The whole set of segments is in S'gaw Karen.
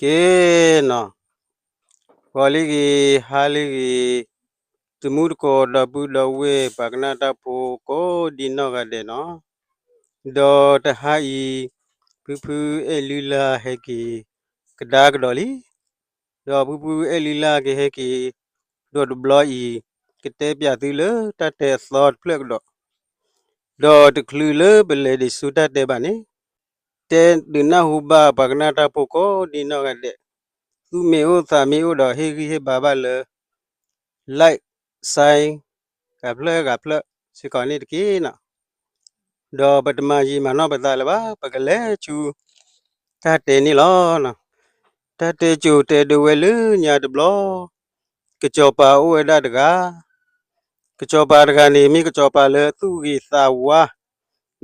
က့ၤနီၤ, ဂီၤလံဂ့ၤ, ဟါလံဂ့ၤ, တမူတကိး ဒီပုၢ်ဒီဝဲၢ် ပှၤကနၣ်တၢ်ဖိကိးဒံနီၢ်ဂၤဒဲးနီၤ, ဒီးတဟါအံၤ ဖုဖုအဲၣ်လုၢ်လၢ်ဟဲက့ၤ ကဒါကဒီးလံ, ဒီးဖုဖုအဲၣ်လုၢ်လၢ်ကဟဲက့ၤ ဒီးတဘျီအံၤ ကတဲပၠးသုလၢတၢ်တဲအသီတဖျၢၣ်ကဒီး, ဒီးတချုးလၢပလဲၤဒံးဆူတၢ်တဲဘၣ်န့ၣ်, တဲဒုးနၢ်ဟူဘၣ်ပှၤကနၣ်တၢ်ဖိကိးဒံနီၢ်ဂၤဒဲး, သူၣ်မ့ၢ်အိၣ်သးမ့ၢ်အိၣ်ဒီး ဟ့ၣ်ဂံၢ်ဟ့ၣ်ဘါဘၣ်လၢ like, share ဂၤဖျၢၣ်ဂၤဖျၢၣ်စ့ၢ်ကီးန့ၣ်တက့ၢ်နီၤ. ဒီးပတမၤယံာ်မၤနီၢ်ပသးလၢၤဘၣ်, ပကလဲၤဆူတၢ်တဲန့ၣ်လီၤ. တၢ်တဲကိၤတဲဒိဝဲလၢညါတဘျီ, ကစီၤပၤအိၣ်ဝဲဒၣ်တဂၤ, ကစီၤပၤတဂၤန့ၣ် မ့ၢ်ကစီၤပၤလၢသူၣ်ဂ့ၤသးဝါ,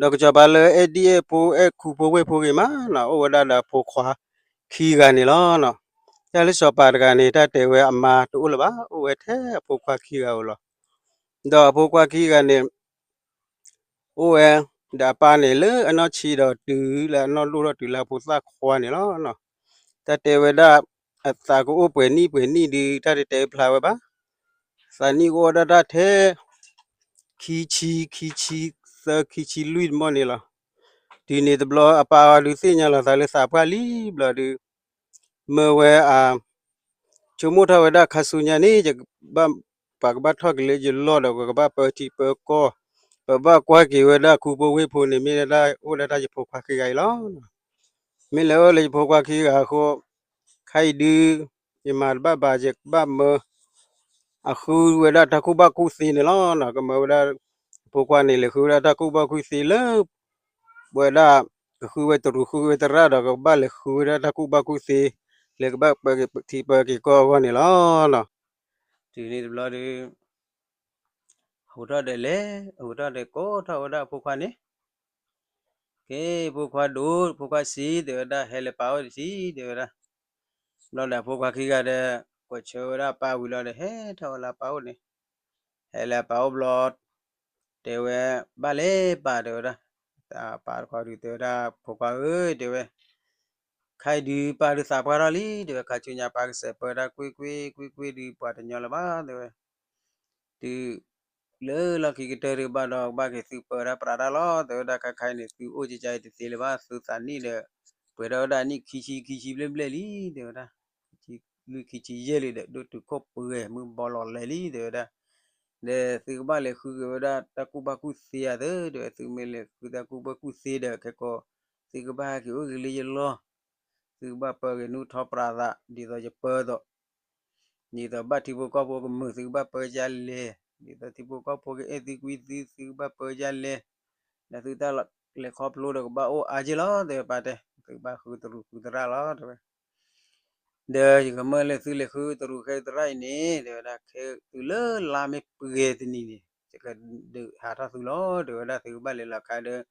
ဒီးကစီၤပၤလၢအဲၣ်ဒံၣ်အဲၣ်ဖိ အဲၣ်ခူဖိဝ့ၢ်ဖိဂ့ၤမးနီၤ, အိၣ်ဝဲဒၣ်ဒီးအဖိခွါခံဂၤန့ၣ်လီၤ. တၢ်လၢစီၤပၤတဂၤန့ၣ် တၢ်တဲဝဲအမါတအိၣ်လၢၤဘၣ်, အိၣ်ဝဲထဲအဖိခွါခံဂၤဧိၤလီၤ. ဒီးအဖိခွါခံဂၤန့ၣ် အိၣ်ဝဲ, ဒီးအပၢ်န့ၣ်လၢအနီၢ်ဆံးဒီးတုၤလၢအနီၢ်ဒိၣ်ထီၣ်တုၤလၢအဖိသၣ်ခွါန့ၣ်လီၤ. တၢ်တဲဝဲဒၣ် အသးကအိၣ်ပှဲၤနံၣ်ပှဲၤနံၣ်ဒုး တၢ်တတဲဖျါဝဲဘၣ်, သးနံၣ်ကအိၣ်ဒၣ်တၢ်ထဲ ခံဆံ, ခံဆံသၢ, ခံဆံလွံၢ်တမီၢ်န့ၣ်လီၤ. တုၤန့ၣ်တဘျီ အပၢ်အီၤဒုးသ့ၣ်ညါလီၤသးလၢသးပှၢ်လံဘျီဒုး မၢဝဲအ ဆိကမိၣ်ထီၣ်ဝဲဒၣ်ခါဆူညါန့ၣ် ယကဘၣ်, ပှၤကဘၣ်ထီၣ်က့ၤလၢယလီၢ်ဒီး ပကဘၣ်ပၢထံပၢကီၢ်, ပဘၣ်ကွၢ်က့ၤဝဲဒၣ်ခူဖိဝ့ၢ်ဖိန့ၣ် မ့ၢ်ဒၣ်အိၣ်ဒၣ်တၢ်ယဖိခွါခံဂၤအံၤလီၤ. မ့ၢ်လဲၤအိၣ်လၢယဖိခွါခံဂၤအဃိ, ခဲအံၤဒုး ယမၤတဘၣ်ဘၣ် ယကဘၣ်မၢ အဃုဝဲဒၣ်တၢ်ကူၣ်ဘၣ်ကူၣ်သ့န့ၣ်လီၤ. ကမၢဝဲဒၣ် ဖိခွါန့ၣ် လဲၤဃုဝဲဒၣ်တၢ်ကူၣ်ဘၣ်ကူၣ်သ့လၢ ဝဲဒၣ် ကဃုဝဲတရူးဃုဝဲတရၣ်ဒီး ကဘၣ်လဲၤဃုဝဲဒၣ်တၢ်ကူၣ်ဘၣ်ကူၣ်သ့ လၢကဘၣ်ပၢက့ၤထံပၢက့ၤကီၢ်အဂီၢ်န့ၣ်လီၤ. တုၤန့ၣ်တဘျီဒီး ဟူးထီၣ်ဒီးလဲၤ, ဟူးထီၣ်ဒီးကိးထီၣ်ဝဲဒၣ်အဖိခွါန့ၣ်, က့ၤဖိခွါဒိၣ် ဖိခွါဆံး တဲဝဲဒၣ် ဟဲလၢပၢ်အိၣ်တထံး တဲဝဲဒၣ်. ဘျီဒီးအဖိခွါခံဂၤဒီး ကွၢ်ဆၢဝဲဒၣ်ပၢ်ဝံၤလီၤဒီး ဟဲထီၣ်ဝဲလၢပၢ်အိၣ်န့ၣ်, ဟဲလၢပၢ်အိၣ်ဘျီ တဲဝဲ ဘၣ်လဲၣ်ပၢ် တဲဝဲဒၣ်. ပၢ်တခီဒုးတဲဝဲဒၣ် ဖိခွါဧၢ တဲဝဲ ခဲအံၤဒုးပၢ်ဒုးသးပှၢ်ထီၣ်လံ တဲဝဲ ခါဆူညါပၢ်ကစဲးပၢတၢ်ကွ့ၢ်ကွ့ၢ်ကွ့ၢ်ကွ့ၢ်ဒုး ပှၤတညီလၢၤဘၣ် တဲဝဲ တုၤလၢလီၢ်ခံကတၢၢ်ဒုးဘၣ်ဒီး ကဘၣ်က့ၤသုပၢတၢ်ပြးတၢ်လီၤ တဲဝဲဒၣ်. ခဲခါအံၤန့ၣ် သုအိၣ်ကကါအံၤတသ့လၢၤဘၣ် သုသးနံၣ်ဒီး ပှဲၤထီၣ်ဝဲဒၣ်နံၣ်ခံဆံ ခံဆံဘျဲၣ်ဘျဲၣ်လံ တဲဝဲဒၣ်. လွံၢ်ခံဆံယဲၢ်လံဒီး ဒိၣ်တုာ်ခိၣ်ပှဲၤ မုၢ်ဘီလီၤလဲၤလံ တဲဝဲဒၣ်. ဒီးသုကဘၣ်လဲၤဃုက့ၤဝဲဒၣ်တၢ်ကူၣ်ဘၣ်ကူၣ်သ့ဧါသၢ တဲဝဲ, သုမ့ၢ်လဲၤဃုတၢ်ကူၣ်ဘၣ်ကူၣ်သ့ဒီး ခဲကိာ် သုကဘၣ်ဟဲက့ၤအိၣ်က့ၤလၢယလီၢ်, သုကဘၣ်ပၢက့ၤနူၢ်ထီပြးသး ဒ်သိးယပၢအသိး, ဒ်သိးဘၣ်ထံဖိကီၢ်ဖိကမုာ် သုကဘၣ်ပၢကလဲၤ, ဒ်သိးထံဖိကီၢ်ဖိကအဲၣ်သုကွံသု သုကဘၣ်ပၢကလဲၤ, ဒီးသုတၢ်လဲၤခီဖျိဒီးကဘၣ်အိၣ်အါက့လီၤ တဲဝဲ ပၢ်တဲ, သုကဘၣ်ဃုတရူးဃုသရၣ်လီၤ တဲဝဲ. ဒီးယကမၢလၢသုလဲၤဃုတရူးဃုသရၣ်အံၤန့ၣ် တဲဝဲဒၣ် ခဲတုၤလၢလါမ့ၢ်ပှဲၤတနံၤန့ၣ် ယကဒုးဟးထီၣ်သုလီၤ တဲဝဲဒၣ်. သုကဘၣ်လဲၤလီၤခါဒီး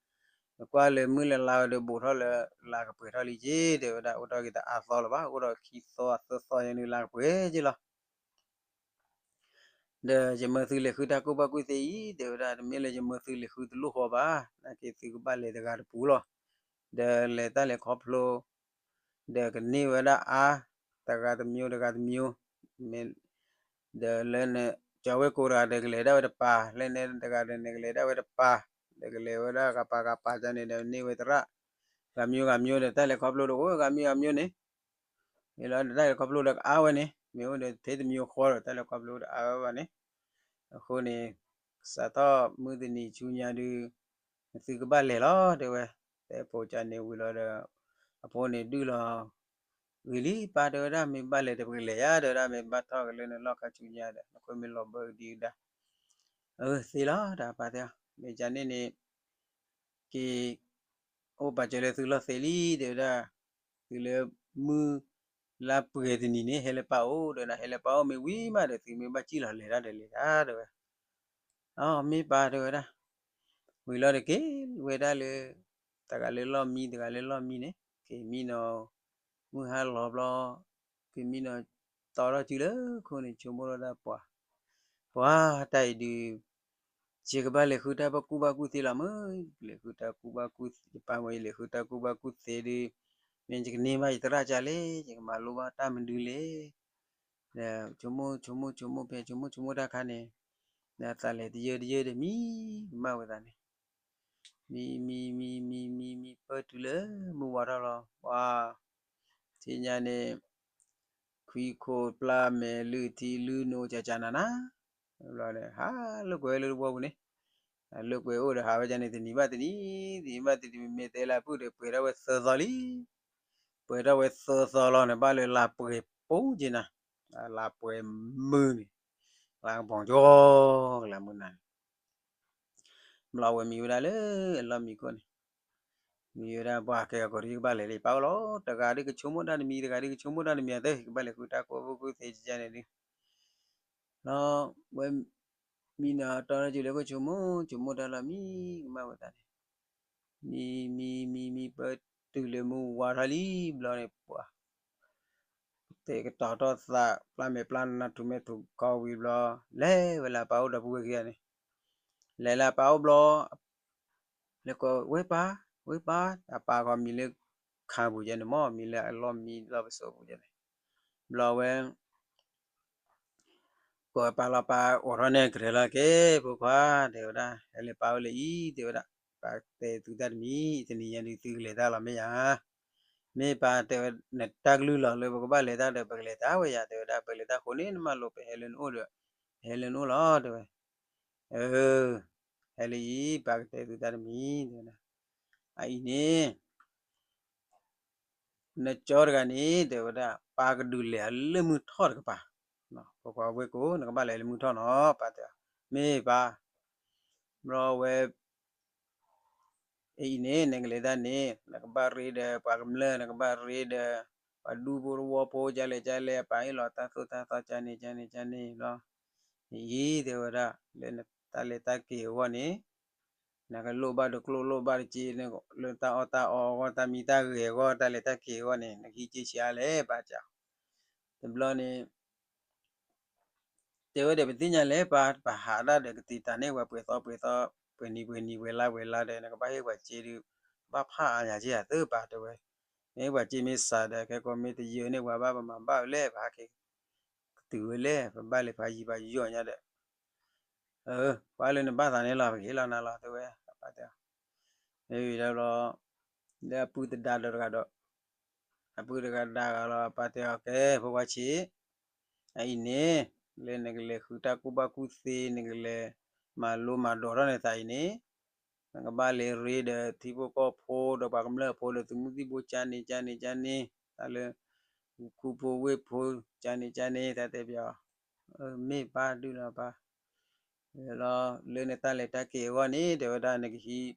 နကွၢ်လၢမုၢ်လၢလါဝဲဒီး ဘူးထီၣ်လၢလါကပှဲၤထီၣ်လံက့ တဲဝဲဒၣ်. အိၣ်ထီၣ်က့ၤတအါသီလၢၤဘၣ်, အိၣ်ဒီးခံသီသၢသီယဲန့ၣ် လါကပှဲၤက့လီၤ. ဒီးယမၢသုလဲၤဃုတၢ်ကူၣ်ဘၣ်ကူၣ်သ့အံၤ တဲဝဲဒၣ်, တမ့ၢ်လၢယမၢသုလဲၤဃုတလိၣ်ဃီဘၣ်, နာ်က့သုကဘၣ်လဲၤတဂၤတပူၤလီၤ. ဒီးလဲၤတၢ်လဲၤခီဖျိ ဒီးကန့ၢ်ဝဲဒၣ်အါ, တဂၤတမျိုး တဂၤတမျိုး, မ့ၢ်, ဒီးလၢန, ကၠီၤဝဲၢ်ကိးတဂၤဒီးကလဲၤဒၣ်ဝဲတပၤ, လၢနတဂၤဒီးနကလဲၤဒၣ်ဝဲတပၤ, ဒီးကလဲၤဝဲဒၣ်ဂၤပၤဂၤပၤန့ၣ်ဒီးန့ၢ်ဝဲသရၣ်, ဂၤမျိုးဂၤမျိုးဒီး တၢ်လဲၤခီဖျိဒီးအိၣ်ဂၤမျိုးဂၤမျိုးန့ၣ် မ့ၢ်လီၤ တၢ်လဲၤခီဖျိဒီးကအါဝဲန့ၣ် မ့ၢ်အိၣ်ဒီးထဲတမျိုးဃီဒီး တၢ်လဲၤခီဖျိဒီးအါဝဲဘၣ်န့ၣ်, အဃိန့ၣ် စးထီၣ်မုၢ်တနံၤဆူညါဒုး သုကဘၣ်လဲၤလီၤ တဲဝဲ. တဲဖိကန့ၣ်ဝံၤလီၤဒီး အဖိန့ၣ်ဒုးလီၤ, ဂ့ၤလံပၢ် တဲဝဲဒၣ်, မ့ၢ်ဘၣ်လဲၤတပကလဲၤယါ တဲဝဲဒၣ်, မ့ၢ်ဘၣ်ထီၣ်က့ၤလၢနလီၢ်ခါဆူညါဒီး နဃုမ့ၢ်လီၤဘၢကဒံကဒါ, အၢ သ့လီၤ တၢ်ပၢ်တဲအီၤ, မ့ၢ်ကန့ၣ်န့ၣ် က့ၤ အိၣ်ပာ်စၢၤလၢသုလီၢ်သ့လံ တဲဝဲဒၣ်, တုၤလၢမုၢ်လါပှဲၤတနံၤန့ၣ် ဟဲလၢပၢ်အိၣ် တဲဝဲဒၣ်, ဟဲလၢပၢ်အိၣ်မ့ၢ်ဝံၤမးဒီး သုမ့ၢ်ဘၣ်စံၣ်လီၤလဲၤတၢ်ဒီးလဲၤတၢ် တဲဝဲ. အၢ မ့ၢ်ပၢ် တဲဝဲဒၣ်. ဝံၤလီၤတက့ၢ်ဝဲဒၣ်လၢ တဂၤလၢလီၢ်မံ တဂၤလၢလီၢ်မံန့ၣ် က့ၤမံနီၤ, မုၢ်ဟါလီၤဘျီ က့ၤမံနီၤ, တီထီၣ်စုလၢခိၣ်န့ၣ် ဆိကမိၣ်ထီၣ်တၢ်ပှၤ, ပှၤတၢ်အံၤဒုး ယကဘၣ်လဲၤဃုတၢ်ကူၣ်ဘၣ်ကူၣ်သ့လီၤမး, လဲၤဃုတၢ်ကူၣ်ဘၣ်ကူၣ်သ့ ယပၢ်ဝဲ ယလဲၤဃုတၢ်ကူၣ်ဘၣ်ကူၣ်သ့ဒုး မ့ၢ်ယကန့ၢ်ဘၣ်ယသရၣ်ကလဲၣ်, ယကမၤလိဘၣ်တၢ်မနုၤလဲၣ်, ဒီးဆိကမိၣ်ဆိကမိၣ်ဆိကမိၣ်ဖဲဆိကမိၣ်ဆိကမိၣ်တၢ်ခါန့ၣ်, ဒီးသးလဲၤတယၢတယၢဒီးမံမးဝဲသးန့ၣ်, မံမံမံမံမံမံပၢၢ်တုၤလၢမုၢ်ဝါထီၣ်လီၤ, ပှၤ ထံၣ်ညါန့ၣ် ခွံခိၣ်ပျၢ်မဲာ်လုၢ်ထံလုၢ်နိကၠးကၠးနးနး, ဘျီန့ၣ် ဟးလိာ်ကွဲလၢတဝီပူၤန့ၣ်, ဟးလိာ်ကွဲအိၣ်ဒီးဟးဝဲဒၣ်န့ၣ် တနံၤဘၣ်တနံၤ, တနံၤဘၣ်တနံၤ မ့ၢ်တဲလၢအပုၢ်ဒီး ပှဲၤထီၣ်ဝဲသၢသီလံ, ပှဲၤထီၣ်ဝဲသၢသီလီၤန့ၣ် ဘၣ်လၢလါပှဲၤပိက့နၤ, လါပှဲၤမုၢ်န့ၣ်, လါကဘီကၠီ ကလါမုၢ်နၤန့ၣ် ဘျီဝဲမံဝဲဒၣ်လၢအလီၢ်မံခိၣ်န့ၣ်, မံဝဲဒၣ်ပှၤကဲကီးဒ်ကဘၣ်လဲၤလၢယပၢ်အိၣ်လီၤ, တဂၤဒ်ကဆိကမိၣ်တၢ်တမံၤ, တဂၤဒ်ကဆိကမိၣ်တၢ်တမံၤအသ့, ကဘၣ်လဲၤဃုတၢ်ကူၣ်ဘၣ်ကူၣ်သ့ကန့ၣ်ဒုး, ဒီးဝဲမံနီၤတီထီၣ်က့ၤလၢကဆိကမိၣ်, ဆိကမိၣ်တၢ်လီၤမံကမၣ်ဝဲသးန့ၣ်, မံမံမံမံပၢၢ်တုၤလၢမုၢ်ဝါထီၣ်လံ, ဘျီန့ၣ်ပှၤ တဲကတီၤထီၣ်သး ပျၢ်မဲာ်ပျၢ်နါထူးမဲာ်ထူးခီဝံၤဘျီ, လဲၤဝဲလၢအပၢ်အိၣ်ဒီပုၢ်ဝဲၢ်ခံဂၤန့ၣ်, လဲၤလၢအပၢ်အိၣ်ဘျီ, လဲၤကိးဝဲပၢ်, ဝဲပၢ်, အပၢ်ခီမံၤလၢခါပူၤယဲန့ၣ်မ့ၢ် မံၤလၢအလီၢ်မံလီၢ်ပစိာ်ပူၤယဲန့ၣ်, ဘျီဝဲ ကိးပၢ်လီၤ ပၢ်အိးထီၣ်န့ၢ်ကရဲၤလီၤက့ၤ ဖိခွါ, တဲဝဲဒၣ် ဟဲလၢပၢ်အိၣ်လၢအံၤ တဲဝဲဒၣ်, ပၢ်တဲသုတၢ်တမံၤ, တနံၤညါဒုးသုကလဲၤတၢ်လီၤမ့ၢ်ဧါ, မ့ၢ်ပၢ်တဲဝဲ နတၢ်ကလုၢ်လီၤလၢပကဘၣ်လဲၤတၢ်ဒီး ပကလဲၤတၢ်ဝဲယၤ တဲဝဲဒၣ်, ပလဲၤတၢ်ဃိန့ၣ် နမၤလိပဟဲလၢနအိၣ်ဒီး, ပဟဲလၢနအိၣ်လီၤ တဲဝဲ, အၢ ဟဲလၢအံၤ ပၢ်ကတဲသုတၢ်တမံၤ တဲဝဲဒၣ်, အအံၤန့ၣ် နကၠီတဂၤန့ၣ် တဲဝဲဒၣ် ပၢ်ကဒုးလဲၤအီၤလၢမုၢ်ထီၣ်တကပၤ, ဖိခွါဝ့ၢ်ကိး နကဘၣ်လဲၤလၢမုၢ်ထီၣ်နီၤ ပၢ်တဲ, မ့ၢ်ပၢ်, ဘျီဝဲ အအံၤန့ၣ် နကလဲၤတၢ်န့ၣ် နကဘၣ်ရ့ဒီးပှၤကမျၢၢ် နကဘၣ်ရ့ဒီး ပှၤဒူဖိတဝီဖိ ကလဲၣ်ကလဲၣ် အပၢ်ဟ့ၣ်လီၤတၢ်သိၣ်တၢ်သီ ကန့ၣ်ကန့ၣ်ကန့ၣ်ဘျီ, အံၤ တဲဝဲဒၣ် လၢနတၢ်လဲၤတၢ်က့ၤအဂီၢ်န့ၣ် နကလိၣ်ဘၣ်တကျိၣ်လိၣ်ဘၣ်တစ့ လၢတၢ်အီၣ်တၢ်အီအဂီၢ် တၢ်မံတၢ်ဂဲၤအဂီၢ် တၢ်လဲၤတၢ်က့ၤအဂီၢ်န့ၣ် နကဟံးက့ဆံးအါလဲၣ် ပၢ်စံး, တဘျီန့ၣ် တဲဝဲဒီး ပသ့ၣ်ညါလဲၣ်ပၢ် ပဟးဒၣ်ဒီးကသံၣ်တၢ်န့ၢ်ဝဲပှဲၤသီပှဲၤသီ ပှဲၤနံၤပှဲၤနံၤ ပှဲၤလါပှဲၤလါဒီး နကဘၣ်ဟ့ၣ်ပှၤစ့ဒီး ဘၣ်ဖးအါညါက့ဧါသၢပၢ်တဲဝဲ, မ့ၢ်ပှၤစ့မ့ၢ်စးဒီး ခဲကိးမ့ၢ်တယၢန့ၢ်ပှၤဘၣ် ပမၤဘၣ်ဝဲလဲၣ် ပဟးက့ၤ ကတုၤဝဲလဲၣ် ပဘၣ်လဲၤဖးယံၤဖးယီၤညါဒီး ပှၤလၢနဘၣ်သးန့ၣ်လီၤ ပကဟ့ၣ်လီၤနၤလီၤတဲဝဲ ပၢ်တဲ, မ့ၢ်ဝံၤဒီးဘျီ လၢအပုၢ်တဒါဒီးတဂၤဒီး အပုၢ်တဂၤဒါဂၤလီၤ ပၢ်တဲအီၤ ကဲ ဖိခွါဆံး, အအံၤန့ၣ် လၢနကလဲၤဃုတၢ်ကူၣ်ဘၣ်ကူၣ်သ့ နကလဲၤမၤလိမၤဒိးထီၣ်နသးအံၤန့ၣ် နကဘၣ်လဲၤရ့ဒီးထံဖိကီၢ်ဖိဒီးပှၤကမျၢၢ်ဖိဒီး သုးမုၢ်သံၣ်ဘိကန့ၣ်ကန့ၣ်ကန့ၣ် တၢ်လၢ ခူဖိဝ့ၢ်ဖိ ကန့ၣ်ကန့ၣ် တၢ်တဲပၠးအီၤ, မ့ၢ်ပၢ်ဒုးလီၤပၢ်, လီၤ လၢနတၢ်လဲၤတၢ်က့ၤအဂီၢ်န့ၣ် တဲဝဲဒၣ် နကဟံး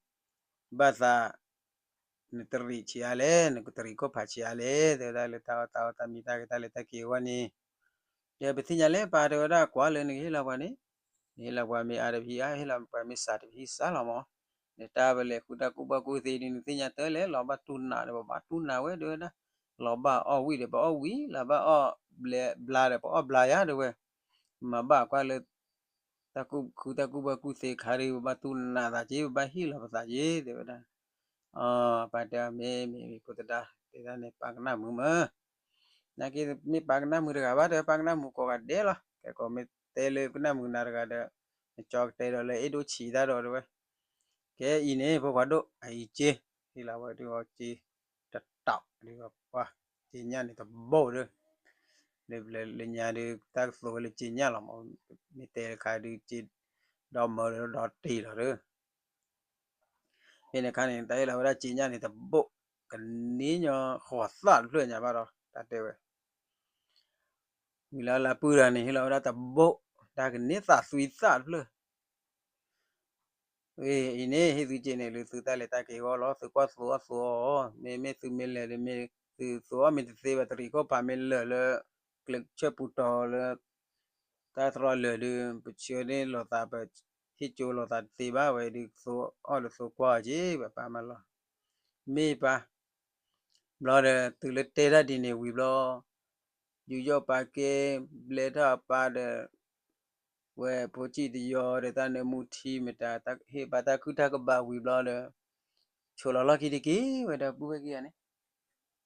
ဘၣ်သး နတရံးဆံးအါလဲၣ် နကတရံးခိၣ်ဖးဆံးအါလဲၣ် တဲဝဲဒၣ် လၢတၢ်အီၣ်တၢ်အီတၢ်မံတၢ်ဂဲၤ တၢ်လဲၤတၢ်က့ၤအဂီၢ်န့ၣ်, ဒီးပသ့ၣ်ညါလဲၣ်ပၢ် တဲဝဲဒၣ် ကွၢ်လၢနကဟ့ၣ်လီၤပှၤန့ၣ်, နဟ့ၣ်လီၤပှၤမ့ၢ်အါတပဟံၣ်အါ ဟ့ၣ်လီၤပှၤမ့ၢ်စှၤတပဟံၣ်စှၤလီၤမး, နတၢ်ပလဲၤဃုတၢ်ကူၣ်ဘၣ်ကူၣ်သ့ဒ်နသ့ၣ်ညါတၢ်လဲၣ် လီၤဘၣ်တူၢ်နးဒီး ပဘၣ်တူၢ်နးဝဲ တဲဝဲဒၣ်, လီၤဘၣ်အီၣ်ဝံၣ်ဒီး ပအီၣ်ဝံၣ် လီၤဘၣ်အီၣ်ဘျါဒီး ပအီၣ်ဘျါယါ တဲဝဲ, မၤဘၣ်ကွၢ်လၢ တၢ်ကူၣ်ဃုတၢ်ကူၣ်ဘၣ်ကူၣ်သ့ခါဒုး ပဘၣ်တူၢ်နးသးက့ ပဘၣ်ဟ့ၣ်လီၤပသးက့ တဲဝဲဒၣ်, ပၢ်တဲအီၤ မ့ၢ်မ့ၢ်ဖိသဒါ တဲဒၣ်န့ၣ် ပၢ်ကနၣ်မုာ်မး, နာ်က့မ့ၢ်ပၢ်ကနၣ်မုာ်တဂၤဘၣ် တဲဝဲ ပၢ်ကနၣ်မုာ်ကိးဂၤဒဲးလီၤ, ခဲကိးမ့ၢ်တဲလၢကနၣ်မုာ်နၤတဂၤဒီး နကၠီကတဲဒီးလၢအဲၣ်ဒိးဆံးတၢ်ဒီး တဲဝဲ, ကဲအံၤန့ၣ် ဖိခွါဒိၣ် အအံၤက့ ဟ့ၣ်လီၤဝဲဒုးအီၤက့ တတီၤဒုးပှၤ က့ညၣ်န့ၣ်တဘိၣ်ဒီး လၢညါဒုး တၢ်ကသိးဝဲလၢက့ညၣ်လီၤမး, မ့ၢ်တဲတခါဒုးက့ ဒီမၢဒီးဒီတ့ၢ်လီၤဒီး ဖဲန့ၣ်အခါန့ၣ် တၢ်ဟ့ၣ်လီၤဝဲဒၣ်က့ညၣ်န့ၣ်တဘိၣ် ကန့ၢ်ညီဃီၤသၣ်တဖျၢၣ်ညါဘၣ်ဒီး တၢ်တဲဝဲ မုၢ်လၢလၢပုၢ်တဂၤန့ၣ် ဟ့ၣ်လီၤဝဲဒၣ်တဘိၣ် တၢ်ကန့ၢ်သးသွံသၣ်တဖျၢၣ် အံၤန့ၣ် ဟ့ၣ်သုက့န့ၣ် လၢသုတၢ်လဲၤတၢ်က့ၤအဂီၢ်လီၤ. သုကွၢ်သိအီၣ်သိအီအီၤ, မ့မ့ၢ်သုမ့ၢ်လဲၤဒီး မ့ၢ်သုသိအီၣ်မ့ၢ်တသ့ဘၣ် တရံးခိၣ်ဖးမ့ၢ်လၢာ်လၢ ကျဲးဆၢပူၤတီၤလၢ တၢ်တြီလၢာ်ဒီး ပဆှၢန့ၢ်လိာ်သး ပဟ့ၣ်ကၠိလိာ်သးတသ့ဘၣ်ဝဲဒီး သိအီၣ်ဒီးသိကွၢ်အီၤက့ ပပၢ်မၤလီၤ. မ့ၢ်ပၢ် ဘျီဒီး တုၤလၢတဲတၢ်ဒ်န့ၣ်ဝံၤဘျီ ယူးယီၣ်ပာ်ကဲ ဘျဲထီၣ်အပၢ်ဒီး ဝဲဖိဆံးတယီၤဒီး တၢ်နၢမူထံမတၤ ဟ့ၣ်ပာ်တၢ်ခုၣ်တၢ်ကဘၣ်ဝံၤဘျီဒီး ဆိးလီၤလီၢ်ခံတက့ၢ် ဝဲဒီပုၢ်ဝဲၢ်ခံဂၤန့ၣ်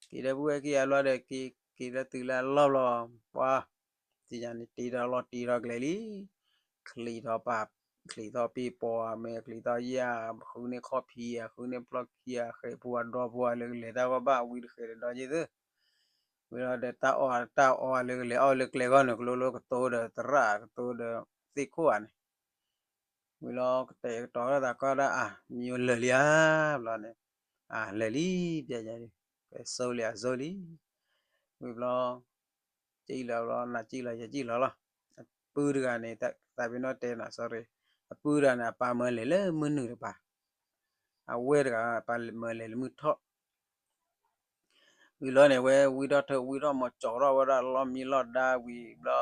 က့ၤဒီပုၢ်ဝဲၢ်ခံဂၤဘျီဒီး က့ၤ က့ၤဒီးတုၤလၢအလီၢ်ဘျီ, ပှၤ တယၤန့ၣ် တ့ထီၣ်လီၢ်တ့ထီၣ်ကျဲလံ, ချံးထီၣ်ပာ်, ချံးထီၣ်ပ့ၢ်ပီၤအမဲာ် ချံးထီၣ်ယဲၢ်, ဃုန့ၢ်ခီၣ်ဖံးဧါ, ဃုန့ၢ်ပျီၢ်ခံဧါ, ဃဲၤဖိအဒီဖိအလၢကလဲၤတၢ်ဂီၢ်ဘၣ် ဝံတဃဲၤတဒီက့ၤသု, ဝံၤလီၤဒီးတၢ်အီၣ်တၢ်အီလၢကလဲၤအီၣ်လၢကျဲဂီၢ်န့ၣ် ကလိလိကတိၤဒီးသရၣ် ကတိၤဒီးသ့ၣ်ခိၣ်ဧါန့ၣ် ဝံၤလီၤ ကတဲာ်ကတီၤထီၣ်သးကီၢ်ဒၣ်အါ, မ့ၢ်လၢာ်လံဧါ, ဘျီန့ၣ်, အါ လၢာ်လံ, ပျဲယၤ, ကဲစိလံ အစိလံ, ဝံၤဘျီ, ကံၣ်လီၤဘျီ နၤကံၣ်လီၤ ယကံၣ်လီၤလီၤ, အပုၢ်တဂၤန့ၣ် သးပ့ၤနီၣ်တဲနၤ sorry, အပုၢ်တဂၤန့ၣ် အပၢ်မၢလဲၤလၢမုၢ်နုာ်တပၤ, အဝဲၢ်တဂၤ အပၢ်မၢလဲၤလၢမုၢ်ထီၣ် ဝံၤလီၤန့ၣ် ဝဲဝံထီၣ်ထၢ ဝံထီၣ်မီၤ ကၠီထီၣ်ဝဲဒၣ်လီၢ်မံလီၢ်ဒါဝံၤဘျီ,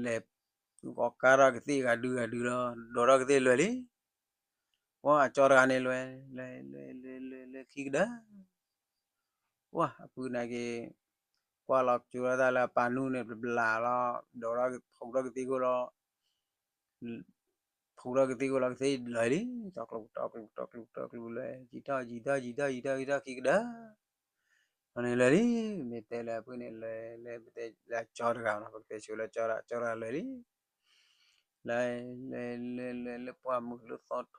လဲၤ, ဂီၤကါထီၣ်ကသ့ၣ်ဂၤဒုဂၤဒုလီၤ ဒိးထီၣ်ကသ့ၣ်လွဲၢ်လံ, ပှၤအကၠီတဂၤန့ၣ်လွဲၢ်, လွဲၢ် လွဲၢ် လွဲၢ် လွဲၢ် လွဲၢ်ခံကဒါ, ပှၤအပုၢ်န့ၣ်က့ၤ, ကွၢ်လီၤကၠိထီၣ်တၢ်လၢအပၢ်နူၢ်န့ၣ် ဘျးဘျးလီၤ ဒိးထီၣ်ဖီၣ်ထီၣ်ကသ့ၣ်ခိၣ်လီၤ ဖီၣ်ထီၣ်ကသ့ၣ်ခိၣ်လီၤကသ့ၣ်လွဲၢ်လံ, တီကျိပတီကျိပတီကျိပတီကျိလွဲၢ် ယံာ်ထီၣ်ယံာ်ထီၣ်ယံာ်ထီၣ်ယံာ်ထီၣ်ယံာ်ထီၣ်ခံကဒါ, န့ၣ်လွဲၢ်လံ, မ့ၢ်တဲလၢအပုၢ်န့ၣ်လွဲၢ် လၢပတဲလၢအကၠီတဂၤနီၤ ပကတဲဆိလၢကၠီတဂၤ ကၠီတဂၤလွဲၢ်လံ လၢ, လၢ, လၢ, လၢ, လၢပှၢ်မုၢ်လၢသီထ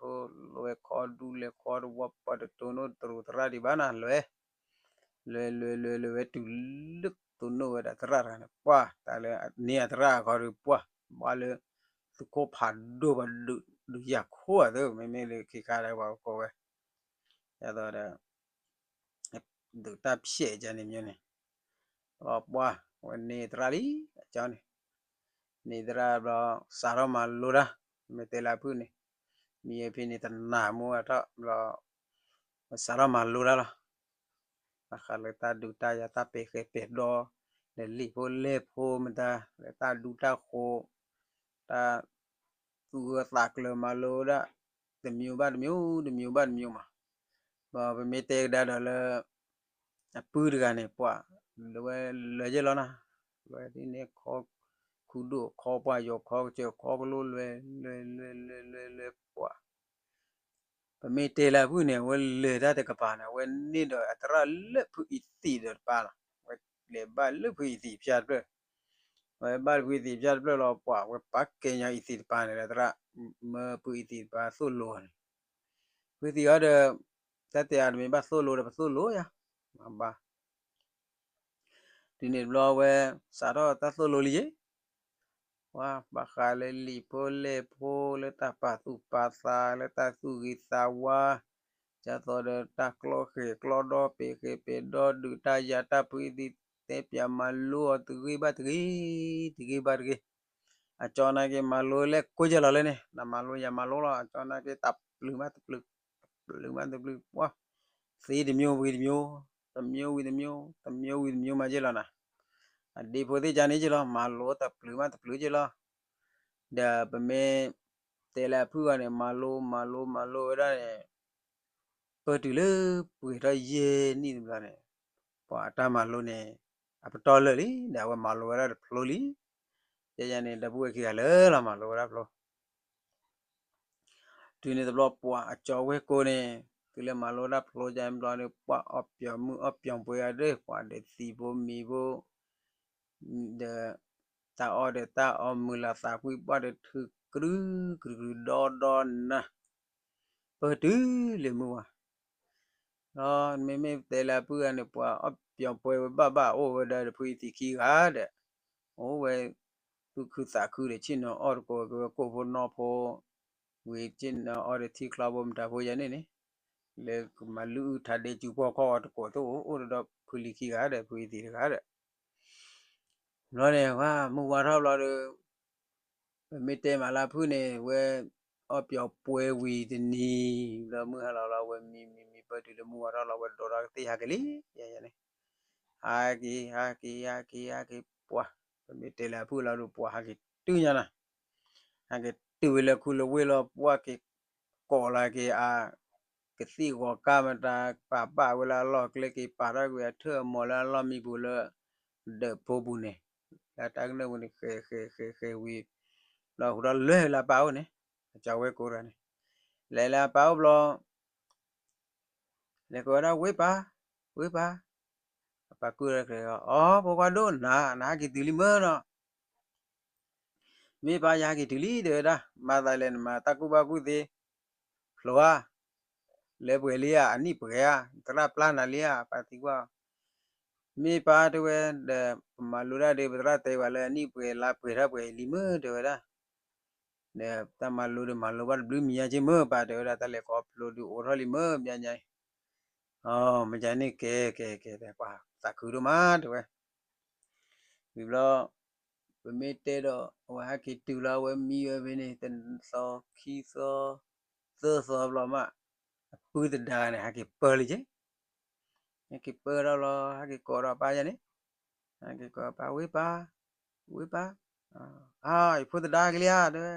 ိ, လဲၤခီဒူလဲၤခီတဝီ ပှၤတတိၢ်နီၣ်တရူးသရၣ်ဒံးဘၣ်နၤ လွဲၢ်, လွဲၢ် လွဲၢ် လွဲၢ် လွဲၢ်ဝဲတုၤလၢတိၢ်နီၣ်ဝဲဒၣ်သရၣ်တဂၤန့ၣ် ပှၢ် တၢ်လၢန့ၢ်အသရၣ်အဂီၢ်ဒီး ပှၢ် ဘၣ်လၢ သုးခိၣ်ဖးဒိၣ်ပှၤ ဒုးယၤခိၣ်အသး မ့မ့ၢ်လၢခံခါဒီးပှၤကကိးဝဲ ဒ်သိးဒီး ဒုးတၢ်ဖျဲးကန့ၣ်မ့ၢ်န့ၣ် လီၤပှၢ် ဝဲန့ၢ်သရၣ်လံ အကၠီန့ၣ် န့ၢ်သရၣ်ဘျီ စးထီၣ်မၤလိတၢ် မ့ၢ်တဲလၢအဖုၣ်န့ၣ် မံအဖံန့ၣ် တနာ်မူအထီၣ်ဘျီ စးထီၣ်မၤလိတၢ်လီၤ ဘၣ်ဃးလၢတၢ်ဒုးတၢ်ယၤ တၢ်ပဲာ်ဃဲၤပဲာ်ဒီ လၢလံာ်ဖိလဲၢ်ဖိမတၤ လၢတၢ်ဒူတၢ်ဃိး တၢ်သူၣ်ဂၢၢ်သးကျၢၤမၤလိဝဲဒၣ် တမျိုးဘၣ်တမျိုး တမျိုးဘၣ်တမျိုးမး ဒီးပမ့ၢ်တဲကဒါဒီးလၢ အပုၢ်တဂၤန့ၣ် ပှၤ လၢဝဲလၢယဲၢ်လီၤနၤ ဝဲဒ်န့ၣ် ခီ ခူဒိၣ်ခီပှၢ်ယိာ်ခီကစၢၢ်ခီကလိလွဲ လွဲ လွဲ လွဲ လွဲ လွဲ ပှၤ ပမ့ၢ်တဲလၢအဖုၣ်န့ၣ် အဝဲလဲၤတၢ်တကပၤန့ၣ် အဝဲန့ၢ်ဒီးအသရၣ်လၢဖုအံၤသံးဒီးတပၤလီၤ. အဝဲလဲၤဘၣ်လၢဖုအံၤသံးဖၠၣ်တဖျၢၣ်, အဝဲဘၣ်လၢဖုအံၤသံးဖၠၣ်တဖျၢၣ်လီၤ ပှၤ အဝဲပာ်ကဲညီအံၤသံးတပၤန့ၣ် လၢသရၣ် မၢဖုအံၤသံးတပၤသိၣ်လိန့ၣ်, ဖုသံးအီၤဒီး တၢ်တဲအီၤတမ့ၢ်ဘၣ်သိၣ်လိဒီး ပသိၣ်လိယၤ, မၤဘၣ် တုၤန့ၣ်တဘျီဝဲ စးထီၣ်တၢ်သိၣ်လိလံယ့ၣ်, ပှၤဘၣ်ဃးလၢလံာ်ဖိလဲၢ်ဖိ လၢတၢ်ပာ်သူၣ်ပာ်သး လၢတၢ်သူၣ်ဂ့ၤသးဝါ, ဒ်သိးဒီးတၢ်ကျီဃဲၤကျီဒီပဲာ်ဃဲၤပဲာ်ဒီဒုးတၢ်ယၤတၢ်ဖုအံၤသံးတဲပၠးမၤလိအီၤတဂ့ၤဘၣ်တဂ့ၤ, တဂ့ၤဘၣ်တဂ့ၤ, အကၠီနာ်က့ၤမၤလိလဲၣ်ကိးယဲၢ်လီၤလၢန့ၣ် နမၤလိယၤမၤလိလီၤ အကၠီနာ်က့ၤတၢ်ပျုၤမးတပျုၤ တပျုၤမးတပျုၤ ပှၤ သ့တမျိုးဝံၤတမျိုး, တမျိုးဝံၤတမျိုး, တမျိုးဝံၤတမျိုးမးက့ၤလီၤနၤ, အဒ့ဖိသ့ၣ်ကန့ၣ်က့ၤလီၤ မၤလိတပျုၤမးတပျုၤက့ၤလီၤ, ဒီးပမ့ၢ်တဲလၢအဖုၣ်အီၤန့ၣ် မၤလိ မၤလိ မၤလိဝဲဒၣ်န့ၣ်, ပၢၢ်တုၤလၢပှဲၤထီၣ်ယဲၢ်နံၣ်တဘျီန့ၣ်, ပှၤအတၢ်မၤလိန့ၣ် အပတီၢ်လၢာ်လံ ဒီးအဝဲမၤလိဝဲဒၣ်တဖျိလံ, ယဲယဲန့ၣ် ဒီပုၢ်ဝဲၢ်ခံဂၤလၢလီၤမၤလိဝဲဒၣ်ဖျိ တုၤန့ၣ်တဘျီပှၤအကၠီဝဲၢ်ကိန့ၣ်, တုၤလၢမၤလိတၢ်ဖျိကဘျီန့ၣ် ပှၤအီၣ်ပျီမုၢ်အီၣ်ပျီပှဲၤဂၤဒၣ် ပှၤဒီးသံးဖိမံၤဖိ, ဒီး တၢ်အီၣ်ဒီးတၢ်အီမုာ်လၤသးကွံ ပှၤဒီးထုးကရု ကရု ကရု ဒီဒီနၤ, ပၢၢ်တုၤလၢမုၢ်ဝါ ဒီးမ့မ့ၢ်တဲလၢအပုၢ်ဂၤန့ၣ် ပှၤအီၣ်ပျီပှဲၤဝဲဘၣ်ဘၣ်အိၣ်ဝဲဒၣ်ဒီးဖုအံၤသံးခံဂၤဒီး, အိၣ်ဝဲ သူၣ်ခုသးခုဒီးဆ့ၣ်နီၤအီၣ်တကိးက့ၤဝဲကိၣ်ဖိနီၢ်ဖိ, ဝံၤဆ့ၣ်နီၤအီၣ်ဒီးထံချီဖိမတၤဖိယဲၢ်န့ၣ်န့ၣ်, လၢကမၤလုၢ်အုၣ်ထါဒ့စုပှီၢ်ခီၣ်ဝဲတကိးသိၣ်အိၣ်အိၣ်ဒီးဖုလံၤခံဂၤဒီးဖုအံၤသံးတဂၤဒီး ဘျီန့ၣ် ပှၤမုၢ်ဝါထီၣ်ဘျီဒီး ပမ့ၢ်တဲမးလၢအဖုၣ်န့ၣ် ဝဲအီၣ်ပျီပှဲၤဝံၤတနံၤ, ဒီးမုၢ်ဟါလီၤလီၤ ဝဲမံမံမံ ပၢၢ်တုၤလၢမုၢ်ဝါထီၣ်လီၤ ဝဲဒိးထီၣ်ကသ့ၣ်ဟဲက့ၤလံ, ယဲယဲန့ၣ်, ဟဲက့ၤ ဟဲက့ၤ ဟဲက့ၤ ဟဲက့ၤ ပှၤ, ပမ့ၢ်တဲလၢအဖုၣ်လီၤဒီး ပှၤဟဲက့ၤတုၤညါနၤ, ဟဲက့ၤတုၤဝဲလၢခူလၢဝ့ၢ်လီၤ ပှၤက့ၤကိးလီၤက့ၤအ ကသံၣ်ဂီၤကါမတၤ ပာ်ဘၣ်ဝဲလၢအလီၢ်ကျဲ က့ၤပာ်ထီၣ်ကွံာ်အထၢၣ်အမီၤလၢအလီၢ်မံပူၤလၢ ဒၢးဖိပူၤန့ၣ်, လၢတၢ်ကနၢၣ်ပူၤန့ၣ် ဃဲၤဃဲၤဃဲၤဃဲၤဝံၤ, ဒီးဟူးထီၣ်လဲၤလၢအပၢ်အိၣ်န့ၣ်, အကၠီဝဲၢ်ကိတဂၤန့ၣ်, လဲၤလၢအပၢ်အိၣ်ဘျီ လဲၤကိးဝဲဒၣ် ဝ့ၢ်ပၢ်, ဝ့ၢ်ပၢ်, ပာ်ကူၣ်လၢကျဲအီၤ, အိ ဖိခွါဒိၣ်နၤ နဟဲက့ၤတုၤလံမ့ၢ်နီၤ, မ့ၢ်ပၢ်ယဟဲက့ၤတုၤလံ တဲဝဲဒၣ်, မၤသးလဲၣ် နမၤတၢ်ကူၣ်ဘၣ်ကူၣ်သ့ ဖျိဧါ, လၢပှဲၤလံဧါ အနံၣ်ပှဲၤဧါ, သရၣ်ပျၢ်နၤလံဧါ, ပၢ်သံကွၢ်, မ့ၢ်ပၢ်တဲဝဲဒီး ပမၤလိတၢ်ဒီး ပသရၣ်တဲဝဲလၢအနံၣ်ပှဲၤလါပှဲၤထီၣ်ပှဲၤလံမ့ၢ် တဲဝဲဒၣ်, ဒီးတၢ်မၤလိဒီးမၤလိဘၣ်တဘျုးမံၤညါက့မ့ၢ် ပၢ်တဲဝဲဒၣ်, တၢ်လဲၤခီဖျိဒုးအိၣ်ထီၣ်လံမ့ၢ် မ့ၢ်ညါအံၤ, မ့ၢ်ကန့ၣ်ကဲ ကဲ ကဲ ပှၤသးခုဒိၣ်မး တဲဝဲ ဝံၤဘျီ ပမ့ၢ်တဲဒီး အဝဲဟဲက့ၤတုၤလီၤ အဝဲမံဝဲဖဲန့ၣ် တသီခံသီ သၢသီဘျီမး အပုၢ်သဒါန့ၣ် ဟဲက့ၤပၢလံက့, ဟဲက့ၤပၢထီၣ်လီၤ ဟဲက့ၤကိးဒီးပၢ်ယၤန့ၣ်, ဟဲက့ၤကိးပၢ် ဝ့ၢ်ပၢ်, ဝ့ၢ်ပၢ်, အါ ယဖိသဒါက့ၤလံဧါ တဲဝဲ,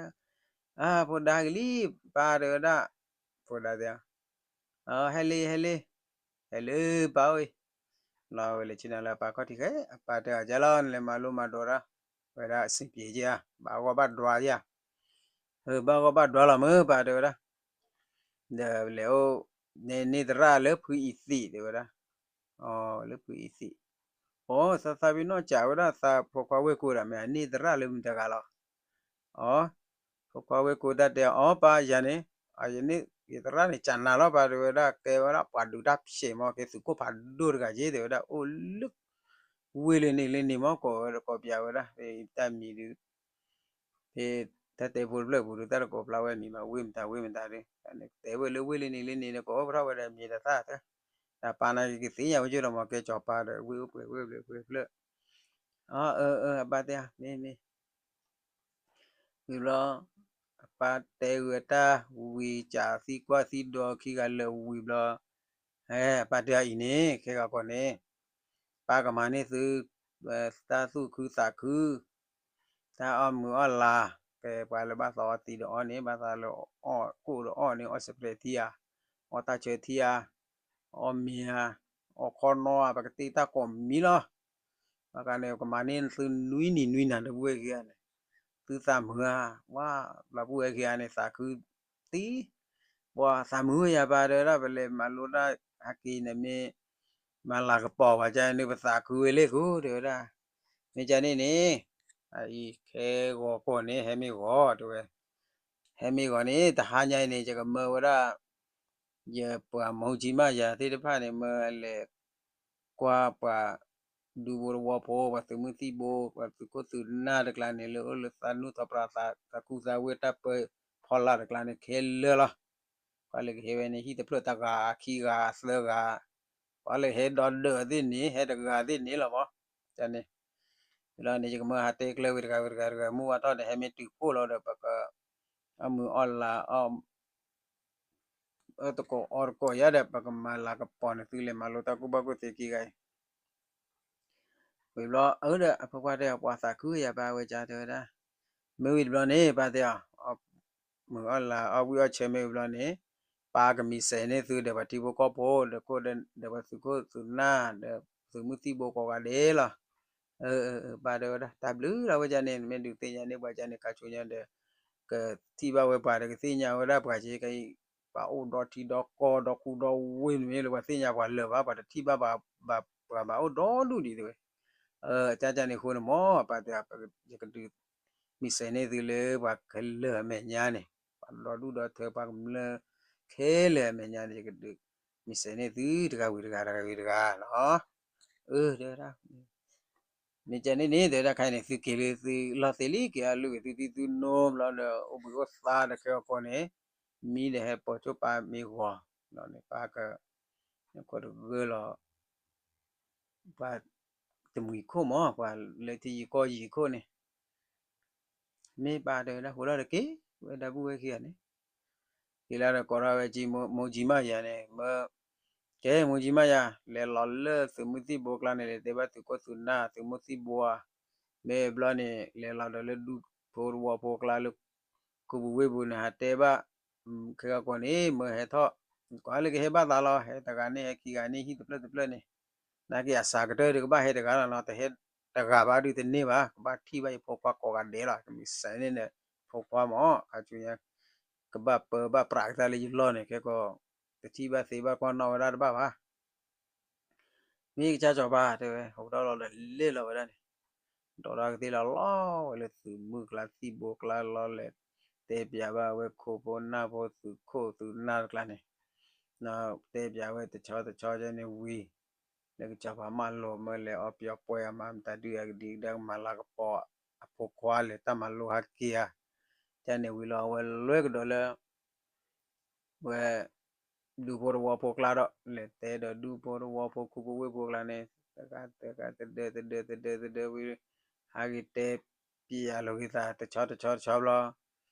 အါ ဖိဒါက့ၤလံ ပၢ် တဲဝဲဒၣ်, ဖိဒါတဲ ဟဲလံ ဟဲလံ, ဟဲလၢပၢ်အိၣ်အံၤ, လီၤဝဲလဲၤဆ့ၣ်နီၤလၢအပၢ်ခီၣ်ထံးဃဲ အပၢ်တဲအီၤ ကလီၤ နလဲၤမၤလိမၤဒိးတၢ်, ဝဲဒၣ်အဆင်ပြေက့ဧါ, ဘၣ်ဂီၢ်ဘၣ်ဒွးဧါ, ဘၣ်ဂီၢ်ဘၣ်ဒွးလီၤမ့ၢ် ပၢ်တဲဝဲဒၣ်, ဒီးလဲၤအိၣ် န့ၢ်သရၣ်လၢဖုအံၤသံး တဲဝဲဒၣ်, လၢဖုအံၤသံး, အိ သးသးပ့ၤနီၣ်စံးဝဲဒၣ် သးဖိခွါဝ့ၢ်ကိဒီး မ့ၢ်အန့ၢ်သရၣ်လၢမတၤတဂၤလီၤ အ ဖိခွါဝ့ၢ်ကိတၢ်တဲအီၤ ပၢ်ယၤန့ၣ်, အယန့ၢ်ယသရၣ်န့ၣ် ကနၤလီၤ ပၢ်တဲဝဲဒၣ်, ကဲဝဲဒၣ်ပှၤဒုးတၢ်ဖျဲးမး ကဲသုးခိၣ်ဖးဒိၣ်တဂၤက့ တဲဝဲဒၣ်, အိၣ်လၢ ဝ့ၢ်လၢန့ၣ်လၢန့ၣ်မး ကိးဝဲကိးပၠးဝဲဒၣ်, ဖဲတၢ်မံၤဒုး ဖဲတၢ်တဲဖိတဖျၢၣ်ပူၤဒုး တၢ်တကိးပျးဝဲမံၤဘၣ် ဝ့ၢ်မတၤဝ့ၢ်မတၤဒီး တဲဝဲလၢဝ့ၢ်လၢန့ၣ်လၢန့ၣ်ဒီး ကိးအိၣ်ပထီၣ်ဝဲဒီးမံၤတသၣ်သၢ, တၢ်ပၢ်န့ၣ်ကသ့ၣ်ညါဝဲကၠိဒီး မ့ၢ်ကဲကၠီၤပၢ်ဒီး ဝ့ၢ်အိၣ်ပှဲၤဝ့ၢ်ဘျဲၣ်ပှဲၤဖျၢၣ်, အၢ အၢ အပၢ်တဲ မ့ၢ်မ့ၢ် ဝံၤဘျီ အပၢ်တဲဝဲတၢ်ဝံၤ ကးသံကွၢ်သံဒီးခံဂၤလၢာ်ဝံၤဘျီ, ဟဲ အပၢ်တဲအီၤအံၤန့ၣ် ခဲဂၤကီၢ်န့ၣ်, ပၢ်ကမၤန့ၢ်သု တၢ်သူၣ်ခုသးခု, တၢ်အီၣ်မုာ်အီၣ်လၤ, ကဲပှၤလၢဘၣ်သးအီသံးဒီးအီန့ၣ် ဘၣ်သးလၢအီၣ်ကိၣ်ဒီးအီန့ၣ် အီၣ်စဲးပြဲးထံဧါ, အီၣ်တၢ်ဆၢထံဧါ, အီၣ်မ့ၤဧါ, အီၣ်ခီနီဧါ, ပကတ့တၢ်ကိးမံၤလီၤ. ဘၣ်ဃးန့ၣ် ကမၤန့ၢ်သုနွံနံၤနွံနၤ ဒီပုၢ်ဝဲၢ်ခံဂၤန့ၣ်, သုသးမုာ်ဧါ, ဝါ ဒီပုၢ်ဝဲၢ်ခံဂၤန့ၣ် သးခုသံ, ပှၤသးမုာ်ဝဲယၤ ပၢ်တဲဝဲဒၣ် ပလဲၤမၤလိတၢ်ဟဲက့ၤန့ၣ်မ့ၢ် မၤလၤကပီၤပှၤကန့ၣ် ပသးခုဝဲလၢာ်ခိၣ် တဲဝဲဒၣ်, မ့ၢ်ကန့ၣ်န့ၣ်, အအံၤခဲဂီၤကီၢ်န့ၣ် ဟဲမ့ၢ်ဂီၤ တဲဝဲ, ဟဲမ့ၢ်ဂီၤန့ၣ် တဟါညါအံၤန့ၣ် ယကမၢဝဲဒၣ် ယပှၤမူကံမးယၤသ့ၣ်တဖၣ်န့ၣ် မၢလဲၤကွၢ်ပှၤဒူဖိတဝီဖိ ပှၤသုးမုၢ်သံၣ်ဘိ ပှၤသုးခိၣ်သုးနၢ်တကျါန့ၣ် လၢအိၣ်လၢသးနူၢ်သီပြးသးကူသးဝ့ၢ်တၢ်ပၢဖီလာ်တကျါန့ၣ် ခဲလၢာ်လီၤ. ပှၤလၢကဟဲဝဲန့ၣ် ဟံၣ်တဖျၢၣ်တဂၤခံဂၤသၢဂၤ, ပှၤလၢဟဲဒီးဒၢးသ့ၣ်န့ၣ် ဟဲတဂၤသ့ၣ်န့ၣ်လီၤမး, န့ၣ်, လီၤန့ၣ် ယကမၢဟးတဲကျၢၤဝံၤတဂၤဝံၤတဂၤတဂၤ မုၢ်ဝါထီၣ်ဒီး ဟဲမ့ၢ်တုၤကိၣ်လီၤဒီး ပက အီၣ်မုာ်အီၣ်လၤ အီၣ်တကိးအီတကိးယၤဒီး ပကမၤလၤကပီၤန့ၢ်သုလဲၤမၤလိတၢ်ကူၣ်ဘၣ်ကူၣ်သ့ခံဂၤအံၤ, ဝံၤဘျီ အၢဒီး အဖိခွါတဲအီၤ ပှၤသးခုယၤ ပၢ်ဝဲကၠါတဲဝဲဒၣ်, မ့ၢ်ဝံၤတဘျီန့ၣ် ပၢ်တဲအီၤ, မုာ်အီၣ်လၤအီၣ်ဝံၣ်အီၣ်ဆၢမ့ၢ်ဝံၤဘျီန့ၣ်, ပၢ်ကမံၤစဲးန့ၢ်သုဒီးပှၤထံဖိကီၢ်ဖိ ဒီးခိၣ်ဒီး ဒီးပှၤသုးခိၣ်သုးနၢ် ဒီးသုးမုၢ်သံၣ်ဘိကိးဂၤဒဲးလီၤ. ပၢ်တဲဝဲဒၣ် တၢ်ဘျုးလီၤဝဲဒၣ်န့ၣ် မ့ၢ်ဒုးသ့ၣ်ညါန့ၢ်ပှၤကၠါန့ၣ် ခါဆူညါဒီး ကထံၣ်ဘၣ်ဝဲပှၤဒီးကသ့ၣ်ညါဝဲဒၣ်ပှၤက့ ပှၤအိၣ်ဒီထံဒီကီၢ်ဒီခူဒီဝ့ၢ်န့ၣ်မ့ၢ်လၢပှၤသ့ၣ်ညါပှၤလၢာ်ဘၣ် ပှၤတထံၣ်ဘၣ်ပှၤဘၣ်အိၣ်ဒီဒူၣ်ဒံးတဲဝဲ, ကၠါကၠါန့ၣ်အဃိန့ၣ်မ့ၢ် ပၢ်တဲ ယကဒုး မံၤစဲးန့ၢ်သုလၢပှၤခဲလၢာ်အမဲာ်ညါန့ၣ်, ပှၤဒီဒူၣ်ဒီထၢပှၤကမျၢၢ်ခဲလၢာ်အမဲာ်ညါန့ၣ် ယကဒုး မံၤစဲးန့ၢ်သုတဂၤဝံၤတဂၤတဂၤဝံၤတဂၤလီၤ. အၢ တဲဝဲဒၣ်, မ့ၢ်ကဲန့ၣ်န့ၣ် တဲဝဲဒၣ်ခဲအံၤန့ၣ် သုက့ၤလၢသုလီၢ်သ့လံ က့ၤအလုၢ်က့ၤသုသံသုနိဘျီဒီး အိၣ်ဘှံးအိၣ်သါဒီးခဲအံၤကီၢ်န့ၣ် မံဒီးဟဲပိာ်ကၠိပၢ်မ့ၢ်ဂီၤ, ဒီးန့ၣ်ပၢ်က နခိၣ်တဂၢၢ်လီၤ ပှၤတမှံၤခိၣ်မး ပှၤလၢထံယံၤကီၢ်ယံၤခိၣ်န့ၣ်, မ့ၢ်ပၢ်တဲဝဲဒၣ် ဃိလီၤတက့ၢ် ဝဲဒီပုၢ်ဝဲၢ်ခံဂၤန့ၣ်, က့ၤလီၤဒီးကိးထီၣ်ဝဲကၠံ မိၢ်ကၠံမးယၤန့ၣ် မၢ ကဲ မိၢ်ကၠံမးယၤ လဲၤလီၤလၢသုးမုၢ်သံၣ်ဘိအကျါန့ၣ် လဲၤတဲဘၣ်သုးခိၣ်သုးနၢ် သုးမုၢ်သံၣ်ဘိဧါ, မ့ၢ်ဘျီန့ၣ် လဲၤလီၤဒီးလၢဒူဖိတဝီဖိအကျါလၢ ခိပူၤဝ့ၢ်ပူၤန့ၣ် ဟးတဲဘၣ် ခဲဂၤကီၢ်န့ၣ် မၢဟဲထီၣ် ကွၢ်လၢကဟဲဘၣ်သးလီၤ ဟဲတဂၤန့ၣ် ဟဲခံဂၤန့ၣ် ဟံၣ်တဖျၢၣ်တဖျၢၣ်န့ၣ်, နာ်က့အစှၤကတၢၢ်ဒီးကဘၣ်ဟဲတဂၤလီၤနီၤ တဟဲတဂၤဘၣ်ဒုးတန့ၢ်ဘၣ် ကဘၣ်ထံၣ်ဘၣ်ယဖိခွါကိးဂၤဒဲးလီၤ ကမံၤစဲးန့ၢ်ဒီး ဖိခွါမး ခါဆူညါ ကဘၣ်ပၢဘၣ်ပြးကတၢၢ်လၢယလီၢ်န့ၣ် ခဲကီး တထံၣ်ဘၣ်သ့ဘၣ်ကွၢ်နီၣ်ဝဲဒၣ်တဘၣ်ဘၣ်. မ့ၢ်ကစၢ်စီၤပၤ တဲဝဲ, ဟိးထီၣ်လီၤဒီးလဲၤလီၤဝဲဒၣ်န့ၣ်, ဒိးထီၣ်ကသ့ၣ်လီၤလီၤဝဲလၢသုးမုၢ်ကျါသံၣ်ဘိကျါလီၤလဲၤ, တဲပျးဘၣ်ဝဲခိၣ်ဖိနၢ်ဖိ သုးခိၣ်သုးနၢ်တကျါန့ၣ်, တဲပျးဝဲတဆီတဆီကန့ၣ်ဝံၤ, လၢကစီၤပၤမၢလိာ်မ့ၢ်လဲၤအီပယီၤပှဲၤအမၤမတၤဒုးအကဒံကဒါ ကမၤလၤကပီၤအဖိခွါလဲၤတၢ်မၤလိဟဲက့ၤဧါ, ကန့ၣ်ဝံၤလီၤ အဝဲလွဲကဒီးလၢ ဝဲ ဒူဖိတဝီဖိကျါဒီး လဲၤတဲဒီးဒူဖိတဝီဖိ ခူဖိဝ့ၢ်ဖိကျါန့ၣ်, တဂၤတဂၤ တဒၢတဒၢ တဒၢတဒၢဝံၤ, ဟးက့ၤတဲပျးလိာ်က့ၤသး တဆီတဆီတဆီဘျီ,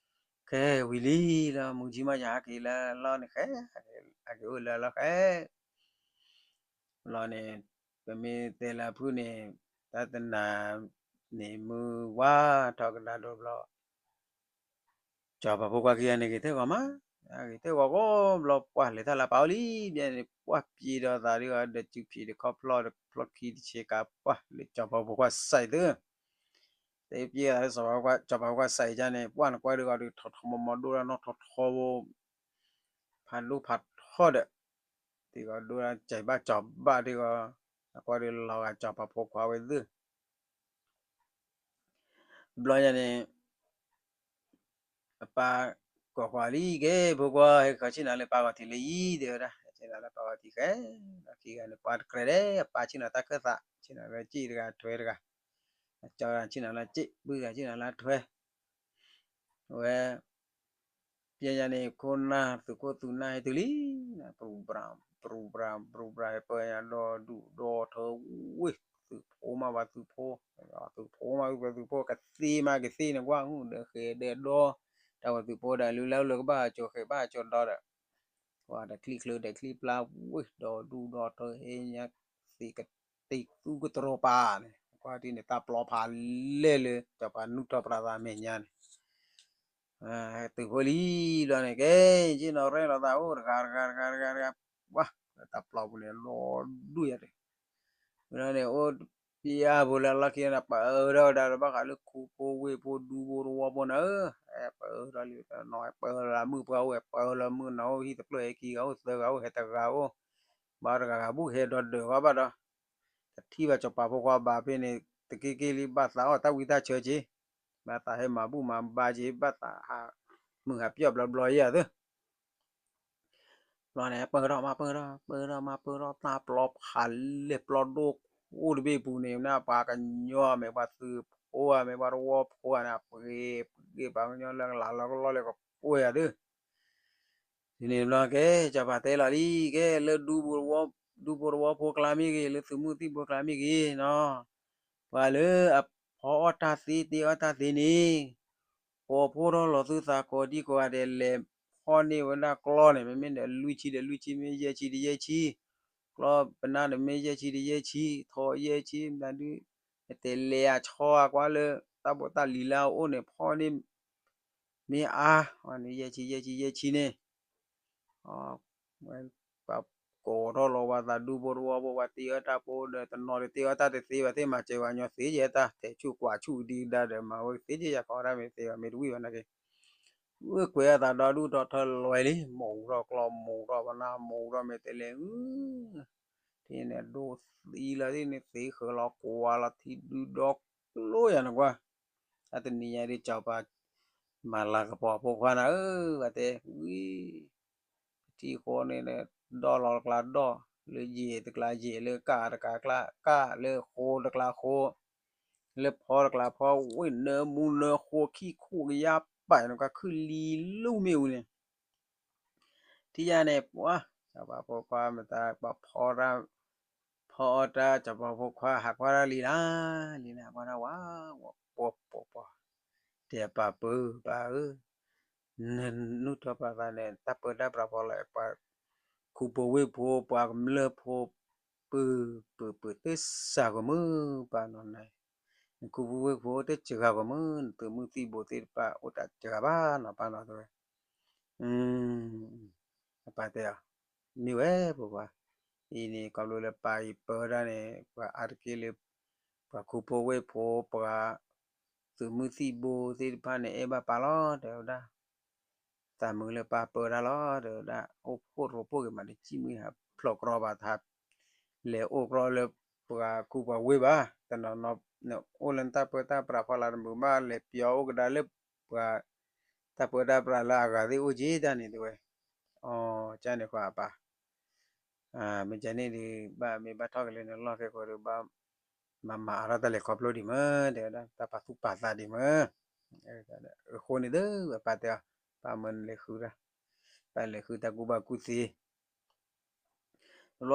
ခဲဝံၤလံလီၤ မုၢ်ကၠံမးယၤဟးက့ၤလၢအလီၢ်န့ၣ်ဃဲ, ဟးက့ၤအိၣ်လၢအလီၢ်ဃဲ လီၤန့ၣ်, ပမ့ၢ်တဲလၢအဖုၣ်န့ၣ်, တၢ်တနၤန့ၣ် မုၢ်ဝါထီၣ်ကဒါဒီးဘျီ, စီၤပၤဖိခွါခံဂၤန့ၣ် ဂ့ၤထဲဂီၤမး, ဂ့ၤထဲဂီၤဂီၤဘျီ ပှၢ်လဲၤတၢ်လၢပာ်အိၣ်လံ, ဘျဲၣ်န့ၣ် ပှၢ်ပျံၤဒီးသးဒ်ဂီၤ ဒီးစုဖံးတခီဖျီ တဖျီခံတဆ့ကၤ ပှၢ်လၢစီၤပၤဖိခွါစဲးသု, တဲပျဲသးလၢ စီၤပၤဖိခွါစဲးကန့ၣ် ပှၢ်နကွၢ်ဒ်ဂီၤဒီး ထီထီမီမီဒိၣ်ဒၣ်နီၢ်ထီထီဖိ ဖးဒိၣ်ဖးထီဒီး, ဒ်ဂီၤဒိၣ်ဒၣ်ကဲဘၣ်ကၠီၤဘၣ်ဒ်ဂီၤ, နကွၢ်ဒ်လီၤဂာ်စီၤပၤဖိခွါဝဲသု ဘျီညါန့ၣ်, အပၢ်ကိးကွၢ်လံက့ ဖိခွါ ဟဲခီဆ့ၣ်နီၤလၢပၢ်ဂီၤထံးလၢယံၤ တဲဝဲဒၣ်, ဆ့ၣ်နီၤလၢပၢ်ဂီၤထံးဃဲ, ဒီးခံဂၤန့ၣ် ပှၤတကြၢးဒဲး အပၢ်ဆ့ၣ်နီၤတၢ်ခၢၣ်သး ဆ့ၣ်နီၤလၢစ့ၣ်တဂၤထွဲတဂၤ, အကၠီဆ့ၣ်နီၤလၢစ့ၣ် ပုၢ်ဂၤဆ့ၣ်နီၤလၢထွဲ ဝဲ ပျဲညါန့ၣ် ခိၣ်နၢ်သုးခိၣ်သုးနၢ်ဟဲတုၤလံ, ပြူၤပြၤ ပြူၤပြၤ ပြူၤပြၤ ဟဲပၢညါဒီဒူၣ်ဒီထၢဝ့ၢ်, သုးဖိမးပှၤသုးဖိ, သုးဖိမးသုးဖိ ကသ့မးကသ့န့ၣ် ကွၢ်မုၢ်ဒီးဃဲၤဒီဒီ, တၢ်ဝဲသုးဖိဒီး လုၢ်လၢ်လၢကဘၣ်ကၠိဃဲၤဘၣ်ကၠိဒီဒီး, ပှၤဒီးချံချၢဒီးချံပျါဝ့ၢ် ဒီဒူၣ်ဒီထၢဟဲညါ, သ့ၣ်ကတ့ၢ်သူကတြီၤပာ်န့ၣ် ကွၢ်ဒ်န့ၣ် တၢ်ပျီဖးလဲၢ်လၢ စီၤပၤနူၢ်ထီၣ်ပြးသးမဲာ်ညါန့ၣ် သုးဖိလံလီၤန့ၣ် ကဲ ယ့ၣ်နီၤရဲၣ်လီၤသးအိၣ်တဂၤတဂၤတဂၤတဂၤတဂၤ, ပှၤ လၢတၢ်ပျီပူၤန့ၣ် လီၤဒူၣ်ယၤတဂၤ, ဝဲဒၣ်န့ၣ် အိၣ်ပျဲဖိလၢအလီၢ်ခံန့ၣ် ပၢထီၣ်ဝဲဒၣ်ဒီး ဘၣ်ဃးလၢခူဖိဝ့ၢ်ဖိဒူဖိတဝီဖိန့ၣ်ဧၢ, ပၢထီၣ်လံနီၤ ပၢလၢမုၢ်ပှၢ်အိၣ် ပၢလၢမုၢ်နီၤအိၣ် ဟံၣ်တဖျၢၣ်ဟဲခံဂၤအိၣ် သၢဂၤအိၣ် ဟဲတဂၤအိၣ်, ဘၣ်တဂၤဂၤဘူၣ်ဟဲဒီးဒၢးဃီဘၣ်ဒီး တထံၣ်ဘၣ်စီၤပၤဖိခွါဘၣ်ဖဲန့ၣ် တက့ၢ်က့ၢ်လံ ဘၣ်သးအီၣ်တၢ်ဝံတၢ်ဆၢက့ၤ, ဘၣ်သးဟဲမၤဘူၣ်မၤဘါက့ၤ ဘၣ်သးဟးမုၢ်ဟးပျီၣ်ဘျီဘျီယၤသၢ, ဘျီန့ၣ် ပၢထီၣ်မးပၢထီၣ် ပၢထီၣ်မးပၢထီၣ် တၢ်ပျီဖးလဲၢ်ပျီဒိၣ်အိၣ်တဘ့ၣ်ပူၤန့ၣ် မ့ၢ်ပှၤကညီမ့ၢ်ပှၤသုးဖိဧါ မ့ၢ်ပှၤတဝီဖိဧါန့ၣ် ပှ့ၤပှ့ၤပှၤကညီလၢကလၤလီၤကလီလၢကပှ့ၤယၤသၢ ဒ်န့ၣ်ဘျီကဲ စီၤပၤတဲလီၤလံ ကဲလၢ ဒူဖိတဝီဖိကျါမ့ၢ်ဂ့ၤ လၢသုးမုၢ်သံၣ်ဘိကျါမ့ၢ်ဂ့ၤနီၤ, ပှၤလၢအဖီအီၣ်တၢ်သ့တ့အီၣ်တၢ်သ့န့ၣ်, ကိးဖှိၣ်ထီၣ်လီၤသုသးကိးဒံကိးဂၤဒဲး လဲၤဖီန့ၢ်ဝဲဒၣ်ကျီန့ၣ် မ့မ့ၢ်ဒီးလွံၢ်ဆံဒီးလွံၢ်ဆံ မ့ၢ်ယဲၢ်ဆံဒီးယဲၢ်ဆံ, ကျီပနၢ်ဒီးမ့ၢ်ယဲၢ်ဆံဒီးယဲၢ်ဆံ, ထီယဲၢ်ဆံ မတၤဒု တဲလဲၤအဆီအကွၢ်လၢ တၢ်ဘိးတၢ်လံၤလၢအအိၣ်န့ၣ် ဖီန့ၢ် မ့ၢ်အါ, ယဲၢ်ဆံ ယဲၢ်ဆံ ယဲၢ်ဆံန့ၣ်, ပှၤကိးထီၣ်လီၤပှၤသးဒူဖိတဝီဖိ ပှၤတ့အီၣ်တၢ်ဖိဒီး တနီၤတ့အီၣ်တၢ်တသ့ဘၣ် သ့ၣ်မၤစၢၤပှၤကညီသ့ကဲတၢ် တဲဆူၣ်ကွၢ်ဆူၣ်ဒံကဒါဒီး မၤဝဲသ့ကဲယၤ ဖီတၢ်မ့ၢ်သ့ဘၣ် မ့ၢ်တဝံၣ်ဘၣ်နာ်က့ ဝဲကွဲးအသးဒီဒူၣ်ဒီထၢလွဲၤလံ မိၢ်ထီၣ်ကျီ မိၢ်ထီၣ်ပနၢ် မိၢ်ထီၣ်မ့ၢ်တဲလဲၣ်, ထံၣ်န့ၣ်ဒိးသံလီၤ ထံၣ်န့ၣ်သ့ဃၢၤလီၤကွၢ်လီၤထံဒုဒီကျိယၤနကွၢ်, တၢ်တနံၤညါဒ်စီၤပၤ မၤလၤကပီၤဖိခွါနၤဧၢ ဘၣ်တဲဝံၤ ပထံၣ်ဃီန့ၣ် ဒီၣ်လီၤတကျါဒီၣ် လၢယဲၢ်တကျါယဲၢ် လၢကၣ်တကျါကျါ ကၣ်လၢဃိတကျါဃိ လၢဖီတကျါဖီ ဝ့ၢ်နၢမူနၢဃိ ခံခိၣ်ကယါပာ်နကွၢ် ခုၣ်လံလူမ့ၣ်အူန့ၣ် ထံၣ်ယၤန့ၣ် ပှၤ စီၤပၤဖိခွါမတၤ ပှၤဖီတၢ် ဖီအီၣ်တၢ် စီၤပၤဖိခွါ ဟးကွၢ်တၢ်လံၤလၢ် လံၤလၢ် ဟးကွၢ်တၢ်ဝဲ ပှၤပှၤပှၤ တဲပၢ်ပၢ်ပၢ်ဧၢ နနူၢ်ထီၣ်ပြးသးန့ၣ် တၢ်ပၢတၢ်ပြးဖီလီၤ ပှၤခူဖိဝ့ၢ်ဖိ ပှၤကမျၢၢ်ဖိ ပၢ် ပၢ် ပၢ် တစှၤကွံာ်မုၢ်ပၢ်နီၤန့ၣ် နခူဖိဝ့ၢ်ဖိတစှၤကွံာ်မုၢ် နသုးမုၢ်သံၣ်ဘိသ့ၣ်တဖၣ် အိၣ်တစှၤဘၣ်နီၤပၢ်နီၤတဲဝဲ အပၢ်တဲအီၤ မ့ၢ်ဝဲပှၤ အံၤန့ၣ် ခီဖျိလၢပၢ်အံၤပၢတၢ်န့ၣ် ပှၤအါတက့ၢ်လၢ ပှၤခူဖိဝ့ၢ်ဖိ ပှၤ သုးမုၢ်သံၣ်ဘိသ့ၣ်တဖၣ်န့ၣ် အဲၣ်ဘၣ်ပၢ်လီၤ တဲဝဲဒၣ် သးမုာ်လၢပၢ်ပၢတၢ်လီၤ တဲဝဲဒၣ် အိၣ်ဖှိၣ်ရိဖှိၣ်က့ၤမး တစံၣ်မုၢ်ဟးဖျိးကြီဘၣ်တဟး လဲၤအိၣ်ကြီလၢပှၤကူပှၤဝ့ၢ်ဘၣ်. တနီၤနီၤ နအိၣ်လၢနတၢ်ပၢတၢ်ပြးဖီလာ်တမုာ်ဘၣ် လဲၤပျီအိၣ်ကဒါလၢပှၤ တၢ်ပၢတၢ်ပြးလၢအဂၤသ့ၣ်အိၣ်က့ၤတၢ်န့ၣ်တဲဝဲ. အကန့ၣ်ဃီအပၢ် မ့ၢ်ကန့ၣ်ဒီး ဘၣ်မ့ၢ်ဘၣ်ထီၣ်ကလဲၤနလီၢ်ခဲကိာ်ဒီး ဘၣ်မၤမၤအါထီၣ်တၢ်လဲၤခီဖျိဒံးမး တဲဝဲဒၣ် တၢ်ပာ်သူၣ်ပာ်သးဒံးမး. အဃိန့ၣ်ဒီး အပၢ်တဲအီၤ ပၢ်မၢနလဲၤဃုတၢ် ပၢ်လဲၤဃုတၢ်ကူၣ်ဘၣ်ကူၣ်သ့ တဘျီ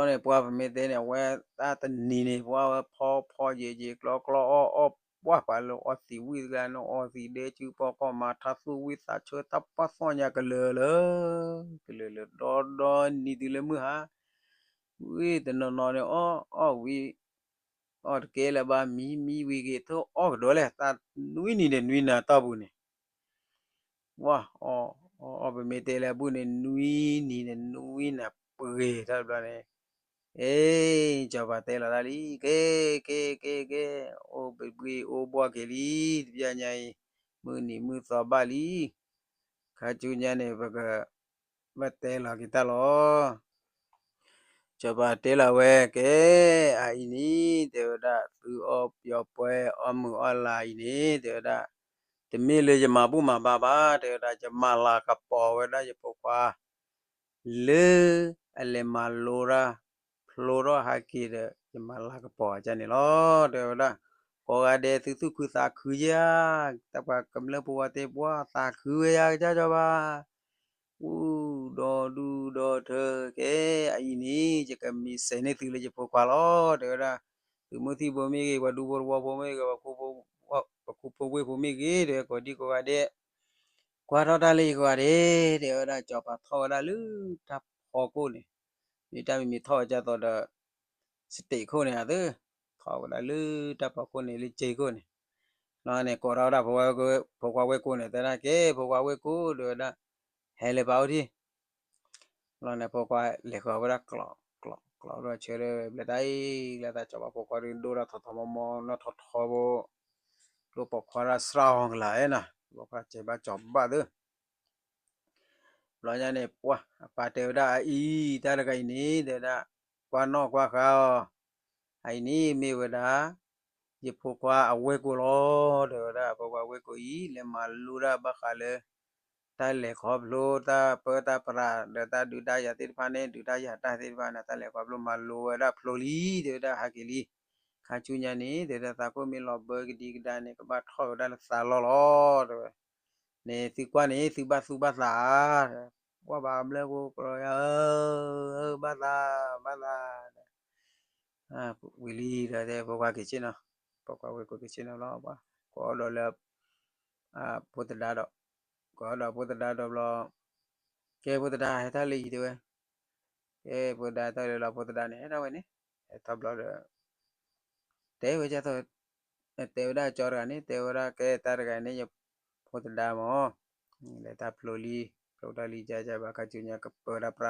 န့ၣ် ပှၤပမ့ၢ်တဲန့ၣ် အဝဲတၢ်တနံၤန့ၣ် ပှၤဝဲဖီဖီယဲာ်ယဲာ် ကျီကျီအီၣ်အီၣ် ပှၢ်ပှၤလၢအီသံးဝံၣ်တဂၤန့ၣ် အီသံးဒဲစုပီကီၢ် မၤထါသူၣ်ဝံၣ်သးဆၢ တၢ်ပှၢ်သီၣ်ညါကလၢာ်လၢ ကလၢာ်လၢဒီဒီနံၤတုၤလၢမုၢ်ဟါ ဝံၣ်တနီၤနီၤန့ၣ် အီၣ်အီၣ်ဝံၤ အီၣ်တကဲလၢၤဘၣ် မံမံဝံၤက့ၤ ထီၣ်အီၣ်ကဒီးလဲၣ် တၢ်နွံနံၤဒီးနွံနၤတီၢ်ပူၤန့ၣ် ဝါ အီၣ် အီၣ် ပမ့ၢ်တဲလၢအဘူၣ်န့ၣ် နွံနံၤန့ၣ် နွံနၤပှဲၤထီၣ်တဘျီန့ၣ် အ့ စီၤပၤတဲလီၤတၢ်လံ ကဲ ကဲ ကဲ ကဲ အိၣ်ဘှံးအိၣ်ဘှီၣ်က့ၤလံ တဘျီညါအံၤ မုၢ်နံၤမုၢ်သီဘၣ်လံ ခါဆူညါန့ၣ် ပက ဘၣ်တဲလီၤက့ၤတၢ်လီၤ. စီၤပၤတဲလီၤဝဲ ကဲ အအံၤန့ၣ် တဲဝဲဒၣ် သုအီၣ်ပျီပှဲ အီၣ်မုာ်အီၣ်လၤအံၤန့ၣ် တဲဝဲဒၣ် တမ့ၢ်လၢယမၤဘူၣ်မၤဘါဘၣ် တဲဝဲဒၣ် ယမၤလၤကပီၤဝဲဒၣ်ယဖိခွါ လၢအလဲၤမၤလိတၢ် ဖျိထီၣ်ဟးက့ၤဒီး ယမၤလၤကပီၤအကန့ၣ်လီၤ တဲဝဲဒၣ်. ကိးဂၤဒဲးသုသူၣ်ခုသးခုယၤ တၢ်ပှၤကမျၢၢ်ဖိဝဲသ့ၣ်ပှၢ် သးခုဝဲယၤကစၢ်စီၤပၤ အူဒီဒူဒီထၢ ကဲ အအံၤန့ၣ် ယကမ့ၢ်စဲးန့ၢ်သုလၢယဖိခွါလီၤ တဲဝဲဒၣ်. သုးမုၢ်သံၣ်ဘိမ့ၢ်ဂ့ၤ ပှၤဒူဖိတဝီဖိမ့ၢ်ဂ့ၤ ပှၤခူဖိဝ့ၢ်ဖိမ့ၢ်ဂ့ၤ တဲဝဲ ကိးဒံကိးဂၤဒဲး ကွၢ်ထီၣ်တၢ်လၢယဂီၢ်ဒဲး တဲဝဲဒၣ် စီၤပၤထီၣ်ဝဲဒၣ်လၢတၢ်ဖီခိၣ်န့ၣ် မ့ၢ်တၢ်မံၤမံၤထီၣ်ဝဲဒ်သိးဒီး စတ့းခိၣ်န့ၣ် အသ့ ထီၣ်ဝဲဒၣ်လၢတၢ်ဖီခိၣ်န့ၣ် လၢစ့ခိၣ်န့ၣ် လီၤန့ၣ် ကိးထီၣ်ဝဲဒၣ် ဖိခွါဝ့ၢ်ကိန့ၣ် တဲဒၣ် ကဲ ဖိခွါဝ့ၢ်ကိ တဲဝဲဒၣ် ဟဲလၢပၢ်အိၣ်ထံၣ် လီၤန့ၣ် ဖိခွါလဲၤဃီၤဝဲဒၣ်ကျိး ကျိး ကျိးဒီးဆၢဒီး ဘျဲၣ်တၢ်အံၤ လၢတၢ်စီၤပၤဖိခွါဒုးဒိၣ်ထီၣ်ထီထီမီမီ နီၢ်ထီထီဖိ ဒိၣ်ပိာ်ခွါဒၣ်စှၤအီၤကလၤအဲၣ်နၤ ပိာ်ခွါစဲးဘၣ်စီၤဘၣ်သ့ ဘျီညါန့ၣ် ပှၢ် အပၢ်တဲဝဲဒၣ်အအံၤ တၢ်တဂၤအံၤန့ၣ် တဲဝဲဒၣ် ကွၢ်နီၣ်ကွၢ်ဃါအီၤ အအံၤန့ၣ်မ့ၢ်ဝဲဒၣ် ယဖိခွါအဝ့ၢ်ကိလီၤ တဲဝဲဒၣ် ဖိခွါဝ့ၢ်ကိအံၤ လဲၤမၤလိတၢ်ဘၣ်ဃးလၢ တၢ်လဲၤခီဖျိ တၢ်ပၢတၢ်ပြး ဒီးတၢ်ဒုးတၢ်ယၤသ့ၣ်တဖၣ်န့ၣ် ဒုးတၢ်ယၤတၢ်သ့ၣ်တဖၣ်န့ၣ် တၢ်လဲၤခီဖျိမၤလိဝဲဒၣ်ဖျိလံ တဲဝဲဒၣ် ဟးက့ၤလံ ခါဆူညါန့ၣ် တဲဝဲဒၣ် သးခိၣ်မ့ၢ်လီၤဘၢကဒံကဒါန့ၣ် ကဘၣ်ထီၣ်ဝဲဒၣ်လၢသးလီၢ်လီၤ တဲဝဲ န့ၣ်သုကွၢ်န့ၣ် သုဘၣ်သူၣ်ဘၣ်သး ပှၢ်ဘၣ်ကမျၢၢ်ဖိကီယၤ ဘၣ်သး ဘၣ်သး ဝံၤလံဒီး တဲဖိခွါက့ၤဆ့ၣ်နီၤ ဖိခွါဝ့ၢ်ကိက့ၤဆ့ၣ်နီၤလီၤ ပှၢ် ကိးဒီးလၢ ဖိသဒါဒီး ကိးဒီးဖိသဒါဒီးဘျီ ကဲဖိသဒါဟဲထီၣ်လံအံၤတဲဝဲ ကဲဖိသဒါဟဲထီၣ်လံလီၤ ဖိသဒါန့ၣ် ဟဲထီၣ်ဝဲန့ၣ် ဟဲထီၣ်ဘျီဒီး တဲဝဲဒ်သိး တဲဝဲဒၣ်ကၠီတဂၤန့ၣ် တဲဝဲဒၣ်ကဲတၢ်တဂၤန့ၣ် ယဖိသဒါမၢ် လဲၤတၢ်ဖျိလံ ဖျိတၢ်လံ ကၢ်ကၢ်ဘၣ်ခါဆူညါ ကပၢတၢ်ပြး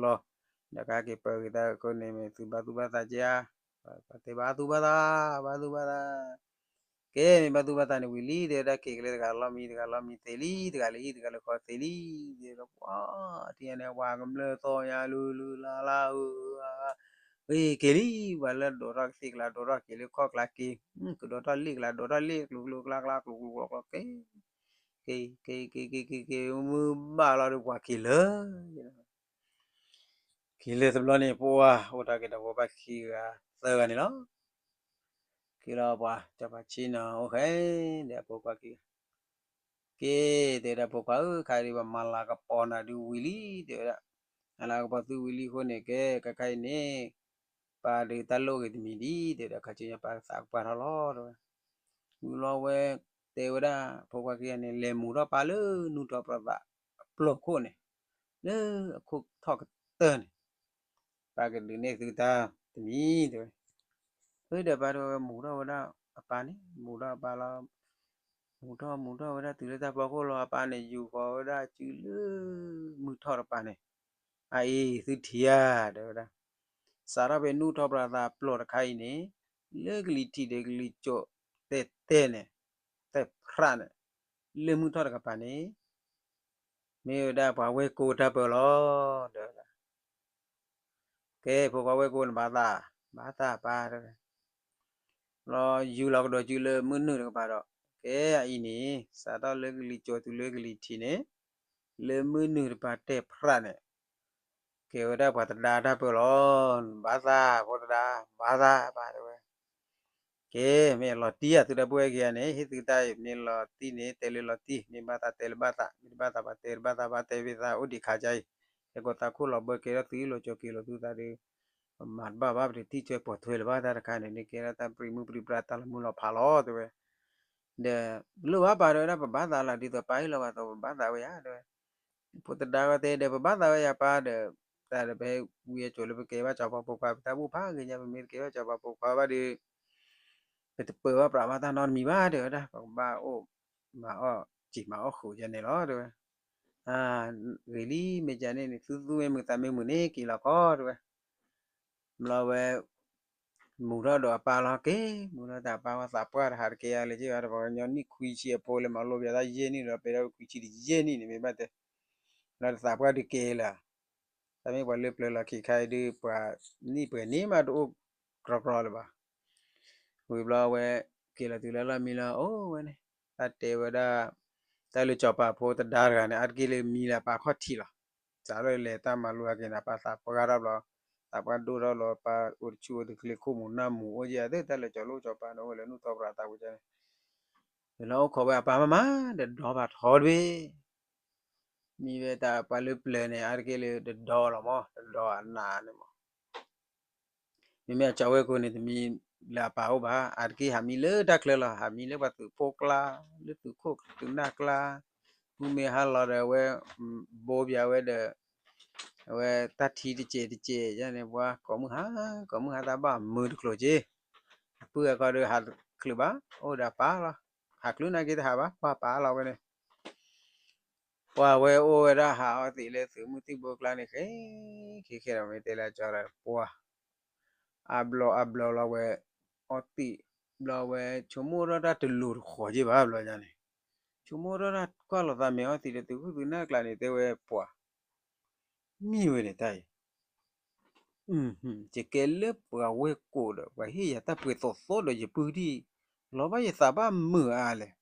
လၢယလီၢ် ဒီးကဟဲက့ၤပၢက့ၤတၢ်ခိၣ်န့ၣ် မ့ၢ်သုဘၣ်သူၣ်ဘၣ်သးက့ဧါ ပှၤတဲဘၣ်သူၣ်ဘၣ်သး ဘၣ်သူၣ်ဘၣ်သး ကဲမ့ၢ်ဘၣ်သူၣ်ဘၣ်သးန့ၣ်ဝံၤလံ တဲဝဲဒၣ်က့ၤကလဲၤတဂၤလီၢ်မံ တဂၤလီၢ်မံသ့လံ တဂၤလၢဟံၣ်တဂၤလၢဃီသ့လံ တဲဝဲဒၣ်ပှၤ ထံၣ်ညါန့ၣ် ပှၤကမျၢၢ်သီၣ်ညါလုလုလါလါဧၢ က့ၤလံ ပှၤလၢဒိးထီၣ်ကသ့ၣ်ကလါ ဒိးထီၣ်က့ၤလၢခီၣ်ကျါက့ၤ ကဒိးထီၣ်လ့ၣ်ကလါ ဒိးထီၣ်လ့ၣ် ကျိၤကျိၤကျါကျါ ကျိၤကျိၤကျိၤကျိၤ က့ၤ က့ၤ က့ၤ က့ၤ က့ၤ က့ၤ က့ၤ မုၢ်ဘၣ်လီၤဒီးပှၤက့ၤလၢ က့ၤလၢတဘျီန့ၣ် ပှၢ် အိၣ်ထီၣ်က့ၤဒီးဖိခွါခံဂၤသၢဂၤန့ၣ်လီၤ. က့ၤလီၤပှၤ စီၤပၤဆ့ၣ်နီၤအိၣ်ဃဲ ဒီးဖိခွါခံဂၤ က့ၤ တဲဝဲဒၣ်ဖိခွါဧၢ ခါဒုးပမၤလၤကပီၤနၤဒုးဝံၤလံ တဲဝဲဒၣ် မၤလၤကပီၤသုဝံၤလံအဃိန့ၣ် ကဲ ခဲခါအံၤန့ၣ် ပၢ်ဒုးတၢ်လိၣ်ဂ့ၤတမံၤဒံး တဲဝဲဒၣ် ခါဆူညါပၢ်ကသးကပှၢ်ထီၣ်လီၤ တဲဝဲ ဝံၤလီၤဝဲ တဲဝဲဒၣ် ဖိခွါခံဂၤန့ၣ် လဲၤမူၤထီၣ်ပၢ်လၢနူၢ်ထီၣ်ပြးသးအပျီၢ်ခိၣ်န့ၣ် လၢအခိၣ်ထီၣ်ကတၢၢ်န့ၣ် ပၢ်ကဒုးနဲၣ်သုတၢ်တမံၤ တဲဝဲ ဖဲဒီးပၢ်တဲဝဲ မူၤထီၣ်ဝဲဒၣ်အပၢ်န့ၣ် မူၤထီၣ်အပၢ်လီၤ မူၤထီၣ် မူၤထီၣ်ဝဲဒၣ်တုၤလၢတၢ်ဖီခိၣ်လီၤ အပၢ်န့ၣ် ယူၤဃီၤဝဲဒၣ်စုလၢ မုၢ်ထီၣ်တပၤန့ၣ် အအံၤ သုထံၣ်ဧါ တဲဝဲဒၣ် စးထီၣ်ဖဲနူၢ်ထီၣ်ပြးသးပျီၢ်တခါအံၤန့ၣ် လၢကလံၤထံးဒီးကလံၤစိးတဲတဲန့ၣ် တဲဖျးန့ၣ် လၢမုၢ်ထီၣ်တကပၤန့ၣ် မ့ၢ်ဝဲဒၣ်ပှၤဝ့ၢ်ကိတၢ်ပၢလီၤ တဲဝဲဒၣ် ကဲ ဖိခွါဝ့ၢ်ကိန့ၣ်ဘၣ်သး ဘၣ်သးပၢ်တဲဝဲ, လီၤယူၤလီၤကဒီးစုလၢမုၢ်နုာ်တကပၤဒီး, ကဲအအံၤန့ၣ် စးထီၣ်လၢကလံၤစိးတုၤလၢကလံၤထံးန့ၣ်, လၢမုၢ်နုာ်တပၤတဲာ်ဖြးန့ၣ်, ကဲဝဲဒၣ်ပှၤသဒါတၢ်ပၢလီၤ, ဘၣ်သးဖိသဒါ, ဘၣ်သးပၢ်တဲဝဲ ကဲ မ့ၢ်လီၤတံၢ်ဧါ သုတၢ်ပုၢ်ဝဲၢ်ခံဂၤန့ၣ် ဟ့ၣ်သုတၢ်အံၤ မ့ၢ်လီၤတံၢ်န့ၣ် တဲလၢလီၤတံၢ်, မ့ၢ်ဘၣ်သးတဲလၢဘၣ်သး, မ့ၢ်တဘၣ်သးပှၤတဲလၢဘၣ်သး, ဘၣ်တဲဝံသးအိၣ်ဒံးခါကါအံၤ, ဟဲကိးသးခိၣ်လီၤဘၢကဲထီၣ်သုလီၤကၠီၤက့ၤလီၤသုသးဒီး, ပမၤတဘၣ်ဘၣ် ပတထံၣ်ထွဲပိာ်ထွဲလၢၤဘၣ်တၢ်တခါန့ၣ် န့ၣ်ကဲထီၣ်တၢ်ပြံမုၢ်ပြံပြါတၢ်လီၤမုၢ်လီၤဖးလီၤတဲဝဲ, ဒီး လိၣ်ဘၣ်ပၢ်တဲဝဲဒၣ် ပဘၣ်သးလီၤ ဒ်သိးပၢ်ဟ့ၣ်လီၤပှၤသိး ပဘၣ်သးဝဲယါတဲဝဲ ဖိသဒါဝဲတဲဒီး ပဘၣ်သးဝဲယါပၢ်ဒီး, တၢ်ဒီးပဟဲဝံအစိၤလၢပကဲဘၣ်စီၤပၤဖိခွါ ပတၢ်ဘူၣ်ဖးဂ့ၤညါ ပမ့ၢ်တကဲဘၣ်စီၤပၤဖိခွါဘၣ်ဒီး, ပတပၢဘၣ်ပြးဘၣ်တၢ်နီတမံၤဘၣ်တဲဝဲဒၣ် ပကဘၣ်အိၣ်မၤအီၣ်စံာ်မၤအီၣ်ဃုာ်ယါန့ၣ်လီၤတဲဝဲ, ဂ့ၤလံမ့ၢ်ကန့ၣ်န့ၣ် သူသူမ့ၢ်မုာ်သးမ့ၢ်မုာ်န့ၣ် က့ၤလီၤကီးတဲဝဲ, ဘျီဝဲ မူထီၣ်ဒီးအပၢ်လီၤက့ၤ, မူထီၣ်တၢ်အပၢ်ဝဲသးပှၢ်တဟးတက့ၢ်ယါလၢၤက့ၤဘၣ် တပှၤကညီနံၣ်ခွံဆံအဖိလၢမၤလိပယီၤတၢ်ယဲၢ်နံၣ်ဒီး ပှဲၤဒီးခွံဆံတယဲၢ်နံၣ်န့ၣ် မ့ၢ်ဘၣ်တဲ, လီၤတသးပှၢ်ဒုးက့ၤလၢၤ, တၢ်မ့ၢ်ပှၤလၢပျၢၤလီၤခံခါအံၤဒုး ပှၤနံၣ်ပှဲၤန့ၣ်မးတအိၣ်ကြီကြီလၢၤဘၣ်, ဝံၤဘျီဝဲ က့ၤလီၤတုၤလၢလီၢ်မံလၢ အိၣ်ဝဲန့ၣ်, တၢ်တဲဝဲဒၣ်, တၢ်လၢစီၤပၤဖိသဒါတဂၤန့ၣ် အါတက့ၢ်လၢမံလၢအပၢ်ခီၣ်ထံးလီၤ, စးထီၣ်လဲၤတၢ်မၤလိဟဲက့ၤန့ၣ် အပၢ်သးပှၢ်ထီၣ်ဘျီ, သးပှၢ်ဒိၣ်ထီၣ်ဘျီ ပၢ်အိၣ်တဆူၣ်အိၣ်တချ့ ခိၣ်မူၤနၢ်မူၤအိၣ်ကဲသ့ၣ် တၢ်လၢစီၤလိၣ်စီၤပၤန့ၣ် အိၣ်ဝဲလၢနူၢ်သီပရၤသးပူၤကန့ၣ်, ဒီးလၢအိၣ်ခိးဝဲအပၢ်မးမး ဒီးဒီဘၣ်ထီတဘ့ၣ်, မံဝဲတၢ်ပှၤလၢပျၢၤန့ၣ် အါတက့ၢ်လၢတဒီလီၤမး တဒီအနးန့ၣ်မး မ့မ့ၢ်အကၠီဝဲၢ်ကိန့ၣ် တမံလၢအပၢ်အိၣ်ဘၣ်, အါတက့ၢ်ဟးမံလၢတၢ်ချၢလီၤ, ဟးမံလၢပှၤသုးဖိကျါ, လၢသုးခိၣ်သုးနၢ်ကျါ, မ့မ့ၢ်ဟါလီၤဒီးအဝဲ ဘိပၠးဝဲဒီး အဝဲတၢ်ထံတစဲးတစဲးယါန့ၣ် ပှၤကိးမုၢ်ဟါ, ကိးမုၢ်ဟါတၢ်ဘၣ်မုာ်တကျိၤက့, အပုၢ်အကီၢ်ဒီးဟးချုးဘၣ်, အိၣ်ဒီးအပၢ်လီၤ, ဟးချုးနာ်က့တဟးဘၣ် ပှၤပၢ်လီၤဝဲန့ၣ် ပှၤဝဲအိၣ်ဝဲဒၣ်ဟးအီသံးလၢသုးမုၢ်သံၣ်ဘိကျါန့ၣ် ဃဲ, ခဲခဲဒီးမ့ၢ်တဲလၢကၠီဒီးပှၤ, အဘျီအဘျီလီၤဝဲ, အီသံး, ဘျီဝဲဆိကမိၣ်ထီၣ်တၢ်တလိၤတဃီၤက့ဘၣ်ဘျီညါန့ၣ်, ဆိကမိၣ်ထီၣ်တၢ်ကွၢ်လီၤသးမဲာ်အီသံးဒီးသုးခိၣ်သုးနၢ်ကျါန့ၣ် တဲဝဲပှၤ မံဝဲန့ၣ်တၢ်အံၤ, ယကဲလၢပှၤဝဲၢ်ကိးဒီး ပှၤဟ့ၣ်ယၤတၢ်ပှဲၤသိးသိးဒီးယပုၢ်ဒံၣ်, လီၤဘၣ်ယသးဘၣ်မုာ်အါလဲၣ်,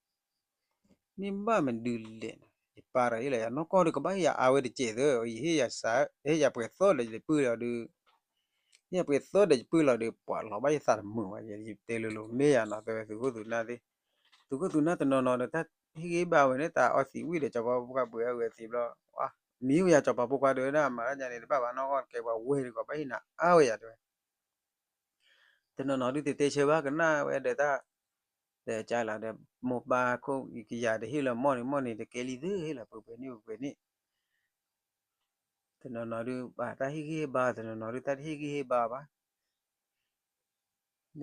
မ့ၢ်ဘၣ်မနုၤလဲၣ်, ယပၢ်တဂၤဟ့ၣ်လီၤယၤနီၢ်ကီၢ်ဒီး ကဘၣ်ဟ့ၣ်ယၤအါဝဲတစဲးသၢ, ယဟ့ၣ်ယၤစး, ဟ့ၣ်ယၤပှဲၤသိးဒီးယပုၢ်လီၤဒီး ဟ့ၣ်ယၤပှဲၤသိးဒီးယပုၢ်လီၤဒီး ပှၤလီၤဘၣ်ယသးတမုာ်ဘၣ်, ယတဲလိၤလိၤ မ့ၢ်ယၤနီၤ တဲဝဲသုးခိၣ်သုးနၢ်သ့ၣ်, သုးခိၣ်သုးနၢ်တနီၤနီၤဒီး တၢ်ဟ့ၣ်ဂံၢ်ဟ့ၣ်ဘါဝဲန့ၣ် တၢ်အီသံးဝံၣ်ဒီး စီၤပၤဖိခွါဘှံးအဂ့ၤသံးဘျီ, မံဝဲယၤစီၤပၤဖိခွါတဲဝဲဒၣ် မၤတၢ်ညါန့ၣ် တဘၣ်ဘၣ်နီၢ်ကီၢ် ကဲပှၤဝဲၢ်ဒီး ကဘၣ်ဟ့ၣ်နၤအါဝဲယၤတဲဝဲ တနီၤနီၤဒုးတတဲဆၢဘၣ်ကနၣ်ဝဲဒီးတၢ်, ဒီးကလးဒီး မိၢ်ပၢ်ခိၣ်ကယၤဒီးဟ့ၣ်လီၤမီၢ်န့ၣ်မီၢ်န့ၣ် တကဲလံသုဟ့ၣ်လီၤပှဲၤပှဲၤန့ၣ်ပှဲၤပှဲၤန့ၣ်, တနီၤနီၤဒုးဘၣ်တၢ်ဟ့ၣ်ဂံၢ်ဟ့ၣ်ဘါ တနီၤနီၤဒုးတၢ်တဟ့ၣ်ဂံၢ်ဟ့ၣ်ဘါဘၣ် န့ၣ်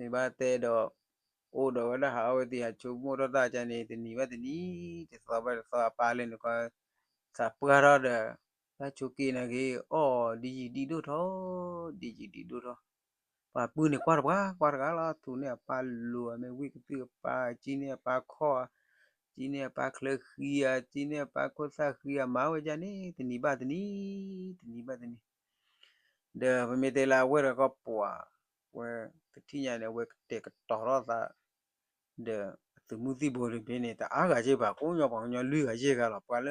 ဘၣ်တဲဒီး, အိၣ်ဒီးဝဲဒၣ်ဟးအီၣ်ဝဲသ့ၣ်ဟးဆိကမိၣ်ထီၣ်တၢ်ကန့ၣ် တနံၤဘၣ်တနံၤ တသီဘၣ်တသီ အပၢ်လၢနကီၢ်, သးပှၢ်ထီၣ်ဒီး, တၢ်ဆိးက့နၤက့ၤ အီၣ်ဒ်ယံာ်ဒ်ဒိၣ်ထီၣ်, ဒ်ယံာ်ဒ်ဒိၣ်ထီၣ်, ပှၤပုၢ်န့ၣ်ကွၢ်တပှၢ်ကွၢ်တဂၤလီၤ ထူးန့ၢ်အပၢ်လိၤ အမ့ၢ်ဝံၣ်ကသုၣ်အပၢ် ကံန့ၢ်အပၢ်ခီၣ်ဧါ, ကံန့ၢ်အပၢ်ချၢဃံဧါ, ကံန့ၢ်အပၢ်ခိၣ်သၣ်ဃံဧါ မၤဝဲဒ်န့ၣ် တနံၤဘၣ်တနံၤ, တနံၤဘၣ်တနံၤ ဒီးပမ့ၢ်တဲလၢအဝဲၢ်တဂၤကီၢ်ပှၤ, ဝဲကထံၣ်ညါန့ၣ် အဝဲကတဲာ်ကတီၤထီၣ်သး, ဒီးသုးမုၢ်သံၣ်ဘိတဘ့ၣ်န့ၣ် တအါဂၤက့ဘၣ် ကိးညီပှၤကညီလွံၢ်ဂၤယဲၢ်ဂၤလီၤ ပှၤလၢ,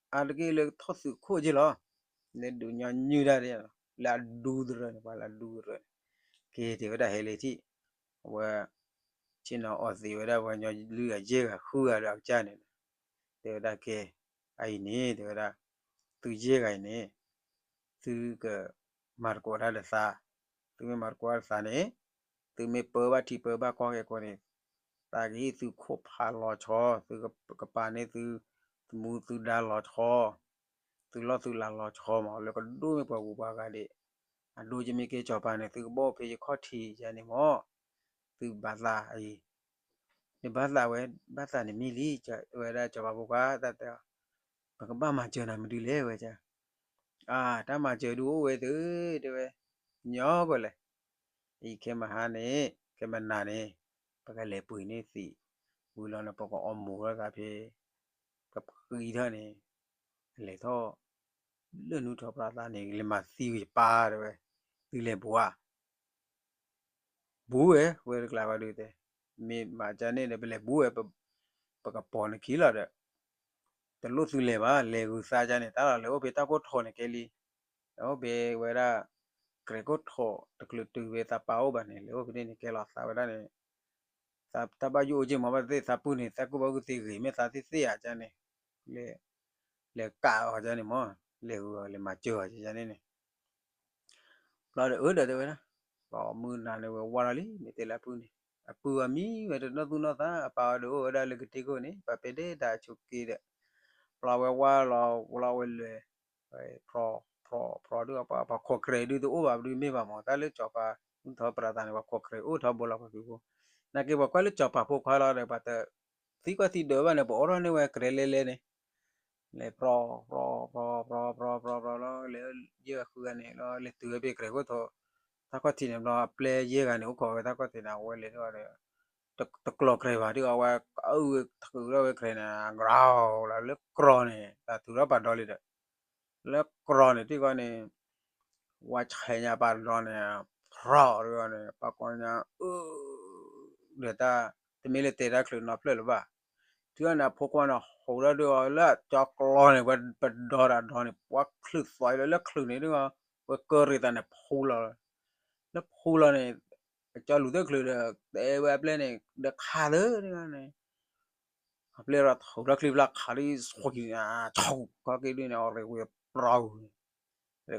အါတက့ၢ်လၢထီၣ်သုးခိၣ်က့လီၤ, လၢဒုးညီနုၢ်တၢ်ဒ်, လၢအဒူသရၢန့ၣ် ပှၤလၢအဒူသရၢန့ၣ်, က့ၤတဲဝဲဒၣ်ဟဲလၢထံၣ်, အဝဲ, ဆ့ၣ်နီၤအီသံးဝဲဒၣ်ပှၤကညီလွံၢ်ဂၤယဲၢ်ဂၤဃုဂၤဒီးအကစၢ်န့ၣ်, တဲဝဲဒၣ်ကဲ, အအံၤန့ၣ် တဲဝဲဒၣ်, သုယဲၢ်ဂၤအံၤန့ၣ်, သုက, မၤသကိးတၢ်ဒီးသး, သုမ့ၢ်မၤသကိးတၢ်ဒီးသးန့ၣ်, သုမ့ၢ်ပၢဘၣ်ထံပၢဘၣ်ကီၢ်ကဲကိးန့ၣ်, သးကဟ့ၣ်သုခိၣ်ဖးလီၤဆီ, သုကပာ်န့ၢ်သု, သမူသုဒါလီၤဆီ, သုလီၢ်သုလၤလီၤဆီမး လၢကဒိၣ်မ့ၢ်ပှၤဂုၤပှၤဂၤဒံး, အဒိကမ့ၢ်ကဲစီၤပၤန့ၣ် သုကဘၣ်အိၣ်ဖဲယခီၣ်ထံးယၤန့ၣ်မး, သုဘၣ်သးအံၤ နဘၣ်သးဝဲ, ဘၣ်သးန့ၣ်မ့ၢ်လံ, ဝဲဒၣ်စီၤပၤဖိခွါတၢ်တဲ, ပကဘၣ်မၤစၢၤနၤမနုၤလဲၣ် ဝဲ, အၢ တၢ်မၤစၢၤဒုးအိၣ်ဝဲသု, တဲဝဲ, ညီကီၢ်လဲၣ်, အံၤခဲမဟါန့ၣ် ခဲမနၤန့ၣ်, ပကလဲၤပှ့ၤန့ၢ်သံး, ဝံၤလီၤန့ၣ် ပကအီၣ်မူၤထီၣ်သးဖဲ, ကဖှံထီၣ်န့ၣ်, လဲၤထီၣ်, လၢနူထီၣ်ပြးသးန့ၣ် လဲၤမၤသံဝဲယပၢ်တဲဝဲ, သုလဲၤဘှါ ပလဲၤဘူးဝဲ ဝဲတကျါဘၣ်ဒုးတဲ, မ့ၢ်မၤကန့ၣ်ဒီး ပလဲၤဘူးဝဲ, ပကပိာ်နခံလီၤဒီး တလိၣ်သုလဲၤဘၣ်, လဲၤဂုၤသးကန့ၣ် တၢ်လီၤလဲၤအိၣ်ဖဲတၢ်ကိၢ်ထီၣ်န့ၣ်ကဲလံ. လဲၤအိၣ်ဖဲဝဲဒၣ် ကြဲးကိၢ်ထီၣ်တကျုးတုၤဖဲသးပာ်အိၣ်ဘၣ်န့ၣ် လဲၤအိၣ်ဖဲန့ၣ်န့ၣ် ကဲလီၤသးဝဲဒၣ်န့ၣ်, တၢ်ဘၣ်ယိၣ်အိၣ်က့ၢ်မး ဘၣ်သ့ၣ်သးပုၢ်န့ၣ် သးကူၣ်ဘၣ်ကူၣ်သ့ဂ့ၤ မ့ၢ်သးသ့ၣ်သ့ၣ်ဧါကန့ၣ်, လဲၤကးအီၤကန့ၣ်မး, လဲၤဂုၤအီၤ လဲၤမၤစၢၤအီၤကန့ၣ်န့ၣ် ဘျီဒီးအၢဒီးတဲဝဲဒၣ်, ဘျီမုၢ်နၤန့ၣ်ဝဲဝါထီၣ်လံ မ့ၢ်တဲလၢအပုၢ်န့ၣ်, အပုၢ်အမံဝဲတနီၣ်သူၣ်နီၣ်သး အပၢ်အီၤဒီးအိၣ်ဝဲဒၣ်လၢကတ့ၢ်ခိၣ်န့ၣ် ပှၤပဲဒဲတၢ်ဆိးက့ဒီး, ဘျီဝဲဝါလီၤ ဝဲလီၤဝဲလဲၤ, ဖျီ ဖျီ ဖျီဒုး ပှၤခိးကြဲးဒုးတအိၣ်ဘၣ်ဒုးမ့ၢ်ဘၣ်မး တၢ်လၢစီၤပၤ မုၢ်ထီၣ်ပြၤသးန့ၣ် ပှၤခိးကြဲးအိၣ်ထီဘိလီၤပှၤက့ၤဖိ, နာ်က့ပှၤကွၢ်လၢစီၤပၤဖိခွါလီၤဒီး ပှၤတသံကွၢ်သံဒၢးဘၣ်န့ၣ် ပအိးထီၣ်န့ၢ်ဝဲကြဲးလဲလဲန့ၣ် လဲၤဖျီ ဖျီ ဖျီ ဖျီ ဖျီ ဖျီ ဖျီ ဖျီလီၤ လဲၤယဲၢ်ဂၤဃုဂၤန့ၣ် လီၤလဲၤတုၤဝဲဖဲကြဲးခိၣ်ထီၣ် တၢ်ခီၣ်ထံးန့ၣ်ဘျီ အပျဲၢ်ယဲၢ်ဂၤန့ၣ် အိၣ်ခိးဝဲတၢ်ခီၣ်ထံးန့ၣ် အဝဲလဲၤဒီး တကျီၤကြဲးဘၣ် ဒ်အဝဲ အုထုးထီၣ်ဝဲကြဲးန့ၣ် ကရၢလီၤလၢကြီၤန့ၣ် တၢ်ထုးထီၣ်ပာ်ဒီလံဒီး လၢကြီၤန့ၣ် ထံၣ်ဃီန့ၣ် ဝါဆဲးညါပာ်ဒီန့ၣ် ဖြီၣ်တဂီၢ်န့ၣ် ပှၤကိးညါ အၢ ဒီးတၢ် တမ့ၢ်လၢတဲတၢ်ချုးနီဖျၢၣ်လၢၤဘၣ်. ထံၣ်ဃီန့ၣ် အဖိခွါန့ၣ် ဟူးထီၣ်ဒုးအီၤလၢအကၠီကျီန့ၣ် ပှၤပဒီတၢ်ဒီန့ၣ် ပှၤချုးသွဲလၢလၢချုးန့ၣ်ဒုးအီၤ ပှၤကၢရ့ၣ်သးန့ၣ်ဖူလီၤ. လၢဖူလီၤန့ၣ် အကၠီလူၤသ့ၣ်ချုးဒီး တဲဝဲအပျဲၢ်န့ၣ် ဒီးခးသၢန့ၣ် အပျဲၢ်ဒီးထုးထီၣ်ချံဖျၢၣ်ခးလံ ဆှံ ဆူၣ် ခီက့ၤဒုးန့ၣ် အရ့ၤကွံာ်ပြီၤန့ၣ်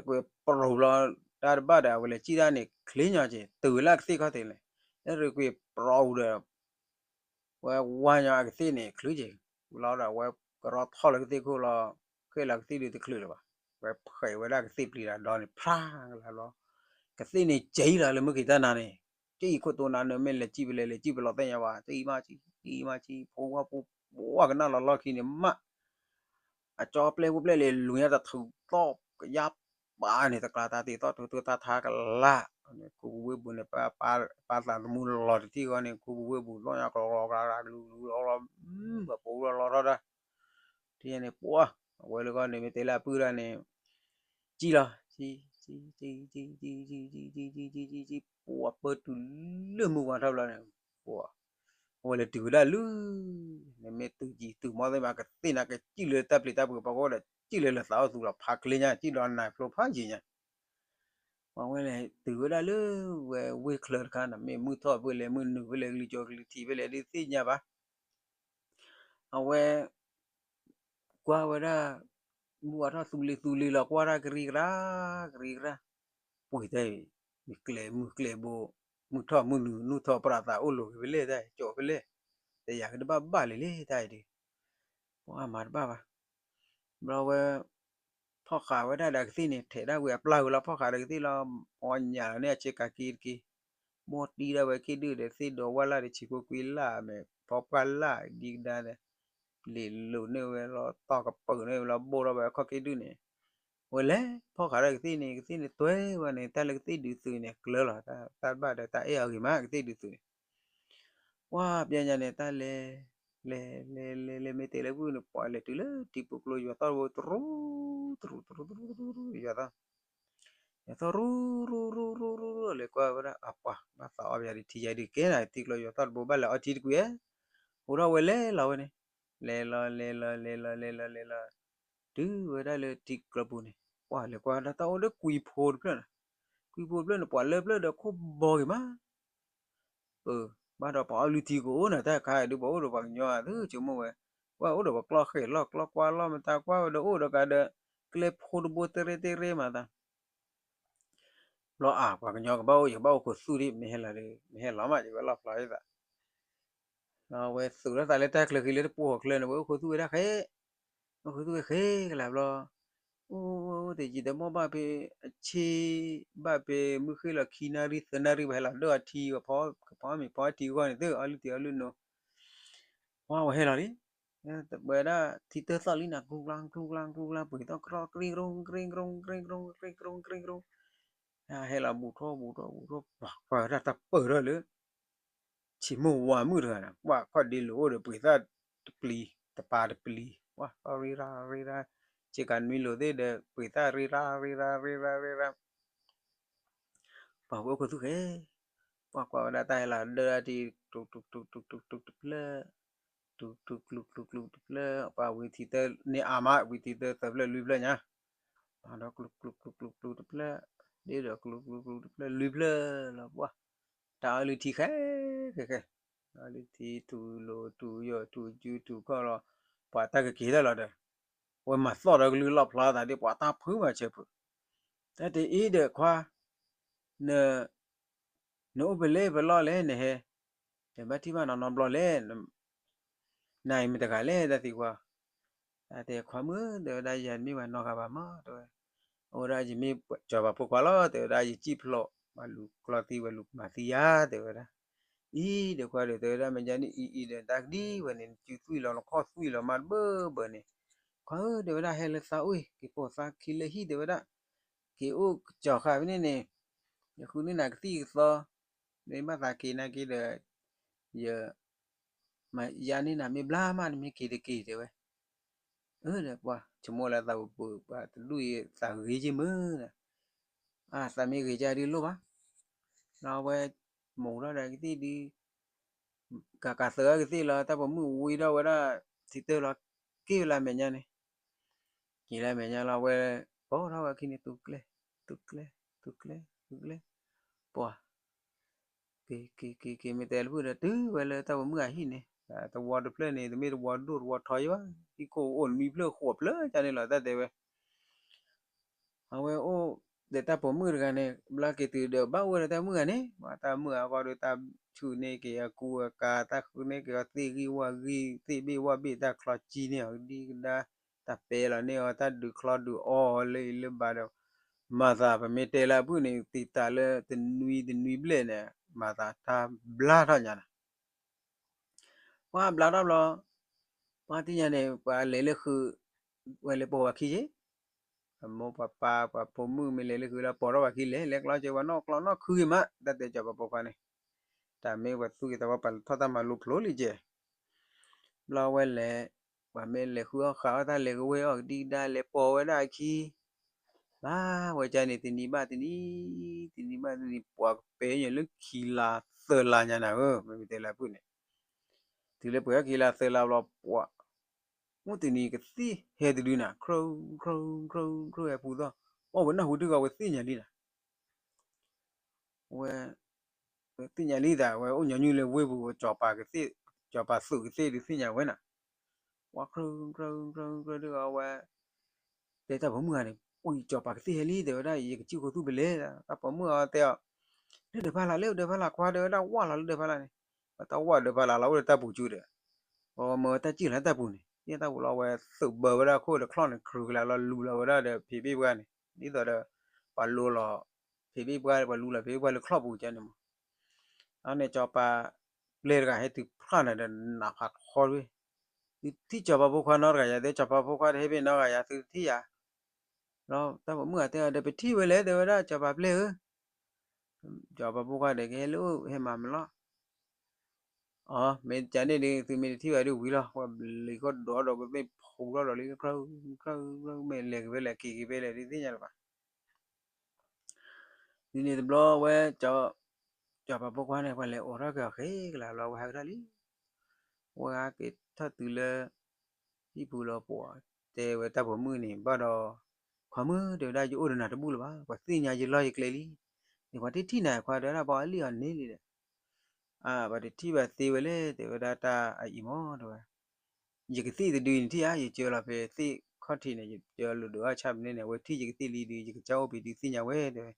ရ့ၤကွံာ်ပြီၤဘျီ တၢ်တဘၣ်ဒီး အဝဲလဲၤစံၣ်တၢ်န့ၣ် ချ့ညီက့ၤ တုၤဝဲလၢအကသ့ၣ်ခီၣ်ထံးလဲၣ် လၢရ့ၤကွံာ်ပြီၤဒီး ဝဲဝါညီအကသ့ၣ်န့ၣ် ချုးက့ၤ လီၤဒီး အဝဲကရီထီၣ်လၢကသ့ၣ်ခိၣ်လီၤ ခဲလၢာ်ကသ့ၣ်ဒုးတချုးလၢၤဘၣ် ဝဲဖှဲးဝဲဒၣ်ကသ့ၣ်ပျံၤတၢ်ဒီန့ၣ် ဖျါကလါဘျီ ကသ့ၣ်န့ၣ်ကၠံလီၤလၢမုၢ်က့ၤတၢ်နၤန့ၣ် ကၠံအံၤခိၣ်တိနၤနၢၤမ့ၢ်လဲၤစံၣ်ဖဲလဲၣ် လဲၤစံၣ်ဖဲလဲၣ်သ့ၣ်ညါဘၣ် ကၠံအံၤမးကၠံ ကၠံအံၤမးကၠံ ဖိဝါဖိ ပှၤကနၣ်လီၤလီၢ်ခံန့ၣ်မး အကၠီပျဲၢ်ဖိပျဲၢ်လဲၤလူၤညါတၢ်ထုးသီၣ် ကယါပာ်န့ၣ် တကျါတၢ်တ့ၢ်သီၣ်ထုးထုးတၢ်ထါကလါ ခူပူၤဝ့ၢ်ပူၤန့ၣ် ပာ်သးသမူလီၤတထံၣ်ဃီန့ၣ် ခူပူၤဝ့ၢ်ပူၤ လီၣ်ညါကလီကလီကလီကလီ ပှၤပိာ်လီၤလီၤထီၣ်တၢ် ထံၣ်န့ၣ် ပှၤ အဝဲလၢကီၢ်န့ၣ် မ့ၢ်တဲလၢအပုၢ်ဒၣ်န့ၣ် ကၠံလီၤ ကၠံ ကၠံ ကၠံ ကၠံ ကၠံ ကၠံ ကၠံ ကၠံ ပှၤပၢတုၤလၢမုၢ်ဝါထီၣ်ဘျီန့ၣ် ပှၤ အဝဲလဲၤတုၤဝဲဒၣ်လၢ နမ့ၢ်တုၤကံၤတုၤမီၢ်သ့ၣ်မး ကသ့ၣ်နၤကစံၣ်လၢတၢ်ပျံၤတၢ်ဖုးပှၤကအိၣ်ဒီး ကစံၣ်လၢလၢသးအိၣ်သူလီၤ ဖးကျ့ညါ ကစံၣ်ဒီးနၤဖျိဖးယံၤညါ ပှၤဝဲလဲၤတုၤဝဲဒၣ်လၢ ဝဲဝ့ၢ်ချၢတခါန့ၣ် မ့ၢ်မုၢ်ထီၣ်ဖဲလဲၣ် မုၢ်နုာ်ဖဲလဲၣ် ကလံၤကၠီကလံၤထံးဖဲလဲၣ် ဒုးသ့ၣ်ညါဘၣ် အဝဲ ကွၢ်ဝဲဒၣ် မုၢ်ဝါထီၣ်သူလ့ၤသူလ့ၤလီၤ ကွၢ်တၢ်ကရံကရၢ ကရံကရၢ ပှ့ၤတဲ မုၢ်ကျဲမုၢ်ကျဲဘိ မုၢ်ထီၣ်မုၢ်နုာ် နုာ်ထီၣ်ပြးသးအိၣ်လိၤက့ၤဖဲလဲၣ်တၢ် ကၠီဖဲလဲၣ် တယၤကတဘၣ်ဘၣ်လံလံတၢ်အံၤဒုး ပှၤမၤတဘၣ်ဘၣ် ဘျီဝဲ ဖီၣ်ဃာ်ဝဲဒၣ်ဒီးကသ့ၣ်န့ၣ် ထဲးဒၣ်ဝဲအပျၢ်ဝဲလီၤ ဖီၣ်ဃာ်ဒီးကသ့ၣ်လီၤ ပှၤညၣ်လီၤန့ၣ် အဆ့ကၤက့တက့ၢ် မိၢ်တံၢ်ဒၣ်ဝဲခ့ဒုၣ်ဒီး သ့ၣ်ဒီးဝၣ်လၢ်ဒီး ဆံးဖိကွံလၢ် မဲာ်ဖီပှၢ်လၢ်ဒံကဒါဒီး လံာ်လိာ်န့ၢ်ဝဲလီၤ တီၢ်ကပၢၤန့ၢ်ဝဲလီၤ ဘိၣ်ထီၣ်ဝဲအခီၣ်ခ့ဒုၣ်န့ၣ် ဝဲလဲၤဖီၣ်ဃာ်ဒီးကသ့ၣ်န့ၣ် ကသ့ၣ်န့ၣ်တွဲဝဲန့ၣ် တၢ်လၢကသ့ၣ်ဒုးသုးန့ၣ် ကျၢၤလီၤ တၢ်ဘၣ်ဒီးတၢ်အဲၣ်အီၤဂ့ၤမး ကသ့ၣ်ဒုးသုးန့ၣ် ပှၤပျဲညါန့ၣ် တၢ်လဲၤ လဲၤ လဲၤ လဲၤ လဲၤ မ့ၢ်တဲလၢပုၢ်န့ၣ် ပှၤလဲၤတုၤလၢထံပူၤကျိယွၤသီၣ်တဘိ တရူ တရူ တရူ တရူ တရူ ယွၤသီၣ် ယွၤသီၣ်ရူ ရူ ရူ ရူ ရူ ရူ လဲၤကွၢ်ဝဲဒၣ် အပှၤ ဘၣ်သးအီၣ်ပယီၤဒ်ထံယဲဒ်ကဲနၤ ထံကျိယွၤသီၣ်တဘိ ဘၣ်လဲၤအီထံတကွံာ်ဧဲ ဟူးထီၣ်ဝဲလဲၤလီၤဝဲန့ၣ် လဲၤလီၤ လဲၤလီၤ လဲၤလီၤ လဲၤလီၤ လဲၤလီၤ တုၤဝဲဒၣ်လၢထံကျိပူၤန့ၣ် ပှၤလဲၤကွၢ်ဒၣ်တၢ်အိၣ်လၢကွံာ်ဖိတဖျၢၣ်န့ၣ် ကွံာ်ဖိတဖျၢၣ်န့ၣ် ပှၤလၢဖျၢၣ်ဒီးခိၣ်ဘီဂ့ၤမး အၢ ဘၣ်ဒီးပှၤအီလုၢ်ထံကအိၣ်န့ၣ် တၢ်ခါဒုးပှၤအိၣ်ဒီးပှၤကညီသုဆိကမိၣ်ဝဲ ပှၤအိၣ်ဒီးပှၤကျီၢ်ဃဲၣ်လီၢ်ကျီၢ်ကွၢ်လီၢ်မတၤကွၢ်ဝဲဒီးအိၣ်ဒီးကးဒီး ကျဲဖိတဘိတရ့တရ့မးသး ဘျီအါ ပှၤကညီကဘၣ်အိၣ် ယကဘၣ်အိၣ်ခိးသူၣ်ဒံး မ့ၢ်ဟဲလီၤဒီး မ့ၢ်ဟဲလီၤမး ယဝဲလီၢ်ဖျါသး ဒီးဝဲသုးထီၣ်သးလၢတၢ်ချၢဃံလၢတပှိၢ်ဃီၤချၢန့ၣ် ဝဲအိၣ်ခိးသူၣ်ဝဲဒၣ်ဃဲ အိၣ်ခိးသူၣ်ဝဲဃဲကလၢ်ဘျီ အိၣ်အိၣ်အိၣ်တယံာ်တမီၢ်ဘၣ်ဖဲ အဆ့ ဘၣ်ဖဲမုၢ်ဃ့ၢ်လီၤခံနၣ်ရံၣ်သၢနၣ်ရံၣ် ပှၤဟဲလီၤဒၢၣ်အီထံ ပှၤဖီမ့ၤဖီအီထံအဂီၢ်န့ၣ် သုအီလုၢ်ထံအီလုၢ်နိ ပှၤဝဲဟဲလီၤလံ ဝဲဒၣ်ထံတၢ်သီၣ်လံနၤ ကျူကျါ ကျူကျါ ကျူကျါ ပှ့ၤသီၣ်ကြီ ကြ့ကြိ ကြ့ကြိ ကြ့ကြိ ကြ့ကြိ ဟဲလီၤဘူးထီၣ်ဘူးထီၣ်ဘူးထီၣ် ပှၤကွၢ်ဝဲဒၣ်တၢ်ပၢၢ်ထီၣ်လၢ ဆံးမုၢ်ဝါမုၢ်တဂၤန့ၣ် ပှၤခီၣ်ဒ့လိာ်အိၣ်ဒီးပှ့ၤသၣ်တပျံၤ တပၤတပျံၤ ပှၤသီၣ်ရ့ရၣ်ရ့ရၣ် ဆ့ကၤနွံလိာ်သ့ၣ်ဒီး ပှ့ၤသၣ်ရ့ရၣ်ရ့ရၣ်ရ့ရၣ်ရ့ရၣ် ပှၤဝဲအိၣ်ခိးသူၣ်ဃဲ ပှၤကွၢ်ဝဲဒၣ်တၢ်ဟဲလီၤဒၢဒၣ်ထံ တူၢ်တူၢ်တူၢ်တူၢ်တူၢ်တူၢ်တဖျၢၣ်, တူၢ်တူၢ်ကျူၢ်ကျူၢ်ကျူၢ်တဖျၢၣ်, ပှၤဝံၤထံတၢ်န့ၢ်အါမး ဝံၤထံတၢ်သၢဖျၢၣ်လွံၢ်ဖျၢၣ်ညါ, ဒီးကျူၢ်ကျူၢ်ကျူၢ်ကျူၢ်ကျူၢ်တဖျၢၣ်, ဒ်ဒီးကျူၢ်ကျူၢ်ကျူၢ်တဖျၢၣ်လွံၢ်ဖျၢၣ်လီၤပှၢ်, တၢ်အီလုၢ်ထံခဲခဲခဲ, အီလုၢ်ထံထူၣ်လိၤထူၣ်ယိာ် ထူၣ်စုထူၣ်ခီၣ်လီၤ, ပှၤတၢ်ကက့ၤတၢ်လီၤဒီး, အဝဲမၤသီၣ်ဒီးကလုၢ်လီၣ်ဖျါသးဒ်ပှၤတၢ်ဖုးမၤဆၢဖုး, တၢ်တအံၤဒီးခွါ, န နအိၣ်ဖဲလဲၣ်ဖဲလဲၣ်လဲၣ်နဟဲ, နဘၣ်ထံၣ်ဘၣ်နီၢ်နီၢ်ဘျီလဲၣ်, နအံၤမ့ၢ်တဂၤလဲၣ်တၢ်သံကွၢ်, တၢ်တဲခွါမုၣ် တဲဝဲဒၣ် ယၤမ့ၢ်ဝဲနီတဂၤဘၣ်မး တဲဝဲ, အဝဲဒၣ်ယမ့ၢ်စီၤပၤဖိခွါလီၤ တဲဝဲဒၣ် ယစံၣ်ဖျိး မၤလူၤကျီသံဝဲလူၤမၤသံယၤ တဲဝဲဒၣ်, အံၤဒီးခွါဒီး တဲဝဲဒၣ် မ့ၢ်ယၤန့ၣ်အံၤအံၤဒီးတၢ်ကဒံဝဲန့ၣ် နစုသွံၣ်လီၤနခီၣ်သွံၣ်လီၤမးတဘၢဘၢန့ၣ်, ခွါဧၢ တဲဝဲဒၣ် ဟဲလၢသးအိၣ်အံၤ က့ၤပိာ်သးခံလၢဟံၣ် တဲဝဲဒၣ် က့ၤအိၣ်ကစီၤဃာ်ဖဲန့ၣ်န့ၣ်, ယဃုန့ၢ်နၤကသံၣ်ကသီ, မ့ၢ်ဘၣ်သးက့ၤနာ်က့ဒီး, ယ, မ့ၢ်ယၤန့ၣ်နၤမ့ၢ်ဘျါမး နမ့ၢ်က့ၤတက့ၤတဲဝဲ, အၢ ဒီးပှၤဆိကမိၣ်လၢသးပူၤပူၤ ပှၤတဒူၣ်အံၤသးဂ့ၤက့ၤမုၢ်ဒီး, အသးမ့ၢ်ဂ့ၤကဒုးလိၣ်ဘၣ်, ဒီးအဝဲ, မိၢ်ထီၣ်ဒီးကသံၣ်ဒုး ကကးသၢကသ့ၣ်လီၤ တၢ်ပိာ်မုၣ်ဝံထီၣ်ဝဲဒၣ်, ထံတၢၢ်လီၤ, က့ၤလၢအမဲာ်ညါန့ၣ်, က့ၤလၢအမဲာ်ညါလီၤ အဝဲ, ပိာ်ထီၣ်ဝဲခံန့ၣ် သူကျဲ, သူကျဲ, သူကျဲ, သူကျဲ, ပှၤ, က့ၤက့ၤက့ၤက့ၤမ့ၢ်တဲလၢဖုၣ်ဒီး တုၤဝဲလၢတၢ်ပိာ်မုၣ်အဟံၣ်န့ၣ်, သဝီတဖျၢၣ်န့ၣ် တမ့ၢ်သဝီဒိၣ်သဝီထီယံၤဘၣ်, ဟံၣ်ခိၣ်အိၣ်နွံဖျၢၣ်ဃိးဖျၢၣ်ကန့ၣ်လီၤ တၢ်တဲဝဲ အဝဲအိၣ်ဒီးတၢ်ပိာ်မုၣ်တဂၤန့ၣ် ဘျီက့ၤတုၤဒီးဘၣ်အိၣ်ဝဲဒီးတၢ်မုၣ်ဂၤန့ၣ်, တၢ်မုၣ်ဂၤဃီဒီးတၢ်ဆူၣ်န့ၢ်က့ၤအကူအကၤ, တၢ်ဃုန့ၢ်က့ၤအီၤသ့ၣ်ဂံၢ်ဝၣ်ဂံၢ်, သ့ၣ်ဘ့ၣ်ဝၣ်ဘ့ၣ်တၢ်ချီကံန့ၢ်အီၤကဒံကဒါ, တၢ်ပဲလီၤန့ၢ်အီၤ တၢ်ဒုးချီဒုးအီအီၤလၢအံၤလၢဘၣ်ဒီး, မၤသးပမ့ၢ်တဲလၢအဖုၣ်န့ၣ် သံတၢ်လၢတနွံတနွံဘျဲၣ်န့ၣ် မၤသးတၢ်ဘျါထီၣ်ညါန့ၣ် ပှၤဘျါထီၣ်ဘျီ, ပှၤသ့ၣ်ညါန့ၣ် ပှၤလဲၤလၢဃုာ်, ဝဲလဲၤပိာ်ဝဲခံယ့ၢ်, အမိၢ်ပှၤပၢ်ပှၤပိာ်မုၣ်မ့ၢ်လဲၤလၢဃုာ်လၢပိာ်ထီၣ်ဝဲခံလဲၣ်, လဲၤကျီက့ၤဝဲနီၢ်ကျီနီၢ်ခုဂ့ၤမး, တၢ်တဲစီၤပၤဖိခွါန့ၣ်, တၢ်မ့ၢ်ပှၤသူၣ်က့ၤသးပှၢ်ပာ်လီၤထီၣ်တၢ်မၤလိဖျိလံကဲ, ဘျီဝဲလဲၤ, ပှၤမ့ၢ်လဲၤဃုအီၣ်ဃုအီၣ်တၢ်လဲၤကဝဲၢ်အီၣ်ကဒံကဒါလဲၤပိာ်ဝဲဒၣ်အခံ ဘၣ်ဝဲကန့ၣ် တနံၤဘၣ်တနံၤ, တနံၤဘၣ်တနံၤ ပှၤကပဲညါလၢခံလါသၢလါညါနၤဧၢ, မ့မ့ၢ်တဲလၢအဖုၣ်န့ၣ်, တုၤလၢပှဲၤထီၣ်ခံလါသၢလါဘျီ ပှၤ, မုၢ်တနံၤကသံၣ်ဟဲတဒုနၤ ခြုံခြုံခြုံခြုံ ဟဲပူၤသီၣ်, အီၣ်ဝဲနၢ်ဟူတဂီၤဝဲသ့ၣ်ညါလံနၤ ဝဲ, သ့ၣ်ညါလံသး ဝဲအိၣ်ညီနုၢ်လၢဝ့ၢ်ပူၤ ကစီၤပၤကသ့ၣ်, စီၤပၤသုးကသ့ၣ်ဒုးသ့ၣ်ညါဝဲနၤ, ဝဲခြုံခြုံခြုံခြုံတဂီၤဝဲ, တဲတၢ်ပိာ်မုၣ်ဂၤန့ၣ် အိၣ်အံၤ စီၤပၤကသ့ၣ်ဟဲလံ တဲဝဲဒၣ် ယကစံၣ်ဃိသူၣ်ဖဲလဲၣ်, တၢ်ပိာ်မုၣ်အီၤတဲအီၤ, လၢဒၢးဖးလၢ် လၢဒၢးဖးလၢ်ခွါ တဲဝဲဒၣ်ဝၢ်လီၤလၢဒၢးဖးလၢ်န့ၣ်, ပတၢ်ဝၢ်ဒၢးဖးလၢ်လီၤ အိၣ်လၢတၢ်ပူၤကၠူဒီး, ပမၢတၢ်စံၣ်လၢတၢ်ပူၤန့ၣ် သ့ၣ်ညါတၢ်ပူၤလီၤ ဝဲသုးဘၢဝဲဒၣ်ခိၣ်ဒီးချီၣ်န့ၣ် ခြုံကလၤလီၤ လူၤလီၤဝဲဒၣ်ဒီးဖံးဘ့ၣ်ပှၢ်န့ၣ် ဒ်သိးဒီး, ပှၤလူၤလီၤ, ဖံးဘ့ၣ်ပှၢ် ပှၤလူၤလီၤဖံးဘ့ၣ်ပှၢ်လၢချီၣ်ပူၤကန့ၣ်မး, အန့ၣ်စီၤပၤ, ပျဲၢ်တဂၤဟဲတုၤဖျါန့ၣ်ဒီးနးဖးထီတဝ့ၢ်, သုထံၣ်စီၤပၤဖိခွါနီတဂၤယၤ တဲစီၤပၤဖိခွါတဟဲဘ့ၣ်နီတဂၤယၤ သုတထံၣ်ယၤ, ဒီးတၢ်ပိာ်မုၣ်ဂၤတဲအီၤဒီး ပထံၣ်ဝဲလဲၣ် တဲဝဲဒၣ်စီၤပၤပျဲၢ်ဧၢ စီၤပၤဖိခွါဒီးကဟဲလၢဟဲမၤမလီၤ, အ မ့ၢ်ကန့ၣ်ဒုး သုမ့ၢ်တထံၣ်ဘၣ်ဒုးဝံၤလီၤ ပှၤဘျံးကီၢ်ဒိးဒီးကသ့ၣ်ဖိးထီၣ်ဒီးလံ ခြုံခြုံခြုံ မ့ၢ်လဲၤက့ၤဖဲလဲၣ် က့ၤက့ၤဖဲလဲၣ်ဒုးသ့ၣ်ညါလၢၤဘၣ် ဒ်န့ၣ်တဘျီဝဲ, စီၤပၤဖိခွါန့ၣ် ပှၤလဲၤအိးထီၣ်က့ၤအီၤဃ့ကလၤဘျီ ဝဲဟးကထီၣ်လံ, ဝဲဟးက့ၤထီၣ်တုၤလၢ, ဟံၣ်ပူၤလီၤပှၤ, တဲဝဲတၢ်ပိာ်မုၣ်န့ၣ် ဘၣ်ဒီး, ခွါမုၣ် တဲဝဲဒၣ် ယအိၣ်ဒီးနၤတဘူၣ်လၢၤဘၣ် ပှၤသ့ၣ်ညါယလီၢ်ယကျဲလံ, န့ၣ်ပှၤတထံၣ်နၤခွါ တဲဝဲဒၣ်ပှၤအီၣ်လံအီၤန့ၣ်လံဒီး, အၢ ပှၤတထံၣ်ဘၣ်သ့ဝဲလဲၣ် တဲဝဲဒၣ်တၢ်အအံၤမး တဲဝဲ ယကသ့ၣ်တဒုအံၤနထံၣ်ဧါ ယကၢလီၤဖဲသ့ၣ်ခီၣ်ထံးန့ၣ် ယကၢလိာ်ဒုးအီၣ်ဆၣ်မနုၤန့ၣ် အဝဲထံၣ်ယကသ့ၣ်လံဒုး ယကစၢ်အိၣ်ပံၤဒုးသ့ၣ်ညါဝဲတဲဝဲ,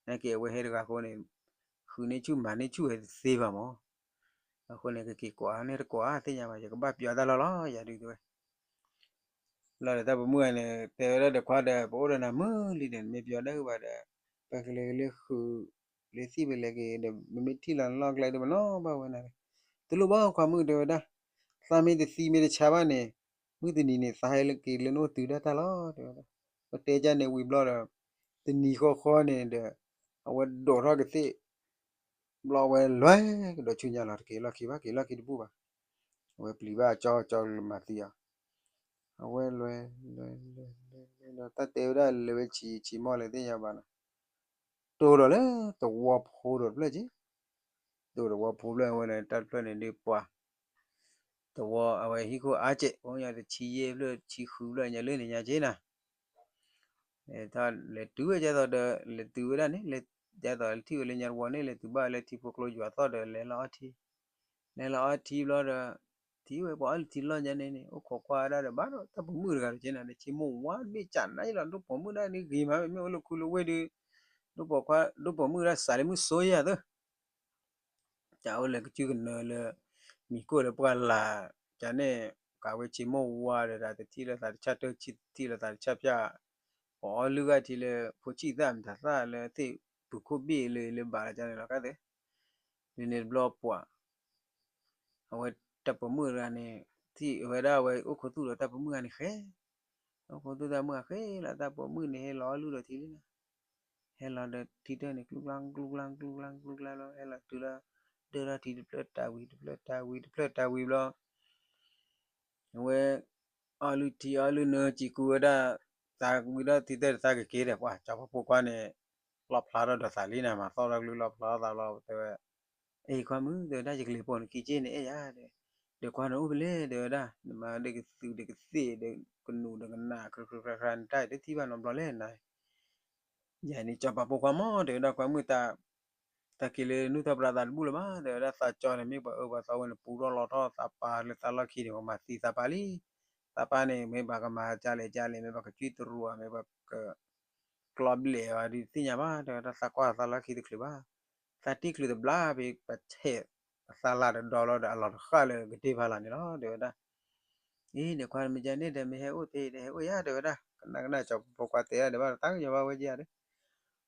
နာ်က့အဝဲဟဲတဂၤအဃိန့ၣ်, ဃုန့ၢ်ဆူၣ်မၤန့ၢ်ဆူၣ်ဝဲတသ့ဘၣ်မး, အဃိန့ၣ် ကက့ၤကိးအါန့ၣ်တကိးအါသ့ၣ်ညါဘၣ် ယကဘၣ်ပျီတၢ်လီၢ်လီၤ ယၤဒုးတဲဝဲ လီၤဒီးတၢ်ပိာ်မုၣ်ဂၤန့ၣ် တဲဝဲဒၣ်ဒီးခွါဒီး ပအိၣ်ဒီးနၤမုာ်လံဒီး နမ့ၢ်ပျီတၢ်ဂ့ၢ်ဘၣ်ဒီး ပကလဲၤက့ၤလၢဃုာ်, လၢသ့ၣ်ပလဲၤက့ၤဒီး မ့မ့ၢ်ထံၣ်လီၤနလီၢ်ကျဲဒီး ပနီၣ်ဘၣ်ဝဲနၤ, တလိၣ်ဘၣ်ခွါမုၣ်တဲဝဲဒၣ်, သးမ့ၢ်တသံမ့ၢ်တဆါဘၣ်န့ၣ်, မုၢ်တနံၤန့ၣ် သးဟဲလၢက့ၤလၢနအိၣ်တုၤဒၣ်တၢ်လီၤ တဲဝဲဒၣ်, ပတဲကၢ်န့ၣ်ဝံၤဘျီဒီး, တနံၤဃီဃီန့ၣ်ဒီး, အဝဲဒိးထီၣ်ကသ့ၣ် ဘျီဝဲလဲၤကဒီးဆူညါလီၤ တက့ၤလီၢ်ခံဘၣ် က့ၤလီၢ်ခံတဘူၣ်ဘၣ်, အဝဲပျံၤဘၣ်ကၠီကၠီမၤသံအီၤ, အဝဲလဲၤလဲၤလဲၤလဲၤလဲၤဒီး တၢ်တဲဝဲဒၣ်လဲၤဝဲဆံးဆံးမီၢ်လဲၣ်သ့ၣ်ညါဘၣ်လီၤ, တိၢ်ဒီးလၢသဝီဖိဒီးတဖျၢၣ်က့ၤ, ဒိၣ်သဝီဖိဖျၢၣ်ဝဲန့ၣ် တၢ်တဖျၢၣ်န့ၣ်ဒုးပှၤ သဝီအဝဲဟံၣ်ခိၣ်အါကဲး ပှၤကညီတဆံယဲၢ်ဖျၢၣ် တဆံဃုဖျၢၣ်ညါလၢန့ၣ်ညါက့နၤ, လဲၤတုၤဝဲဒ်သိးဒီး လဲၤတုၤဝဲဒၣ်န့ၣ် လဲၤဒ်သိးထံၣ်ဝဲလၢညါတဝီန့ၣ် လဲၤတုၤဘၣ်လၢထံဖိကျိယွၤသီၣ်ဒီး လဲၤလီၤအီထံ, လဲၤလီၤအီထံဘျီဒီး ထံၣ်ဝဲပှၤအီၣ်လၢထံလီၢ်ညါန့ၣ်န့ၣ် အိၣ်ခိးကွၢ်ဝဲဒၣ်ဒီး ဘၣ်ဒီးတၢ်ပိာ်မုၣ်တဂၤဒီးက့နၤ ဒီးဆ့မိၢ်ဝါတဘ့ၣ်ကးနါယလီၤ ဒိၣ်ပိာ်မုၣ်ဒၣ်န့ၣ်ဂ့ၤမး မ့ၢ်အိၣ်လၢခူလၢဝ့ၢ်ဒီး ဒိၣ်ပိာ်ခွါ ဒိၣ်ပိာ်မုၣ်ဒၣ်စးလၢမုၢ်စိယၤသၢ ကအိၣ်လဲၤကစုကနၢလၢ မံၤကိၣ်လၢပှၢ်လၢ် ကန့ၣ် ကးဝဲဆ့မိၢ်ဝါဒီး တထံၣ်လိာ်သးတဆၣ်တၢ တထံၣ်လိာ်သးတဆၣ်ပၠၣ် ပှၤအီလုၢ်ဂၤထံလၢ ဖိဆံၣ်သၣ်မတၤသၣ်လၢသ့ၣ်ပူၤခိၣ်ဘ့ၣ်လၢလၢဘၣ်လၢကန့ၣ်လီၤကသ့, ဒ်န့ၣ်တဘျီပှၤ အဝဲတၢ်ပိာ်မုၣ်တဂၤန့ၣ် ထံၣ်ဝဲဒၣ်ဝဲအိၣ်ခူသူၣ်ဒီးတၢ်ပိာ်မုၣ်တဂၤန့ၣ်ဃဲ, အိၣ်ခူသူၣ်တၢ်မုၣ်တဂၤဃဲလီၤ တၢ်ပိာ်မုၣ်န့ၣ်ဟဲလီၤအီလုၢ်ဒီးထံလံနၤ ဟဲလီၤဒီးထံတၢၢ်န့ၣ် ကျူကျါ ကျူကျါ ကျူကျါ ကျူကျါလီၤ ဟဲလီၤတုၤလၢ ဒၢထီၣ်ထံတဖျၢၣ်တၢ်ဝံၤ တဖျၢၣ်တၢ်ဝံၤ တဖျၢၣ်တၢ်ဝံၤဘျီ အဝဲ အီလုၢ်ထံအီလုၢ်နၢ စံးကူဝဲဒၣ် သးဝံၤဒီးထံတၢၢ်တသးကက့ၤဒီး ပှၤစီၤပၤဖိခွါန့ၣ် လီၣ်ဖျါထီၣ်ဒီးသးလံနၤ မၤသီၣ်ထီၣ်ကလုၢ်လီၣ်ဖျါထီၣ်သးလီၤ တဲဝဲ အံၤခွါမုၣ် တဲဝဲဒၣ် ယကလဲၤပိာ်နခံက့န့ၣ်အဲၣ်ယၤ တဲ ဒီးကွၢ်နအိၣ်ဖဲလဲၣ် တဲဝဲဒၣ် နမၤဒ်ကသုးဒ်ကသ့ၣ်ဒီး ကနူးဒီးကနၣ် ကြၢးကြၢးကြၢးကြၢး နတၢ်အံၤတထံၣ်ဘၣ်နီတဘျီလဲၣ်နၤ ယၤန့ၣ် စီၤပၤဖိခွါမ့ၢ် တဲဝဲဒၣ် ကွၢ်မုၢ်တၢ် တၢ်က့ၤလၢနုၢ်ထီၣ်ပြးသးတဘူၣ်လၢၤဘၣ် တဲဝဲဒၣ် သးကၠီန့ၣ် မ့ၢ်ပှၤအၢပှၤသီဝဲန့ၣ် ပူထီၣ်လီထီၣ်သးပာ်လၢသးလီၢ်ခံန့ၣ် ပှၤမၤသံသးပာ်လံ သးပာ်န့ၣ် မ့ၢ်ဘၣ်ကမၤကလဲၣ်ကလဲၣ် မ့ၢ်ဘၣ်ကစုတရူး မ့ၢ်ဘၣ်က ကျီဘျဲၣ်အီၤဒုးသ့ၣ်ညါဘၣ် တဲဝဲဒၣ် သးကွၢ်သးလီၢ်ခံတချုးဘၣ် သးတံၢ်ချုးတဘျါ ပပဆဲးအသးလၢ်တဒီလီၤဒီး အလီၤတဃၣ်လၢကဒ့ဖးလၢ်န့ၣ်လီၤ တဲဝဲဒၣ် အံၤန့ၣ်ခွါမ့ၢ်ကန့ၣ်ဒီး မ့ၢ်ဟဲအိၣ်ဖဲအံၤဒီး ဟဲအိၣ်ယၤ တဲဝဲဒၣ် ကနၣ်ကနၣ်စီၤပၤဖိခွါတဲဒၣ်ဒီး ဘၣ်တၢ်ကညီၤဘၣ်ဝဲကယၤဒီး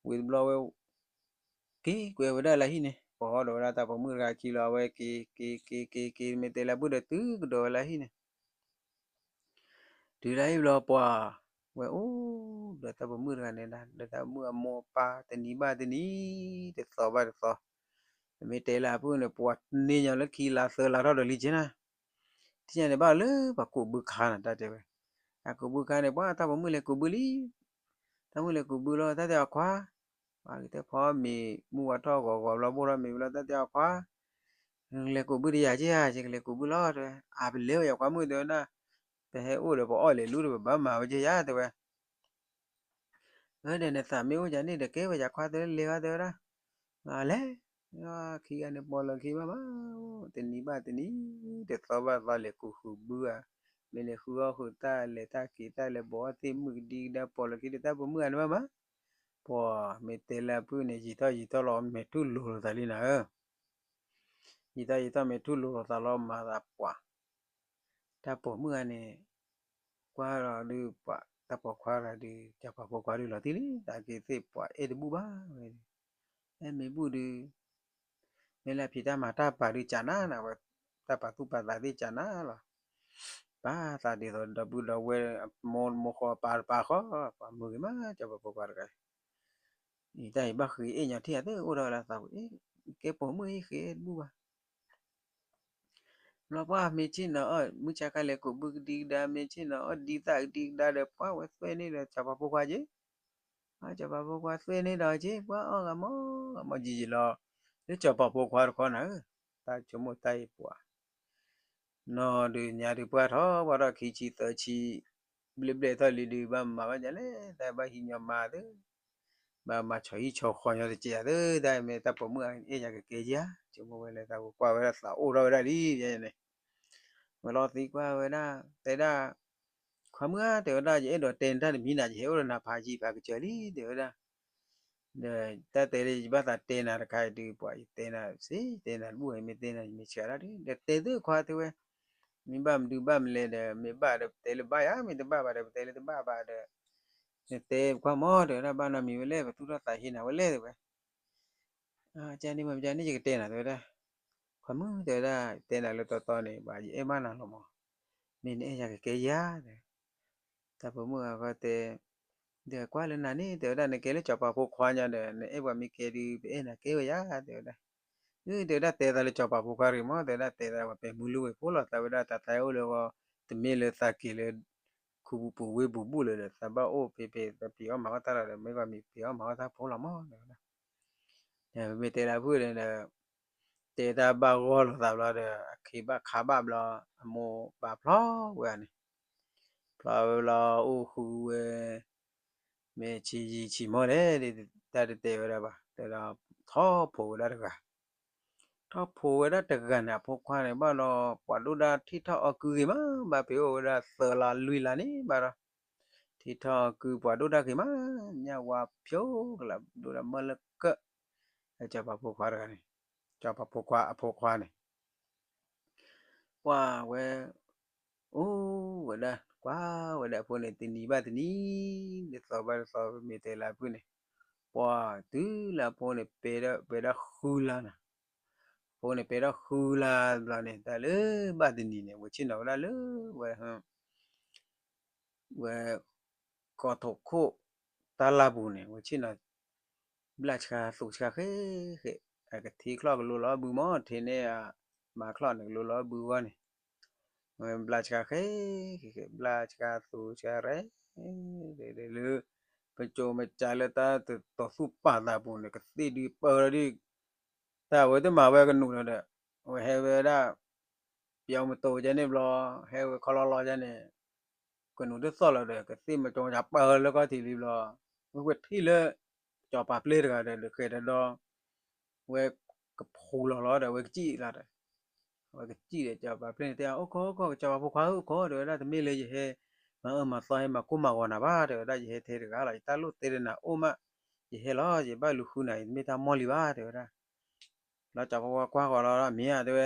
ဝံၤတဘျီဝဲ က့ၤကွဲးဝဲဒၣ်လၢဟံၣ်န့ၣ် ပှၤဟီၣ်ဒီးဝဲဒၣ်တၢ်ပိာ်မုၣ်တဂၤခံလီၤ အဝဲက့ၤ က့ၤ က့ၤ က့ၤ က့ၤ မ့ၢ်တဲလၢအပုၢ်ဒီး တုၤကဒီးဝဲလၢဟံၣ်န့ၣ် တုၤလၢဟံၣ်ဘျီပှၤ ဝဲအိၣ်ဒီးတၢ်ပိာ်မုၣ်တဂၤန့ၣ် ဒီးတၢ်ပိာ်မုၣ်အမိၢ်အပၢ်တနံၤဘၣ်တနံၤ တသီဘၣ်တသီ မ့ၢ်တဲလၢအပုၢ်န့ၣ် ပှၤန့ၢ်ညီလၢခံလါသၢလါထီၣ်ဒီးလံက့နၤ ထံၣ်ညါန့ၣ်ဘၣ်လၢပှၤကူးဘုခါနၤ တၢ်တဲဝဲ အကူးဘုခါန့ၣ် ပှၤတၢ်ပိာ်မုၣ်လဲၤကူးဘုလံ တၢ်မုၣ်လဲၤကူးဘုလီၤ တၢ်တဲအီၤခွါ ပှၤကတဲဖီမ့ၤမုၢ်ဝါထီၣ်ဂီၤဂီၤဘျီ ဘိၣ်ထီၣ်မ့ၤဘျီ တၢ်တဲအီၤခွါ လဲၤကူးဘုတယၤက့ဧါ ယကလဲၤကူးဘုလီၤ တဲဝဲ အါ ပလဲၤဝဲယၤခွါမုၣ် တဲဝဲဒၣ် ပဟဲအိၣ်ဒီးပအီၣ်လဲၤလူဒီး ပဘၣ်မၤဝဲက့ယၤ တဲဝဲ အၢ ဒီးနသးမ့ၢ်အိၣ်ယၤန့ၣ်ဒီး ကဲဝဲယၤခွါ တဲဝဲ လဲၤဝဲ တဲဝဲဒၣ် မၤလဲၣ် ခံဂၤန့ၣ် ပိာ်လီၤခံဘၣ်မး တနံၤဘၣ်တနံၤ တသီဘၣ်သီ လဲၤကူးဃုာ်ဘုဧါ မ့ၢ်လဲၤဃုအီၣ်ဃုာ်တၢ် လဲၤတၢ်က့ၤတၢ် လဲၤဘိးအီၣ်သ့ၣ်မုၣ်ကဒံကဒါ ပိာ်လီၤခံဒီးတၢ်ပိာ်မုၣ်ဂၤန့ၣ်ဘၣ်မး ပှၤမ့ၢ်တဲလၢအပုၢ်န့ၣ် ယံာ်ထီၣ်ယံာ်ထီၣ်လီၤ မဲာ်ထူၣ်လိၤလိာ်သးလံနၤဧၢ ယံာ်ထီၣ်ယံာ်ထီၣ်မဲာ်ထူၣ်လိၤလိာ်သးလီၤ မၤသးပှၢ် တၢ်ပိာ်မုၣ်ဂၤန့ၣ် ကွၢ်လီၤဒုးပှၤ တၢ်ပိာ်ခွါဂၤဒုး စီၤပၤဖိခွါဒုးလီၤတံၢ်လံ တၢ်က့ၤသ့ၣ်ပှၤအဲၣ်တဘူၣ်ဘၣ်ဝဲ အဲၣ်မ့ၢ်ဘူၣ်ဒုး မ့ၢ်လၢဖံးတၢ်မၤတၢ်ပာ်ဒုးကနၣ်နၤဝဲ တၢ်ပာ်သူၣ်ပာ်သးသ့ၣ်ကနၣ်လီၤ ပာ်သးဒ်သိးဒီပုၢ်ဒီဝဲၢ် မိၢ်မိၢ်ဃီပာ်တပာ်ဃီ ပှၤမုာ်ဂ့ၤမး စီၤပၤဖိခွါတဂၤ အံၤတၢ်အံၤဘၣ်ဃ့အဲၣ်ညီထံၣ်အသ့ၣ်အိၣ်ဒီးလၢသးပူၤ ကဲပိာ်မုၣ်အံၤဃ့အဲၣ်တဘူၣ်ဘၣ် ဘျီပှၢ်မ့ၢ်ဆ့ၣ်နီၤအီၣ် မုၢ်ဆါခါလဲၤကူးဘုကဒံကဒါ မ့ၢ်ဆ့ၣ်နီၤအီၣ်ဒံသၣ်ကဒံကဒါဒီး ပှၢ်ဝဲသွဲၣ်န့ၢ်ဒီးစီၤပၤဖိခွါက့ၤ, စီၤပၤဖိခွါသွဲၣ်န့ၢ်ဒီးက့ၤ ပှၢ်အီၣ်ဂၤမီၢ်ဂၤမီၢ်ယံာ်ယံာ်လီၤ, လၢစီၤပၤဖိခွါတခီနၤဧၢ, တၢ်ဆိကမိၣ်တၢ်အံၤပှၤ နီၢ်ဒုးညါဒုးပှၢ်ထီၣ် ပှၢ်ထီၣ်ခံဆံသၢဆံ ဘျဲၣ်ဘျဲၣ်ထီၣ်လံဒုး ဘၣ်မၤဘၣ်ယၤလဲၣ်, တၢ်ဘၣ်ဟံးညီမါသ့, ဘၣ်မၤဆီဟံၣ်ဆီဃီညီတကဲးသ့, တၢ်မ့ၢ်တၢ်ပိာ်မုၣ်အအဲၣ်ယၤကကဲယၤ, ဆိကမိၣ်ဝဲလၢတၢ်ပူၤကွၢ်ဝဲဒၣ်သးအိၣ်ထီၣ်ဝဲဒၣ်လံ, ယဲန့ၣ် ဝဲလီၤသံကွၢ်ဝဲဒၣ် တဲဒၣ် ခွါမုၣ်ဧၢ တဲဝဲဒၣ် ယအဲၣ်ဒိးတဲနတၢ်တမံၤနၤ ယဟဲအိၣ်ဒီးနၤဖးယံာ်ဖးကစၢၢ်လံ တဲဝဲဒၣ် ဒီးတၢ်တဲလၢယဘၣ်သးတဲနၤတခါအံၤဒုး ပှၤယတဲနၤစ့ၢ် တဲနၤတဘူၣ် မ့ၢ်တဲနၤယမ့ၢ်ဆှၢဒၣ်ဒုး ဒီးတဲသ့ၣ်ခွါတဲဝဲ, မ့ၢ်ဘၣ်မနုၤဘၣ်မလဲၣ်ဒီး မ့ၢ်ဘၣ်ဒီးပတဲလၢဘၣ်ယၤ မ့ၢ်တဘၣ်ဘၣ်ဒီးပတဲလၢတဘၣ်ဘၣ်ဒီး နတဲပကွၢ်မီၢ် တဲဝဲဒၣ် ဘၣ်နီတမံၤဝဲလဲၣ် ပသူၣ်ထီၣ်သးဟ့နၤဝဲလဲၣ် တဲဝဲ ကန့ၣ်မ့ၢ်ကန့ၣ် ယကတဲနၤတဲဝဲဒၣ်, ခွါမုၣ်တဲဝဲဒၣ် တဲနၤလၢတီတီန့ၣ် ဘၣ်ယအဲၣ်ဘၣ်နၤလီၤမး, မ့ၢ်နအဲၣ်ယၤကကဲယၤ တၢ်ပိာ်မုၣ်အဂီၢ်တဲ, ဒီးကွၢ်လၢနၤန့ၣ် တဲဝဲဒၣ် နကဲလၢစီၤပၤဖိခွါညါဒီး နအဲၣ်ပှၤမ့ၢ်ကဲဒုး ပအဲၣ်နၤကဲဝဲယၤ တဲဝဲဒၣ်, အၢ တဲဝဲဒၣ် တဲသးလၢစီၤပၤဖိခွါတဂ့ၤမး တဲဝဲဒၣ် တဲသးပှၤပဲာ်မုၢ်လုၢ်ဝဲဖိလီၤ သးဝဲဒၣ်တၢ်သးအိၣ်လၢအဂီၢ် တမ့ၢ်လၢသးက့ၤလၢ ခူပူၤဝ့ၢ်ပူၤဘူၣ်လၢၤဒီး သးဘၣ်အိၣ်ဖဲဖဲသးပှ့ၤအီၣ်မၤအီၣ်တၢ်လီၤဒီး မ့ၢ်ပှၤမ့ၢ်ပှ့ၤအီၣ်မၤအီၣ်တၢ်ဖိလီၤမး တဲဝဲဒၣ် မ့ၢ်တဲလၢအဖုၣ်ဒီး တ တဲတၢ်ဘၣ်ဂီၢ်လိာ်သးဘျီဒီး အခ့ဘၣ်ခါဘၣ်ဘျီ အမိၢ်ပၢ်ဖျီဝဲဧါန့ၣ်, ဖျီဝဲဘျီအိၣ်ဃုဝဲ မ့ၢ်ဆံးယံာ်ဆံးမီၢ်လဲၣ် တၢ်တတဲဝဲဒၣ်ဘၣ်, တဲဒီးထီၣ်ဖိးဝဲဒၣ်တဂၤ, ထီၣ်ဖိးဝဲဒၣ်တဂၤန့ၣ် အဖိခွါန့ၣ် ဘၣ်ဒီးပှၤဒိၣ်ဒၣ်ထံၣ်ထီၣ်အီၣ်ကုဂ့ၤမး ဘၣ်ဖဲအိၣ်ဝဲဒၣ်သၢလါလွံၢ်လါန့ၣ်ဘၣ်ဒီး ထံၣ်ထီၣ်အီၣ်ကုပှၤဒိၣ်ဒၣ်ဂ့ၤမး, ညၣ်ဝါဖျိကလးဒိၣ်ဒၣ်မၢလၢကၢၢ်, စီၤပၤဖိခွါတဂၤန့ၣ်, စီၤပၤဖိခွါအဖိခွါန့ၣ် ပှၤဝဲ အိၣ်ဝဲဒၣ် ကွၢ်ဝဲဒၣ်အဖိန့ၣ် တနံၤဘၣ်တနံၤ တသီဘၣ်တသီ မ့ၢ်တဲလၢအဖုၣ်န့ၣ်, ပှၤတုၤလၢအဖိန့ၣ် ပဲဒၣ် ပဲဒၣ်ဃုလါနီၤ, အဖိန့ၣ် ပဲဒၣ်ဃုလါဘျီန့ၣ် တၢ်လၢဘၣ်တနံၤန့ၣ် ဝဲဆ့ၣ်နီၤဝဲဒၣ်လၢ ဝဲ ဝဲ ကီၢ်ထိးခိၣ် တၢ်လၢ်ပူၤန့ၣ် ဝဲဆ့ၣ်နီၤ ဘျၣ်ဆှါသူဆှါဃဲဃဲ, အကထံချီၣ်ကလိလီၤဘုမၢ် ထံန့ၢ်အမၤချီၣ်န့ၣ် ကလိလီၤဘုဂီၢ်န့ၣ်, ဝဲဘျၣ်ဆှါဃဲဃဲ ဘျၣ်ဆှါသူဆှါရဲ လၢ ပစိၤမစးလၢတၢ်တတီၤသူၣ်ပာ်သးပူၤန့ၣ် ကသ့ၣ်ဒုးပၢလီၤဒုး တၢ်ဝဲတမၤဝဲကနူးလီၤဒီး အဝဲဟဲဝဲဒၣ် ပျီမတိၤကန့ၣ်ဘျီ ဟဲဝဲခီလီၤလီၤကန့ၣ် ကနူးတသီၣ်လီၤဒီး ကသ့ၣ်မကၠီကပာ်လၢကီၢ်ထံးလံဘျီ ဝဲထံၣ်လၢ စီၤပၤပျဲၢ်တဂၤဒီး ဒီးဃဲၤဒီးဒီး ဝဲကဖူလီၤလီၤဒီး ဝဲကစံၣ်လီၤဒီး အဝဲကစံၣ်ဒီး စီၤပၤပျဲၢ်န့ၣ်တဲ အိၣ်ခိး အိၣ်ခိး စီၤပၤဖိခွါဧၢ အိၣ်ခိး တဲဝဲဒၣ် တမ့ၢ်လၢယဟဲ မၤအၢမၤသီဟဲမၤကိၢ်မၤဂီၤနၤဘၣ် တဲဝဲဒၣ် ယဟဲထဲတဂၤလီၤ ယတၢ်လိၣ်တဲတနၤအိၣ်မး ယဟဲလီၤ ယဘၣ်လူၤဃုနၤ ယတမ့ၢ်တၢ်မီၢ်လံဘၣ် တဲဝဲဒၣ် လီၤစီၤပၤဖိခွါကွၢ်ဃီၤလီၤ မ့ၢ်ဧါ တဲဝဲ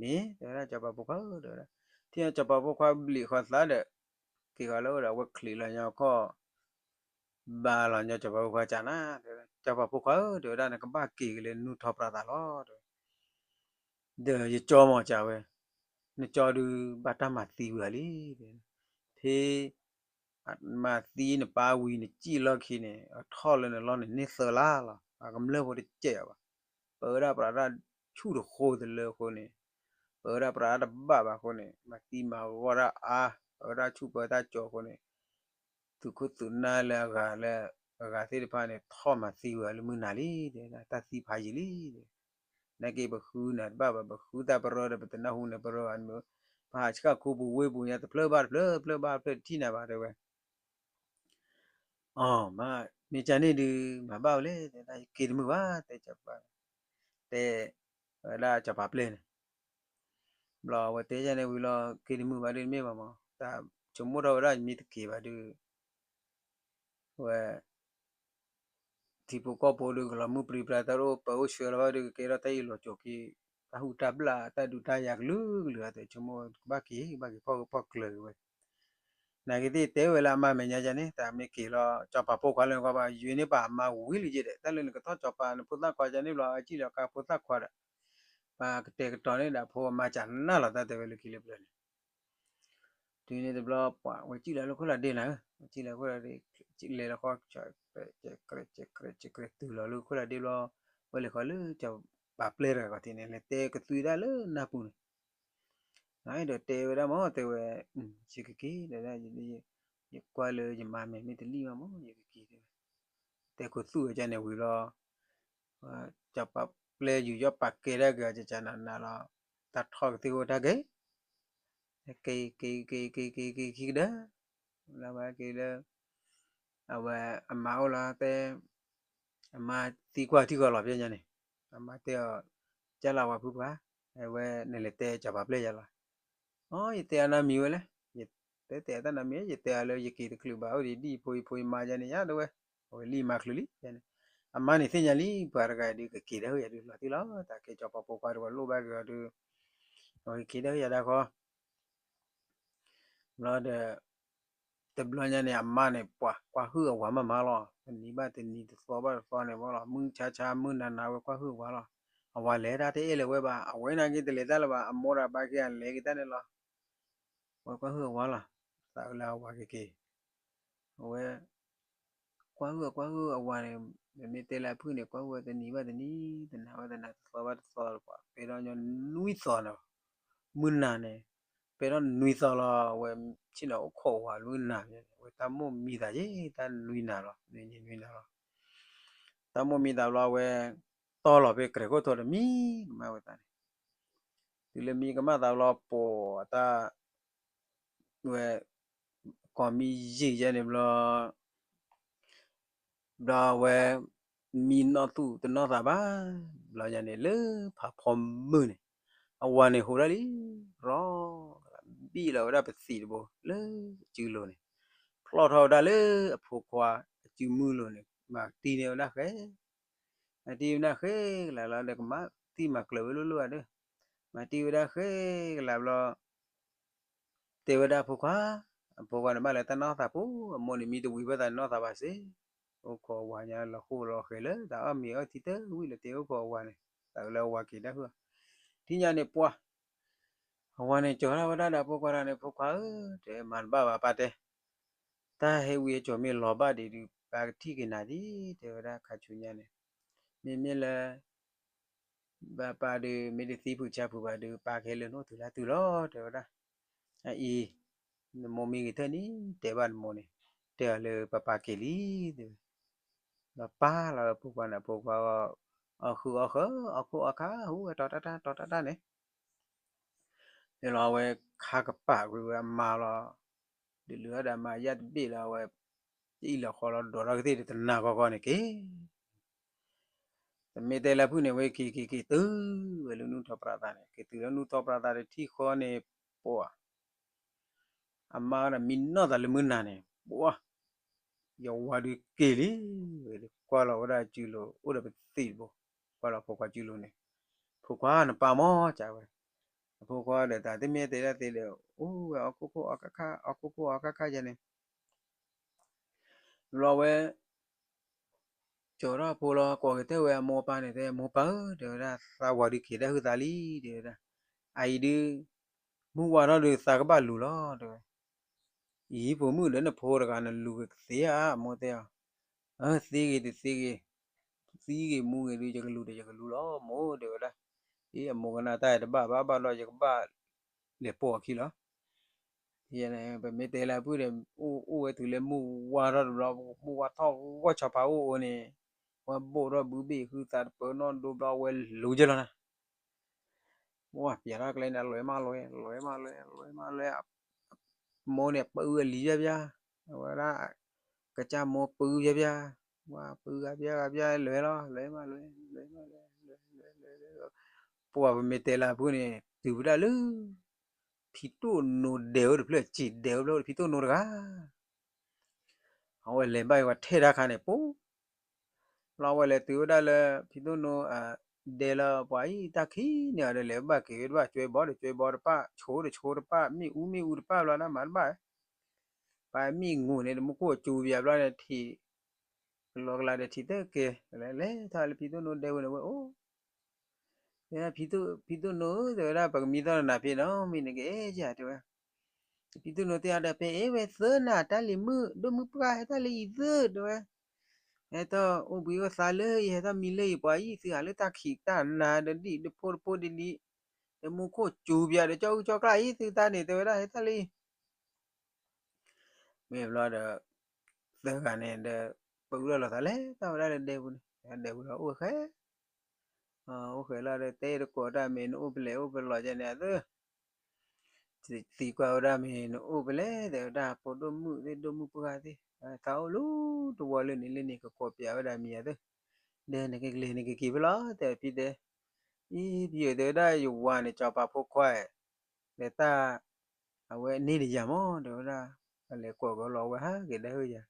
မ့ၢ် တဲဝဲဒၣ် စီၤပၤဖိခွါဧၢ တဲဝဲဒၣ် ထံၣ်စီၤပၤဖိခွါဘျံးဃီၤသးဒီး က့ၤဃီၤလၢအိၣ်ဒီး အဝဲချံးလီၤညီခီၣ် ဘါလီၤညီစီၤပၤဖိခွါကနၤ တဲဝဲဒၣ် စီၤပၤဖိခွါဧၢ တဲဝဲဒၣ် နကဘၣ်က့ၤက့ၤလၢနူၢ်ထီပြးသးလီၤ တဲဝဲ ဒီးယကၠီမီၤကဝဲ နကၠီဒုးဘၣ်တၢ်မၤသံဝဲလံ တဲ ဖဲ မၤသံနပၢ်ဝံၤနစံၣ်လီၢ်ခံန့ၣ် အထီၣ်လၢနလီၢ်န့ၣ် န့ၢ်သၢလါလီၤ အကမျၢၢ်ဖိတစဲးအီၤဘၣ် ပဝဲဒၣ်ပြးတၢ်ဆူၣ်တဃိတလၢအဃိန့ၣ် ပဝဲဒၣ်ပြးတၢ်တဘၣ်ဘၣ်အဃိန့ၣ် မၤသံမၤဂီၢ်တၢ်အါ ပဝဲဒၣ်ဆူၣ်ပၢတၢ်ကၠီအဃိန့ၣ် သုးခိၣ်သုးနၢ်လၢအဂၤလၢ အဂၤသ့ၣ်တဖၣ်န့ၣ် ထီၣ်မၤသံဝဲလၢမုၢ်နၤလံ တဲ တၢ်သံဖးယံာ်လံ တဲ နာ်က့ပဃုနၤတဘၣ်ဘၣ် ပဃုတၢ်ပရၢဒီး ပတနၢ်ဟူနၤပရၢဘၣ်န့ၣ် ပဟးဆှၣ်ခိပူၤဝ့ၢ်ပူၤညါ တဖျၢၣ်ဘၣ်တဖျၢၣ် တဖျၢၣ်ဘၣ်တဖျၢၣ် တထံၣ်နၤဘၣ် တဲဝဲ အီၤ မ့ၢ် မ့ၢ်ကန့ၣ်ဒုး မၤဘၣ်ဝဲလဲၣ် တဲဒၣ် ယက့ၤတမုာ်ဘၣ် တဲ တဲ ဝဲဒၣ်စီၤပၤပျဲၢ်န့ၣ် ဘျီဝဲတဲယၤန့ၣ်ဝံၤလီၤ က့ၤတမုာ်ဘၣ်ဒုးတမ့ၢ်ဘၣ်မး တၢ်ဆိကမိၣ်ထီၣ်ဝဲဒၣ်ယမ့ၢ်တက့ၤဘၣ်ဒုး ဝဲ ထံဖိကီၢ်ဖိဒုးကလီၤမုၢ်ပြံပြါ တၢ်အိၣ်ပၢၤအိၣ်ဆှၢလီၤဘၣ်ဒုး ကကဲထီၣ်တၢ်အ့ၣ်လိာ်ဆိးက့ တၢ်ဟူးတၢ်ဘျၣ် တၢ်ဒုးတၢ်ယၤကလုာ်ကလုာ် အတဲဆိကမိၣ် ကဘၣ်က့ၤ ကဘၣ်က့ၤဖီၣ်ဂၢၢ်ဖီၣ်ကျၢၤက့ၤဝဲ နာ်က့သ့ၣ်တဲဝဲလၢအမါမဲာ်ညါယၤန့ၣ် တၢ်မ့ၢ်က့ၤလီၤ စီၤပၤဖိခွါလၢနကွၢ်ဘၣ် ယွၤန့ၢ်ပှၤအမါဝံၤလံယဲဒီး တၢ်လၢနကထီၣ်စီၤပၤနဖိသၣ်ခွါယၤန့ၣ်ဘျီ အစံၣ်လီၤကါဖိသၣ်ခွါဒီး ပှၤကတဲာ်ကတီၤန့ၣ်ဒီး အဖိအမါကနၣ်လီၤတၢ်တဲဝဲလၢခံလၢပျၢၤန့ၣ် တုၤန့ၣ်တဘျီ ပှၤဝဲစံၣ်လီၤလၢခိၣ်လီၤဒ့နၤဧၢ ဝဲစံၣ်လီၤခိၣ်လီၤဒ့ လဲၤလီၤဃီ ကဲကဲကဲကဲတုၤလီၤလၢခိၣ်လီၤဒ့ဘျီ ဝဲလဲၤဃီၤလၢစီၤပၤပျဲၢ်တဂၤခီၣ်ထံးန့ၣ် လဲၤတဲကသွံဒၣ်လၢနၢ်ပူၤန့ၣ် ဒီးတဲဝဲဒၣ်မး တဲဝဲ ယကက့ၤ တဲဝဲဒၣ် ယကွၢ်လၢယမါမဲာ်မ့ၢ်တလံၣ်ဘၣ်မး ယကက့ၤတဲဝဲ တဲခိၣ်သူၣ်ဝဲကန့ၣ်ဝံၤလီၤ စီၤပၤပျဲၢ်ယူၤယီၣ်ပာ်ကဲဒၣ်က့ၤအီၤကကနၤနၤလီၤ တၢ်ထီၣ်ကသ့ၣ်အိၣ်တၢ်က့ၤ က့ၤက့ၤက့ၤက့ၤက့ၤက့ၤက့ၤက့ၤကဒါ လၢဝဲက့ၤလၢ အဝဲအမါအိၣ်လီၤတဲ အမါသံကွၢ်ထံၣ်ဃီလီၤပျဲၢ်ညါန့ၣ် အမါတဲအီၤ ကၢ်လၢဝဲဖုပှၤ အဝဲနလဲၤတဲစီၤပၤပျဲၢ်ယၤလီၤ အ ယတဲအနၢ်မံၤဝဲလဲၣ် ယတဲတဲအတၢ်နၢ်မံၤ ယတဲအီၤလၢယက့ၤတချုးဘၣ် အိၣ်ဒံးဒ်ယဖိယဖိယမါယၤန့ၣ်ယါတဝဲ အဝဲလံမၤချုးလံန့ၣ် အမါန့ၣ်သ့ၣ်ညါလံ ပှၤတဂၤဒုးကက့ၤဒၣ်ဝဲယၤဒုးလီၤတံၢ်လီၤ တၢ်ကဲစီၤပၤဖိခွါတဝဲလိၣ်ဘၣ်က့ၤအီၤဒုး အဝဲက့ၤဒၣ်ဝဲယၤဒၣ်ဃီ ဘျီဒီး တဘျီညါန့ၣ် အမါန့ၣ် ပှၤကွၢ်ဟုၣ်အဝၤမးမးလီၤ တနံၤဘၣ်တနံၤ တသီဘၣ်တသီန့ၣ်ဝဲလီၤ မုၢ်ဆါဆါမုၢ်နၤနၤဝဲကွၢ်ဟုၣ်အဝၤလီၤ အဝၤလဲၤတၢ်တအဲၣ်လၢၤဝဲဘၣ် အဝဲနာ်က့တလဲၤတၢ်လၢၤဘၣ် အမိၢ်ဒီးအပၢ်က့ၤလဲၤက့ၤတၢ်န့ၣ်လီၤ ဝဲကွၢ်ဟုၣ်အဝၤလီၤ သးလၢအဝၤက့ၤက့ၤ အဝဲ ကွၢ်ဟုၣ်ကွၢ်ဟုၣ်အဝၤန့ၣ် မ့မ့ၢ်တဲလၢအဖုၣ်န့ၣ် ကွၢ်ဟုၣ်ဝဲတနံၤဘၣ်တနံၤ တနၤဘၣ်တနၤ တသီဘၣ်တသီလၢၤပှၤ ပဲထီၣ်ညီနွံသီန့ၣ် မုၢ်နၤန့ၣ် ပဲထီၣ်နွံသီလီၤ အဝဲဆ့ၣ်နီၤအိၣ်ခိးဝၤလၢမုၢ်နၤန့ၣ် အဝဲတၢ်မိၣ်မံသးယ့ၣ် တၢ်နွံနၤလီၤ နွံနံၤနွံနၤလီၤ တၢ်မိၣ်မံသးဘျီအဝဲ တီလီၤဖဲကြဲးခိၣ်ထိးဒီးမံကမၣ်ဝဲသးန့ၣ်, တုၤလၢမံကမၣ်သးဘျီ ပိာ်အတၢ် ဝဲ ကိးမံယံာ်ယဲန့ၣ်ဘျီ ဘျီဝဲ မံနီၢ်သူၣ်တနီၢ်သးဘၣ်, ဘျီညါန့ၣ်လၢဖးဖီမုၢ်န့ၣ် အဝၤန့ၣ်ဟူးဒၣ်လံ, ရီ ဘံၣ်လီၤဝဲဒၣ်ပသံးတဘိလၢအစုလိၤန့ၣ်, ဖျီၣ်ထီၣ်ဝဲဒၣ်လၢအဖိခွါအစုမုၢ်လိၤန့ၣ် မၤတံၢ်န့ၢ်ဝဲဒၣ်ဃဲ မၤတံၢ်ဝဲဒၣ်ဃဲကလးလီၤဒီး ကမၤတံၢ်မၤကျၢၤဝဲလိၤလိၤဧါဒီး, မၤတံၢ်ဝဲဒၣ်ဃဲကလးဘျီ တဲဝဲဒၣ်အဖိခွါ, အဖိခွါန့ၣ်ဘၣ်လၢတၢ်နီၢ်သးဖိ, အမိၢ်န့ၣ်မံတဝံၤဘၣ်သးန့ၣ်နီၢ်သးဘၣ်စ့ၢ်, အိၣ်ခိးအဝၤညါလီၤဃိလီၤဃဲၤလၢတၢ်အီၣ်မ့ၤအီထံတဝံၣ်လၢတဲအိၣ်ခိးအဝၤန့ၣ်, တၢ်လၢအဝၤက့ၤတၢ်ဃု, ထံၣ်ညါန့ၣ်ပှၤ အဝၤန့ၣ်ကၠီၤထီၣ်ဝဲဒၣ်ဒီးအဖိခွါတဂၤန့ၣ်, ဖိခွါဧၢ, တဲမၤတဘၣ်ဘၣ်ပၢ်တဲ, တၢ်ဟဲဝံၤအကၠီၤမ့ၢ်လီၤဘၣ်ဒံးဒုး ပၢ်ကထံၣ်က့ၤနၤဒံး, တဲဝဲဒၣ်ခါဆူညါန့ၣ်, မ့မ့ၢ်လၢ ဘၣ်ပၢ်ဒုး မ့ၢ်တသံဖုးဆါဖုးဘၣ်ဒုး ပၢ်ကဟဲလၢနအိၣ်တုၤလၢတုၤလီၤ တဲဝဲဒၣ်, အအံၤ နမိၢ်မံဂ့ၤထၢၣ်န့ၣ် တဲဘၣ်နမိၢ်န့ၣ်, တဲအီၤလၢပၢ်ပၢ်က့ၤလံ, တဲဝဲ, ဒီးပၢ်လီၤဖိခွါန့ၣ် ဖိခွါ အီၣ်ဃုအီၣ်ဃၢၤ အီၣ်ခိၣ်အီၣ်ခါ ဟူဝဲတီၤတၢ်တၢ်တီၤတၢ်တၢ်န့ၣ် န့ၣ်လီၤ အဝဲခါကပၤကွံာ်ဝဲအမါလီၤ, ဒုးလုၢ်အီၣ်ဒီးအမါယၢ်တဘ့ၣ်လီၤ အဝဲ ကအံၣ်လီၤဃီလီၤ ဒိးထီၣ်ကသ့ၣ်တနၤဂီၤဂီၤန့ၣ်က့ၤ, တမ့ၢ်တဲလၢဖုၣ်န့ၣ် ဝဲက့ၤက့ၤက့ၤတုၤဝဲလၢနူၢ်ထီပြးသးန့ၣ် က့ၤတုၤလၢနူၢ်ထီပြးသးတထံၣ်ဃီန့ၣ် ပှၤ အမါဒီးမံနီၢ်သးလၢမုၢ်နၤန့ၣ် ပှၤ ယဝၤဒုးက့ၤလံ, ကွၢ်လီၤဝဲဒၣ်စုလိၤ အိၣ်ဒီးပသံးတဘိ, ကွၢ်လီၤဖိခွါစုလိၤန့ၣ်, ဖိခွါနပၢ်မ့ၢ်ကဝဲ, အဖိခွါဒီးတၢ်တမ့ၢ်တဲဒၣ်သ့ဒီး အိၣ်ဝဲအီၣ်ခိၣ်ခိၣ်အီၣ်ခါခါ အီၣ်ခိၣ်ခိၣ်အီၣ်ခါခါယဲန့ၣ် ဘျီဝဲ ကၠီၤထီၣ်ဖိလီၤ ကိးက့ၤတဲဝဲအမိၢ်အပၢ်န့ၣ် တဲမိၢ်ပၢ်ဧၢ တဲဝဲဒၣ် သးဝၤဒုးက့ၤတၢ်ဟုၣ်သးလံ တဲဝဲဒၣ်, အအံၤဒုး မုၢ်ဝါထီၣ်ဒုးသးကဘၣ်လူၤလီၤ တဲဝဲ, အံၤဖိမုၣ်ဒီးနဖိတဂၤ နလူၤကသ့ဧါ အမိၢ်တဲအီၤ, အၢ သ့ဂ့ၤတသ့ဂ့ၤ, သံဂ့ၤမူဂ့ၤဒုး ယကလူၤဒီးယကလူၤလီၤမိၢ် တဲဝဲဒၣ်, အံၤအမိၢ်ကနၣ်တၢ်တဘၣ်ဘၣ်ဘၣ်ဒီး ယကဘၣ်လဲၤပိာ်အခံလီၤ ပမ့ၢ်တဲလၢအပုၢ်ဒီး အိၣ်အိၣ်ဝဲတုၤလၢမုၢ်ဝါထီၣ်တဘျီ မုၢ်ဝါထီၣ်ဂီၢ်ဆီဖးအိၣ်အိၣ်န့ၣ်, ဝဲဘိၣ်ထီၣ်ဘုဘ့ၣ်ဃုသးတပၢၢ်နီၢ်ဒိဘျီ အဝဲလူၤယဲလီၤနၤ, ဝဲပျဲထီၣ်ကျဲန့ၣ် အလွဲမးလွဲ လွဲမးလွဲ လွဲမးလွဲ, မိၢ်န့ၣ်ပၢဝဲလံယဲပျါ, အဝဲဒၣ် ကစၢ်မိၢ်ပၢယဲပျါ, ဝဲပၢဂၤပျါဂၤပျါလွဲလီၤ လွဲမးလွဲ လွဲမးလွဲ လွဲလွဲလွဲလွဲ, ပှၤပမ့ၢ်တဲလၢအပုၢ်န့ၣ် တုၤဝဲဒၣ်လၢ ဖံတိၣ်နိဒဲးဝဲတဖျၢၣ် စံၣ်ဒဲးဝဲဖျၢၣ် ဖံတိၣ်နိတဂၤ, အဝဲလဲၤဘၣ်ဝဲထဲတၢ်ခါန့ၣ် ပူၤ လီၤဝဲလဲၤတုၤဝဲဒၣ်လၢ ဖံတိၣ်နိ ဒဲလၢပှၤအံၤတၢ်ခံးန့ၢ်အီၤဒီး လဲၤဘၣ်က့ၤဝဲတဘၣ် ကွဲဘီဒီးကွဲဘီတပၣ် ဆိတဆိတပၣ် မ့ၣ်အူမ့ၣ်အူတပၣ်ဘျီဒၣ်မၤတဘၣ်, ပှၤမ့ၣ်ငိၢ်န့ၣ် တမူခိၣ်စူၤပယၤဘျီန့ၣ် ထံၣ် ကလီကလးဒီးထံၣ်တက့ၢ် လဲၤလဲၤထီၣ်လၢဖံတိၣ်နိဒဲဝဲန့ၣ်ဝဲအိၣ် တဲဒၣ် ဖံတိၣ်နိဧၢ တဲဝဲဒၣ် ပကမံသီၣ်နၤဖဲနီၤ မ့ၢ်နကအဲၣ်ယၤ တဲဝဲ, ဖံတိၣ်နိတဲအီၤဒီး ပအဲၣ်ဝဲသၢနၤ တၢ်လံၤမုၣ် ဒိၣ်မုၣ်ပှၢ် ဟဲတၢ်လၢယံၤသၢ တဲဝဲ, ဟဲတၢ်အိၣ်ဘှံးအိၣ်သါလၢယၤ ဟဲတၢ်မံလၢယၤ ပှၤအံၤသုဟးလၢတၢ်ခံးတၢ်နၤဒီးဒံၣ်တဖိတဖိဒ်လံ, ဒီးမူခိၣ်စူၤပယၤဒီး ကၠီအူကၠီကျၢ်အံၤ သုတၢ်န့ၣ် တဲဝဲဒၣ် ဟဲတၢ်လၢယံၤ မ့ၢ်ဘျီဒီး သၢဂၤန့ၣ်ဒီး ပအုၣ်လီၤလိာ်သးလဲၤတၢ်ဝဲဒၣ်လၢဒဲပူၤန့ၣ် ဒဲပူၤဒီးအိၣ်ဃဲ, အိၣ်ဃဲလီၤဒီး တဲတကိးတၢ်မ့ၢ်နအိၣ်ဖဲလဲၣ်အိၣ်ဖဲလဲၣ်ကဲန့ၣ်အသၢ, သံကွၢ်ဝဲဒၣ်မ့ၢ်နအိၣ်ဖဲလဲၣ် တဲဝဲဒၣ် ဖိဒိၣ်မုၣ်သ့ၣ်ဒိၣ်မုၣ်ပှၢ်သ့ၣ်, တၢ်အိၣ်လၢတဝီလၢန့ၣ်လၢန့ၣ် ကကိးပျးဝဲဒၣ်မံၤအသၢ, ဒီးနကကလဲၤနကက့ၤဖဲလဲၣ် တဲဖံတဲ, အံၤဖံဧၢ တဲဝဲဒၣ် ယဝၤန့ၣ် စီၤပၤဖိခွါဧၢ ဒီးတၢ် အဝဲန့ၢ်တယၤမး တဲဝဲဒၣ်, အလဲၤကွၢ်ကီးလီၤဝဲဟးက့ၤဒၣ်ဟၢယၤ,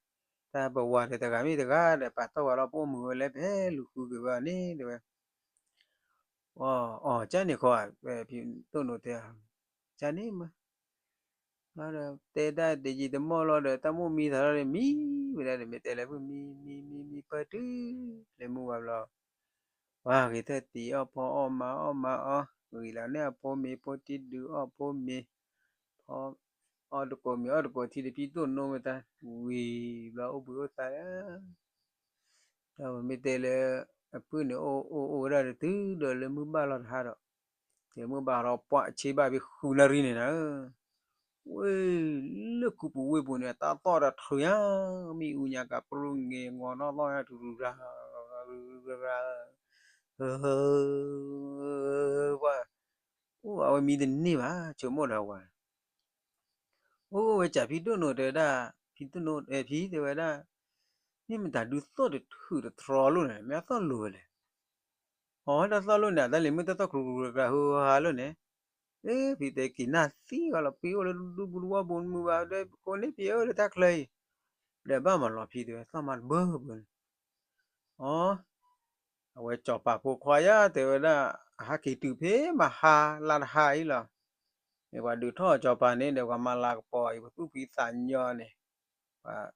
တၢ်ပဝၤဒီးတဂၤမ့ၢ်တဂၤဒီး ပာ်တီၢ်ဝဲလီၤ ပအိၣ်မုာ်ဝဲလဲၣ် ပဟဲလူၤဃုက့ၤဝဲအီၤန့ၣ် တဲဝဲ, အီၤ ကၢ်န့ၣ်ခီ ဖံတိၣ်နိတဲ, ကၢ်န့ၣ်မး လီၤဒီး တဲတၢ်တယံာ်တမီၢ်လီၤဒီး တၢ်မိၣ်မံသးလီၤဒီး မံဝဲဒၣ်ဒီး မ့ၢ်တဲလၢဖုၣ်မံ မံ မံ မံပၢၢ်တုၤ လဲၤမုၢ်ဝါဘျီ ပှၤဂ့ၤထၢၣ်တံၤအီၣ်ဖီအီၣ်မၤအီၣ်မၤအီၣ် ဂံၤလီၤန့ၢ်အဖိမ့ၤ ဖိတံၢ်ဒုးအီၣ်ဖိမ့ၤ ဖီ အီၣ်တကိးမ့ၤအီၣ်တကိးထံဒီး ဖံတိၣ်နိဝဲတၢ် ဝံၤဘျီအိၣ်ဘှံးအိၣ်သါဒီး တၢ်ပမ့ၢ်တဲလၢ အပုၢ်န့ၣ် အိၣ်အိၣ်အိၣ်ဝဲဒၣ်ဒီး တုၤဒီးလၢမုၢ်ဘၣ်လီၤတဟါဒီး တဲမုၢ်ဘၣ်ထီၣ်ပှၢ်ဆ့ဘၣ်ဖဲဃုနၣ်ရံၣ်န့ၣ်နၤဧၢ, ဝ့ၢ်လၢခူပူၤဝ့ၢ်ပူၤန့ၣ် တၢ်သီၣ်ဒီးထြုၤညါ မ့ၣ်အူညါကး ပရူၣ်င့ၤ ငီၤထီၣ်သီၣ်ညါ ထူရူရၤ ရူရၤ ပှၤ အိၣ်အဝဲမံတန့ၢ်ဘၣ် ဆိကမိၣ်ဒီးဝၤ အိၣ်ဝဲကးဖံဒိၣ်နိတဲဝဲဒၣ်, ဖံဒိၣ်နိ ဖံတဲဝဲဒၣ်, မ့ၢ်မတၤဒုးသီၣ်တထုးတတြီလိၣ်န့ၣ် မ့ၢ်အသီၣ်လိၤဝဲလဲၣ်. အတၢ်သီၣ်လိၣ်န့ၣ် အတၢ်လံၤမုၢ်တၢ်သီၣ်ကြူကြူကြူဟိဟါလိၣ်န့ၣ်, ဖံတဲက့ၤနၢ်သံဂီၤလီၤ ဖံအိၣ်လၢဒူပူၤတဝီပူၤမုာ်ဘၣ်ဒီး ကိးန့ၢ်ဖံအိၣ်လၢတၢ်ချၢအံၤ, ဒီးဘၣ်မၤလီၤဖံတဲဝဲသီၣ်မါတဘၢဘၢန့ၣ်, အ အဝဲစီၤပၤဖိခွါယါတဲဝဲဒၣ်, အဟးက့ၤတုၤဖဲမဟါလါတဟါအံၤလီၤ. မ့ၢ်ပှၤဒုးထီၣ်စီၤပၤန့ၣ်ဒီး ပှၤမၤလၤကပီၤအံၤ ပသူၣ်ဖှံသးညီန့ၣ်, ပှၤ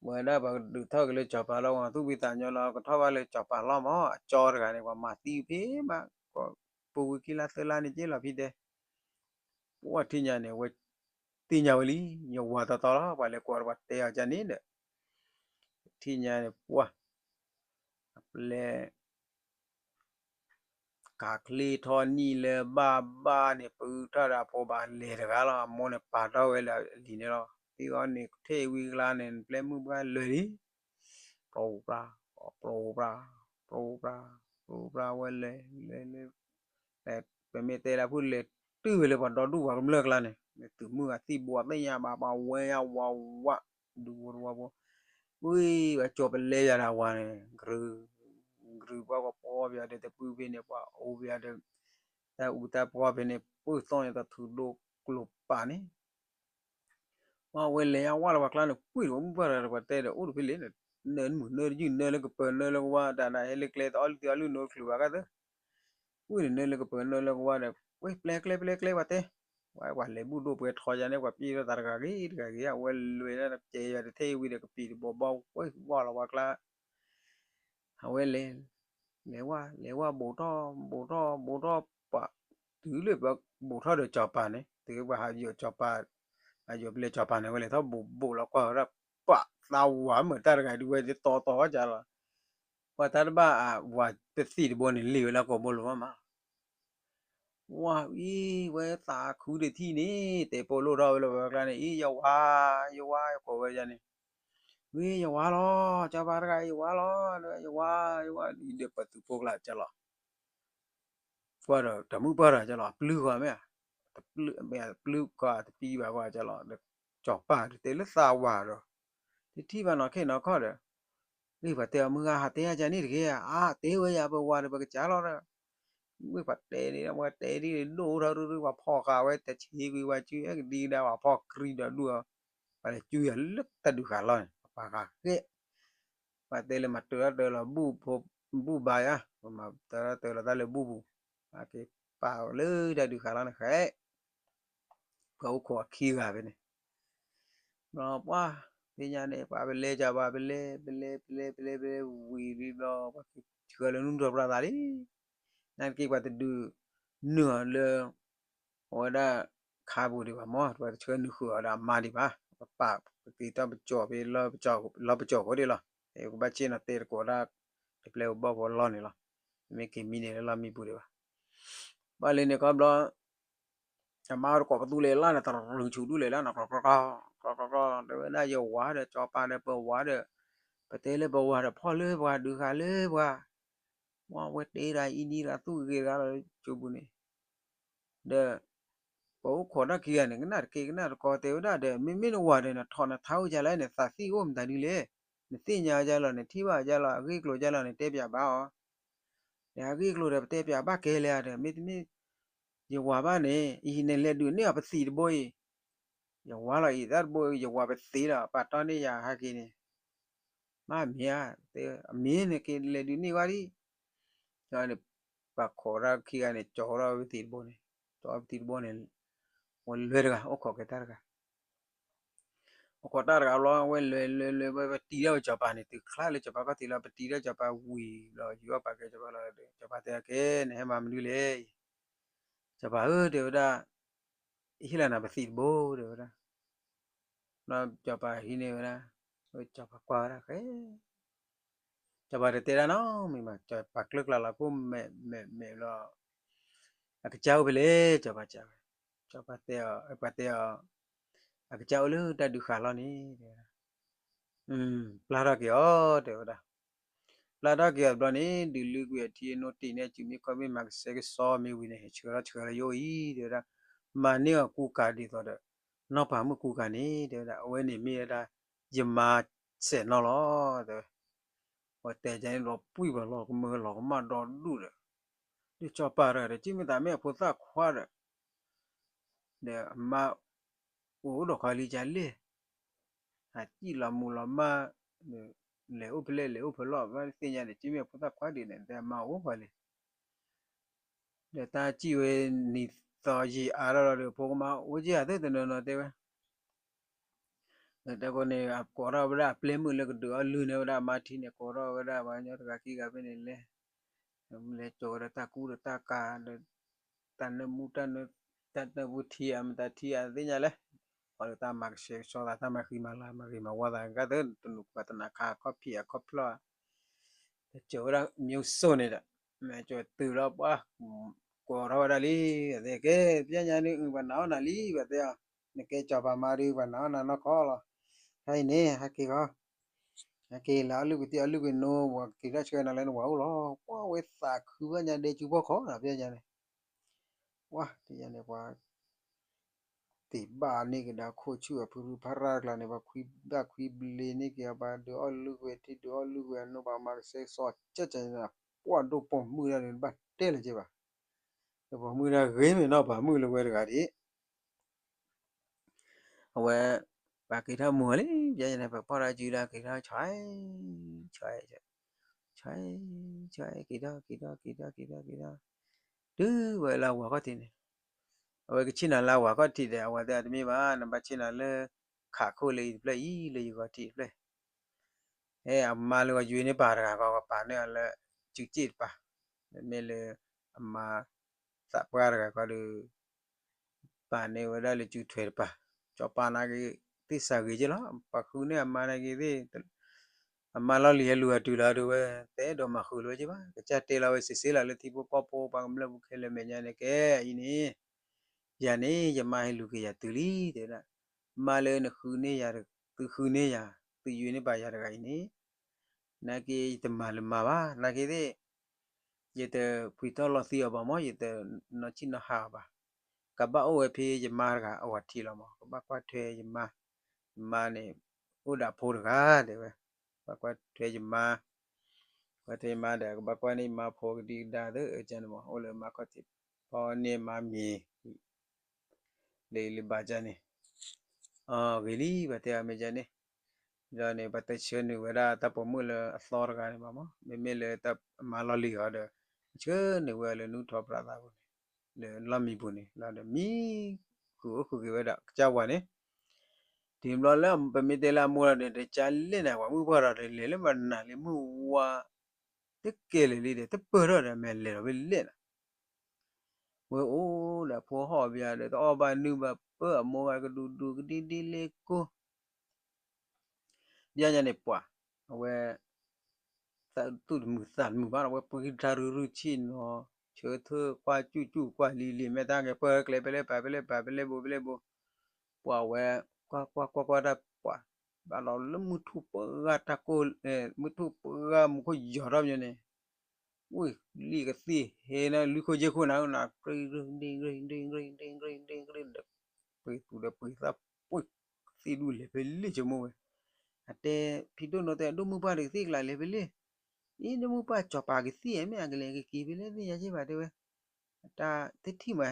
ဝဲဒၣ်ပှၤဒုးထီၣ်က့ၤလၢစီၤပၤလီၤ ပှၤသူၣ်ဖှံသးညီလီၤ ကထီၣ်ဘၣ်လၢစီၤပၤလီၤမး အကၠီတဂၤန့ၣ် ပှၤမၤသံဖဲမး, ပူၤဝံၤခံလါသၢလါန့ၣ်က့လီၤဖံတဲ ပှၤထံၣ်ညါန့ၣ် ဝဲသ့ၣ်ညါဝဲလံ, ယဝၤတီတီလီၤ ပှၤလဲၤကွၢ်ဒီးပှၤတဲအီၤကန့ၣ်ဒီး, ထံၣ်ညါန့ၣ်ပှၤ, အပျဲၢ် ကးချ့ထီၣ်နံၣ်လၢဘၣ်ဘၣ်န့ၣ် ပုၢ်ထီၣ်ဒီးအဖိဘၣ်လဲၤတဂၤလီၤ အမိၢ်န့ၣ်ပာ်ထီၣ်ဝဲလၢအလံၤန့ၣ်လီၤ သံအီၤန့ၣ် ထဲဝံၤကျါန့ၣ် ပျဲၢ်မုၣ်ပှၢ်လဲၤလံ, ပြိပြါ, ပြိပြါ, ပြိပြါ, ပြိပြါဝဲလဲၤလဲၤလဲၤ, ပမ့ၢ်တဲလၢဖုလဲၤတုၤဝဲလၢပှၤဒီဒူၣ်ပှၤကမျၢၢ်ကျါန့ၣ် မ့ၢ်သုးမုၢ်အသံၣ်ဘိအသ့ၣ်ညါဘၣ် ပှၤဝဲယါဝးဝး, ဒူဝဲတဝီဖိ ဝံၤ ပှၤကၠီၤပလဲယၤဒီးဝၤန့ၣ် ကြုးပှၤကပီၤပယီၤဒီးတပုၢ်ဖဲန့ၣ် ပှၤအိၣ်ပယီၤဒီး တၢ်အူတၢ်ပှီၢ်ဖဲန့ၣ် ပှၢ်သီၣ်န့ၣ်တထူးဒိၣ်ကျိၤပာ်န့ၣ်, ပှၤဝဲလဲၤယါဝဲလၢပှၤကျါန့ၣ် ကွံာ်ဒီးမုၢ်ပှၢ်ဒီးပှၤတဲဒီးအိၣ်တဖဲလဲၣ်, နၢနမုာ်နၢတယုၢ်နၢလၢကပၢၤနၢလၢကဝါ တၢ်ဒၣ်ဟဲလၢကျဲတအီၣ်လုၢ်သံအီလုၢ်နိတချုးဘၣ်ကသၢ ဝံၤန့ၣ်နၢလၢကပၢၤနၢလၢကဝါဒီး ဝဲပျဲကျဲပျဲကျဲပှၤတဲ, ဝဲပှၤလဲၤဘူၣ်ဒိၣ်ပှဲၤထီယါန့ၣ် ပှၤပျံၤထီၣ်သးတဂၤဂ့ၤတဂၤဂ့ၤ အဝဲလဲၤဒၣ်တကဲယၤတထဲဝံၤဒီးကပံာ်တဘိဘီဝဲဝီလီၤပှၤကျါ, အဝဲလဲၤ, လဲၤဝဲ, လဲၤဝဲဘူးထီၣ်, ဘူးထီၣ်, ဘူးထီၣ်ပှၤ, တုၤလၢပဘူးထီၣ်ဒီးစီၤပၤန့ၣ် တုၤပှၤဟးယိာ်စီၤပၤ, ဟးယိာ်ပလဲစီၤပၤန့ၣ် ဝဲလဲၤထီၣ်ဘူးဘူးလီၤကွၢ်ဝဲဒၣ်, ပှၤသးဝးမုာ်တၢ်တဂၤဒုးဝဲတီတီကလီၤ ပှၤတၢ်တဘၣ်အဝၤပသံၣ်တဘိန့ၣ် လံာ်ဝဲလၢကိာ်ဘိလိၤမး, ဝါအံၤ ဝဲသးခုတထံၣ်န့ၣ် တဲပိာ်လိၣ်ထီၣ်ဝဲလၢပှၤကျါန့ၣ် အံၤ ယဝၤ, ယဝၤ ယကိးဝဲန့ၣ်, ဝံၤ ယဝၤလီၤ, စီၤပၤတဂၤ ယဝၤလီၤ, ယဝၤ, ယဝၤ ဒီးပှၤသုးဖိကျါကလီၤ ကွၢ်ဒီးတမုၢ်ပှၢ်ဒီးကလီၤ ပျုၢ်ဃီမ့ၢ်, ပျုၢ်ဃီတပံဘၣ်ကွၢ်ကလီၤ, ဒီးစီၤပၤတဲလၢသးဝးဒီး, တထံၣ်ဘၣ်နီၢ်ခ့နီၢ်ခီဒီး, ဂ့ၢ်ပှၤတဲအီၤမုၢ်ဂၤဟးတဲယၤကန့ၣ်တဂ့ၤဧါ, အါ တဲဝဲယၤပဝၤဒီးပကစၢ်လီၤဒီး, ဝံၤပှၤတဲန့ၣ် ပှၤတဲဒ်န့ၣ်ဒိၣ်ထီၣ်ဒိၣ်ဒိၣ် ပှၤဖီၣ်ဃာ်ဝဲတဆံးကွံာ်ဝဲစုအဲကဒံကဒါ ပှၤဖီၣ်ကြံဒီးဒူၣ်အီၤ, ပှၤလဲၤစုယၤလၢတၢ်ဒုးဃာ်လီၢ်န့ၣ် ပှၤဃာ်ဃဲ ပှၤတဲလၢမၤတၢၤတၢၤလီၤဘူၣ်ဘါယါ, ပမၤတၢၤတၢၤလီၤတၢ်လၢဘူၣ်ပူၤ, အက့ၤပာ်လၢတၢ်ဒုးဃာ်လီၢ်န့ၣ်ဃဲ, ပှၤအိၣ်ခိးအခံဂၤဖဲန့ၣ်, ဘျီပှၢ်, သ့ၣ်ညါန့ၣ် ပှၤပလဲၤကပၤပလဲၤ ပလဲၤ ပလဲၤ ပလဲၤ ပလဲၤဝံၤလံဘျီ ပှၤကဆှၢလၢနုာ်ထီၣ်ပြၢသးလံ, နာ်က့ပှၤတဒုးနုာ်အီၤလၢ အဝဲဒၣ် ခါပူၤဒံးဘၣ်မၢ် ပှၤတဆှၢနုာ်ဃုာ်အီၤဒီးအမါဒံးဘၣ်, ပပာ်ပက့ၤတီၢ်ပကၠီၣ်ဖဲ လီၤပကၠီၣ်ဖိဒံးလီၤ, ပကဘၣ်ဆ့ၣ်နီၤတဲသကိးဒၣ် တပျဲၢ်ပဘီၣ်ဖိလီၢ်န့ၣ်လီၤ, မ့ၢ်က့ၤမံန့ၣ်လၢလီၢ်မံပူၤဒံးဘၣ်, ဘၣ်လၢန့ၣ်ခီဘျီ အမါတကိးပသူလဲၤလၢ်န့ၣ် တရူၤဆူၣ်ဒူၣ်လဲၤလၢ်န့ၣ် ကျီကျီကျီ ကျီကျီကျီ တဲဝဲဒၣ်ယဝၤဒီးစီၤပၤဒီးပဝၤဒီး ပတဲလၢပဝၤဒီးဖီၣ်လၢပှၤဒုးဃာ်လၢပှၤ, ဝဲတဲဒၣ်အံၤဒ်တဂၤသူၣ်ဂ့ၤတဂၤလီၤ ကၠိပူၤန့ၣ်, ဒီး ပအိၣ်ခိးတၢ်ခံဂၤန့ၣ် ကနၣ်တက့ၢ်ကနၣ်တကီတဲဝဲဒၣ်ဒီး မ့မ့ၢ်နဝၤဒီးနထီၣ်နထါအိၣ်ကလဲၣ် နသးသံအိၣ်မတၤဒ်လဲၣ်, နသ့ၣ်ညါကလီၤ နထံၣ်ဘၣ်ကလီၤ အဂ့ၢ်ကျိၤကလီၤ နတဲပၠးဘၣ်အီၤ ဒီးအဂ့ၢ်ကျိၤဒီး ပတဲပၠးဘၣ်ကဲလဲၣ်ဒီး မ့တမ့ၢ် ယဝၤဘၣ်န့ၣ် အံၤနလဲၤဒုးန့ၢ်အီၤပသံးတဘိအံၤ, ယဝၤလီၤအံၤ တၢ်တဘိ ယဝၤပသံးလီၤ ပာ်တီၢ်န့ၢ်ယၤဟဲက့ၤန့ၣ်, မ့ၢ်မ့ၢ်ဧါ, အမ့ၢ်နက့ၤလဲၤဒုးန့ၢ်ဝဲဒံး, န့ၣ် ပှၤခိးတၢ်ခံဂၤန့ၣ် ကၠီထီၣ်ပသံးတဘိန့ၣ်, ကၠီပသံးတဘိန့ၣ်, ဝဲလွဲၢ်တဂၤ အိၣ်ခိးက့ၤတၢ်တဂၤ အိၣ်ခိးတၢ်တဂၤဘျီ ဝဲလဲၤလဲၤလဲၤ ဝဲပတံၤဒၣ်ဝဲစီၤပၤန့ၣ် တုၤချါလၢစီၤပၤခီၣ်ထံးလီၤ ပတံၤဒၣ်စီၤပၤဝံၤဘျီ ယူၤအီၣ်ပာ်ကဲစီၤပၤလီၤဒီး စီၤပၤတဲအကဲ နဟဲမၤမနုၤလဲၣ်, စီၤပၤဧၢ တဲဝဲဒၣ်, ဟ့ၣ်လီၤနၤပသံးတဘိ တဲဝဲဒၣ်, ဘျီစီၤပၤဟံးန့ၢ်ဝဲဒၣ်, စီၤပၤကွၢ်ဝဲဒၣ်ဃဲ စီၤပၤတတဲတၢ်နီတမံၤဘၣ် စီၤပၤကျၢၢ်ကျါလီၤ ကိၣ်မဲာ်မဲာ်မဲာ်ဘျီ, အကစၢ်အိၣ်ဖဲလဲၣ် စီၤပၤစံးဝဲ, စီၤပၤတဲအီၤ ပှၤတဲအီၤ, အကစၢ်အိၣ်လၢတၢ်ဒုးဃာ်လီၢ်န့ၣ် တဲဝဲဒၣ်, ပျၢ်ထီၣ်က့ၤအီၤ တဲဝဲဒၣ်, ပ ပျၢ်ထီၣ်က့ၤအီၤတဘျီန့ၣ် ဒုးလုကွံာ်အထံအနိတ့ၢ်န့ၢ် အစုမ့ၢ်ခီၣ်မ့ၢ်မၤကဆှဲကဆှီမ့ၢ်ဝံၤန့ၣ် ဆှၢထီၣ်ဆှၢလီၤယအိၣ်အံၤ တဲဝဲဒၣ်, မၤန့ၢ်အီၤကူကၤဒ်သိးဒီး နီၢ်ပၤမုၣ်ကူကၤန့ၣ် တဲဝဲဒၣ် အဝဲန့ၣ်မ့ၢ်ဝဲဒၣ် ယမါစဲးနီၢ်လီၤ တဲဝဲ. ပှၤတဲကန့ၣ်လီၤပှံၢ်ပှၤလီၤကမၢလီၤကမၣ်ဒီဒူၣ်ဒီး ဒုးကၠီပာ်တဂၤဒီး ကမ့ၢ်သးမ့ၢ်အဖိသၣ်ခွါဒီး ဒီးအမါ အိၣ်ဒီးခီလံကလဲၣ်, ဟးစံၣ်လီၤမူးလီၤမၢ်, လဲၤအိၣ်ဖဲလဲၣ်လဲၤအိၣ်ဖဲလဲၣ် ဘၣ်သ့ၣ်ညါဒီး ကမ့ၢ်အဖိသၣ်ခွါဒ်န့ၣ် တဲအမါအိၣ်ပှၤလံ. ဒီးတၢ်စံၣ်ဝဲနံၤသီယံာ်အါထီၣ်လီၤဒီး ဖိကမါအိၣ်က့ၤဧါ သ့ၣ်တနီၤနီၤတဲဝဲ ဒီးတၢ်ဃိန့ၣ် အကိးထီၣ်ဝဲဒၣ်အပျဲၢ်မုၣ်လၢကဒုးအီၣ်လုၢ်န့ၢ်ဝဲဒၣ်အမါထံန့ၣ် ကိးထီၣ်ဝဲဒၣ်ပှၤကညီတဂၤခံဂၤဖဲန့ၣ်လဲၤ, လဲၤစိာ်ဝဲဒၣ်တၢ်ကူတၢ်ကၤဒီး တၢ်နၢမူတၢ်နၢ, တၢ်နၢပူထံဧါ မတၤထံဧါ သ့ၣ်ညါလဲၣ်, ပှၤလၢတၢ်မၤကဆှဲကဆှီသး တၢ်မၤဃံမၤလၤ မၤဂ့ၤမၤဝါသး ကတၢၢ်တနူၤပှၤတနၤခါ အခီၣ်ဖံးအခီၣ်ဖျီၣ် တစိာ်ဝဲဒၣ် မျိုးစိတ် န့ၣ်ဒီး မ့ၢ်စိာ်တုၤလီၤပှၤ ကိးထီၣ်ဝဲဒၣ်လံ, ကဲ ပျဲညါန့ၣ် ပှၤနာ်အီၣ်နၤလံ ပှၤတဲအီၤ, နကဲစီၤပၤမါဒီး ပှၤနာ်အီၣ်နၤနီၢ်ခီလီၤ, တၢ်အံၤန့ၣ် ဟဲက့ၤဃီ, ဟဲက့ၤလၢအလုၢ်ကသံၣ်အလုၢ်ကနိ ပှၤက့ၤထီၣ်ဆှၢနၤလၢနဝၤအိၣ်လီၤ, ပှၤဝဲသးခုဘၣ်ညါဒဲကၠူဖီၣ်ခီနီၤ ပျဲညါန့ၣ် ပှၤတယၤန့ၣ် ပှၤတ့ၢ်ဘၣ်န့ၢ်က့ၤဒီးခိၣ်ဆူၣ်အဖုဖုဖးရၣ်တကျါန့ၣ် ပှၤခွံဘၣ်ခွံဘျ့န့ၢ်က့ၤအီၤ ပှၤဒုးအီၣ်လုၢ်ကွံာ်ထံ ဒုးအီၣ်လုၢ်ကွံာ်အနိ ပှၤမၤကဆှဲကဆှီကၢကၢန့ၣ် ပှၤဒိၣ်ပိာ်မုၣ်ဒၣ်န့ၣ် တဘၣ်တဲလၢၤက့ၤဘၣ်, ဒီးပိာ်မုၣ်ဒၣ်ဂ့ၤမ့ၢ်နီၢ်ပၤမုၣ်လၢဝဲတဂၤဒ် အဝဲ ပှၤက့ၤထီၣ်မူၤလံ ပျဲညါန့ၣ် ပဖီၣ်ထီၣ်စုဒီးက့ၤထီၣ် ဆွဲ ဆွဲ ဆွဲ ဆွဲ က့ၤထီၣ် က့ၤထီၣ် က့ၤထီၣ် က့ၤထီၣ် က့ၤထီၣ် တုၤဝဲလၢအဝၤခီၣ်ထံးန့ၣ်, အဝဲကဆ့ၣ်နၤလၢအဝၤခီၣ်ထံးဒီး အဝၤတဲတမ့ၢ်ဘၣ် နဘၣ်ဆ့ၣ်နၤလၢ ခးခိၣ်လၢအံၤတဖျၢၣ်အံၤ လၢယဂီၤထံးတဖျၢၣ် ဟဲအမါလၢအယွ့န့ၢ်ပၢ်တဂၤဃီ ကပာ်န့ၢ်အီၤလၢ စုစ့ၣ်တပၤ, မ့မ့ၢ်လၢ အမါ သးပှၢ်တဂၤဃီဒီး ပာ်န့ၢ်ဝဲဒၣ်လၢစုထွဲတပၤ, ကၠီပာ်နာ်က့ၤ သ့ၣ်စးဂ့ၤက့လီၤ, ပှၤဃုန့ၢ်အမါနာ်က့ၤသ့ၣ် အမါလီၢ်လံၤဟဲလူၤအတုၤလီၤဒုးဝဲ တအဲၣ်ဒိးမၤဃုာ်လၢၤဘၣ်ကဘၣ်, ကစၢ်တဲလီၤဝဲစံးစ့လီၤလၢထံဖိကီၢ်ဖိပှၤကမျၢၢ်ပူၤခဲလၢာ်မဲာ်ညါန့ၣ် ကဲအံၤန့ၣ် ယၤန့ၣ် ယမါဟဲလူၤက့ၤယၤတုၤလံ တဲဝဲဒၣ်, မါလၢနဃုန့ၢ်ယၤ, သုဃုန့ၢ်ယၤ, သုယွ့န့ၢ်ပၢ်ယၤတဂၤအံၤန့ၣ် နာ်က့ၤယတမၤလၢၤမါဘၣ်, နာ်က့ၤသ့ၣ် ယတဖှံထီၣ်လီၤသံအီၤဘၣ်မၢ်, ယတနီၢ်ဆံၣ်နီၢ်ဟးအီၤဘၣ်, ကဘၣ်အိၣ်ဝဲဖဲယမါတဂၤအဝၤထံးလီၤမၢ်, ကဘၣ်ကွၢ်ထွဲယမါ, ယမါန့ၣ် အိၣ်ဒီးဖိတဂၤ တဲဝဲ, ဘၣ်ကွၢ်ထွဲယမါ, ကွၢ်ထွဲယမါဒီး ကဘၣ်ကွၢ်န့ၢ်ယမါဖိကဒံကဒါသ့ၣ် အကန့ၣ်မၢ်, အိၣ်လၢမါခီၣ်ထံး ဖီန့ၢ်မါမံၤ လၢလၢဘၣ်ကန့ၣ်, ဂ့ၤလံ ပှၤတဲအီၤမ့ၢ်ကန့ၣ်, ဒီးန့ၣ် ပှၤတဆှၢနုာ်ဝဲဒၣ်တၢ်ပိာ်မုၣ်လၢအသီတဂၤန့ၣ်ဘၣ်မၢ်, မ့မ့ၢ်လၢအမါလီၢ်လံၤအီၤဒီး ဆှၢနုာ်ဝဲလၢနူၢ်ထီၣ်ပြးသးပူၤန့ၣ်, လၢလီၢ်မံပူၤန့ၣ်လီၤဒီး မံဃုာ်အိၣ်ဃုာ်က့ၤဝဲဒၣ်ကစၢ်ဝၤန့ၣ်, တုၤဘျီလၢပမ့ၢ်တဲလၢအမိၢ်လီၤဒီး တကလဲၣ်နၤ ပှၤမုၣ်ပှၢ်ဒီး လဲၤလၢမနုၤလၢမုၢ်ဝါ တကဲလၢာ်လံဒီး တပၢၢ်ထီၣ်ဒီး မ့ၢ်လဲၤလီၤဖဲလဲၣ်နၤ ဝဲအိၣ်ဒီးဖိဟီၣ်ဘၣ်ဒီး တအီၣ်ဘၣ်နုၢ်ဘၣ် ပၢအမိၢ်ဂၤကဒူးဒူးကဒံဒံလ့ကိၢ်, ပျဲညါန့ၣ်ပှၤ, အဝဲ သူၣ်တမုာ်သးတမုာ်ဘၣ်ဒီး ဝဲပှ့ၤတၢ်ရုၢ်ရုၢ်ဆ့ၣ်နီၤ, ဆၢထၢၣ်ကွၢ်ကူၣ်ကူၣ်ကွၢ်လံၤလံၤ မ့ၢ်တၢ်ကဲပၢၢ်ကျဲဖဲလဲၣ်ပၤဖဲလဲၣ်ပၤဖဲလဲၣ်ဘိဖဲလဲၣ်ဘိ, ပှၤဝဲ ကွၢ်ကွၢ်ကွၢ်ကွၢ်တၢ်ပှၤ, ဘၣ်လီၤလၢမုၢ်ထူၣ်ပှၢ်ဂၤတၢ်ကိၢ်, မုၢ်ထူၣ်ပှၢ်ဂၤမူခိၣ်ယီၤထီၣ်ပညီန့ၣ် ဝံၤလံကသံၣ်ဟဲနၤ လွံၢ်ခိၣ်ယဲၢ်ခိၣ်နၤ နၤကြ့ၢ်ကြ့ၢ်ကြ့ၢ်ကြ့ၢ် ဒီး ပှ့ၤသူၣ်ဒီးပှ့ၤသၣ်ပှ့ၤ ကသံၣ်ဒူၣ်လဲၤဖဲလဲၣ်ဆိကမိၣ်ဝဲ, အတဲ ဖံဒိၣ်နီၢ်တဲ ဒိၣ်မုၢ်ပှၢ်ဒီးကသံၣ်ကျါလဲၤဖဲလဲၣ်, အံၤဒိၣ်မုၢ်ပှၢ်စီၤပၤကသံၣ်မ့ၢ်အကလဲၤကက့ၤဖဲလဲၣ်သ့ၣ်ညါက့ဘၣ်တဲဝဲ, တၢ်တထံၣ်မးဟဲကြီကြီမးတဲဝဲ တၢ်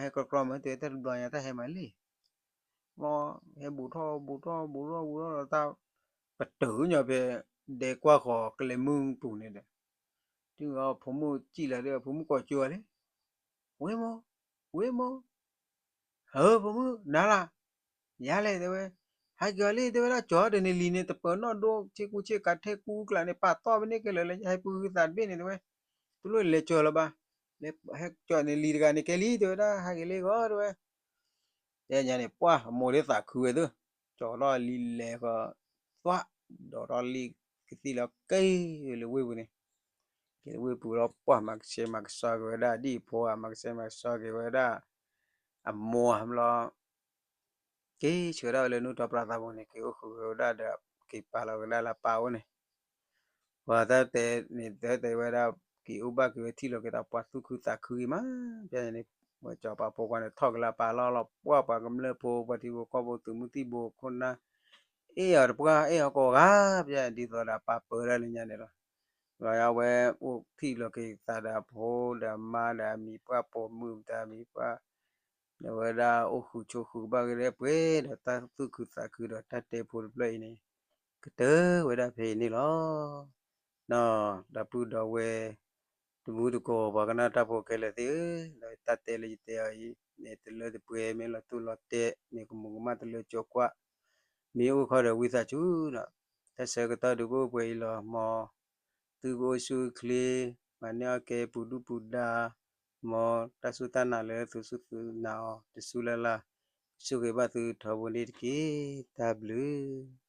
တဘျီညါတၢ်ဟဲမးလံ ဟဲဘူးထီၣ်ဘူးထီၣ်ဘူးထီၣ်ဘူးထီၣ်ဒီးတၢ် ပတုာ်ညီဖဲ ဒဲကွၢ်ဃီၤကလဲၤမုၢ်ပူၤန့ၣ်ဒီး တုၤအီၤဖိမုၣ်စံၣ်လီၤဒီး ဖိမုၣ်ကိးကၠိအီၤလံ, ဝ့ၢ်မိၢ်, ဝ့ၢ်မိၢ်, ဧၢ ဖိမုၣ် နၤလၢ်, ယၤလဲၣ်တဲဝဲ, ဟဲက့ၤအီၤလံ တဲဝဲဒၣ် ကၠီၤတန့ၢ်လံန့ၣ် တပၢၤနီၣ်ဒိ ဆ့ကူဆ့ကၤထဲကူကျးန့ၣ် ပာ်တီၢ်ဖဲန့ၣ်ကလဲာ်လၢ ယဟဲပူၤဃုသးတဘ့ၣ်န့ၣ်တဲဝဲ, တလိၣ်လဲၤကၠီၤလၢၤဘၣ်, ဟဲကၠီၤန့ၢ်လံတဂၤန့ၣ်ကဲလံ တဲဝဲဒၣ် ဟဲက့ၤလံဂီၤတဲဝဲ တဲညါန့ၣ် ပှၢ်အမိၢ်ဒ်သးခုဝဲသ့ၣ်, ကၠီၤထီၣ်လံလဲၤဃီၤ, သွၣ်, ဒိးထီၣ်လံကသံၣ်လီၤက့ၤလၢဝ့ၢ်ပူၤန့ၣ်, က့ၤလၢဝ့ၢ်ပူၤလီၤ ပှၢ်မၤကဆှဲမၤကဆှီက့ၤဝဲဒၣ် ဒ်အဖိဧါ မၤကဆှဲမၤကဆှီက့ၤဝဲဒၣ် အမိၢ်ဧါဘျီ က့ၤဆှၢဒၣ်ဝဲလၢနူၢ်ထီၣ်ပြးသးပူၤန့ၣ် က့ၤအိၣ်ဃုာ်က့ၤဝဲဒၣ်ဒီး က့ၤပာ်လီၤက့ၤဒၣ်လၢအပၢ်အိၣ်န့ၣ်, ပှၤတၢ်တဲန့ၣ် တဲတဲဝဲဒၣ် က့ၤအိၣ်ဘၣ်က့ၤဝဲထံၣ်လီၤက့ၤသးပှၤသူၣ်ခုသးခုဂ့ၤမး, ဖဲန့ၣ် ပှၤစီၤပၤဖိခွါန့ၣ် ထီၣ်ကလၢပာ်လီၤလီၤပှၢ်ပှၤကမျၢၢ်ဖိ ပှၤထံဖိကီၢ်ဖိ သုးမုၢ်သံၣ်ဘိခိၣ်နၢ် အဲၣ်အီၤတပှၢ် အဲၣ်အီၤကိးဂၤ ဖဲဒ်သိးဒီးပာ်ပၢဒၣ်လၢညါန့ၣ်လီၤ. လီၤယဝဲအိၣ်ထံၣ်လီၤက့ၤသးဒီးဖိဒီးမါဒီးအမံၤပှၢ်ပိာ်မုၣ်တၢ်မံၤပှၢ် ဒီးဝဲဒၣ်အိၣ်ဃုာ်ဆိးဃုာ်ဘၣ်က့ၤလၢပှဲၤဒီးတၢ်သူၣ်ခုသးခုဒီးတၢ်တဲဖိတဖျၢၣ်အံၤန့ၣ် ကတၢၢ်ဝဲဒၣ်ဖဲအံၤန့ၣ်လီၤ. ဒီးဒီပုၢ်ဒီဝဲၢ် တမူတကိး ပှၤကနၣ်တၢ်ဖိခဲလၢာ်သ့ၣ်ဧၢ, ဒီးတၢ်တဲလၢယတဲအီၤအံၤ မ့ၢ်တလၢတပှဲၤ မ့ၢ်လီၤတိၢ်လီၤတဲာ် မ့ၢ်ကမူၤကမၣ်တလၢကၠိကွၢ် မ့ၢ်အိၣ်ခီဒီးဝံသးစူၤဒီး တၢ်ဆၢကတီၢ်ဒုးကအိၣ်ပှဲၤအံၤလီၤ. မ်သုကအိၣ်ဆူၣ်အိၣ်ချ့ မၤန့ၢ်အီၣ်ကဲပူၤဒုၣ်ပူၤဒါ, မ်တၢ်စူၢ်တၢ်နာ်လၢသုစူၢ်သုနာ်အီၤ တစူၢ်လၢ်လၢ် ကဆိၣ်ဂ့ၤဘၣ်သုထီဘိန့ၣ်တက့ၢ်. တၢ်ဘျုး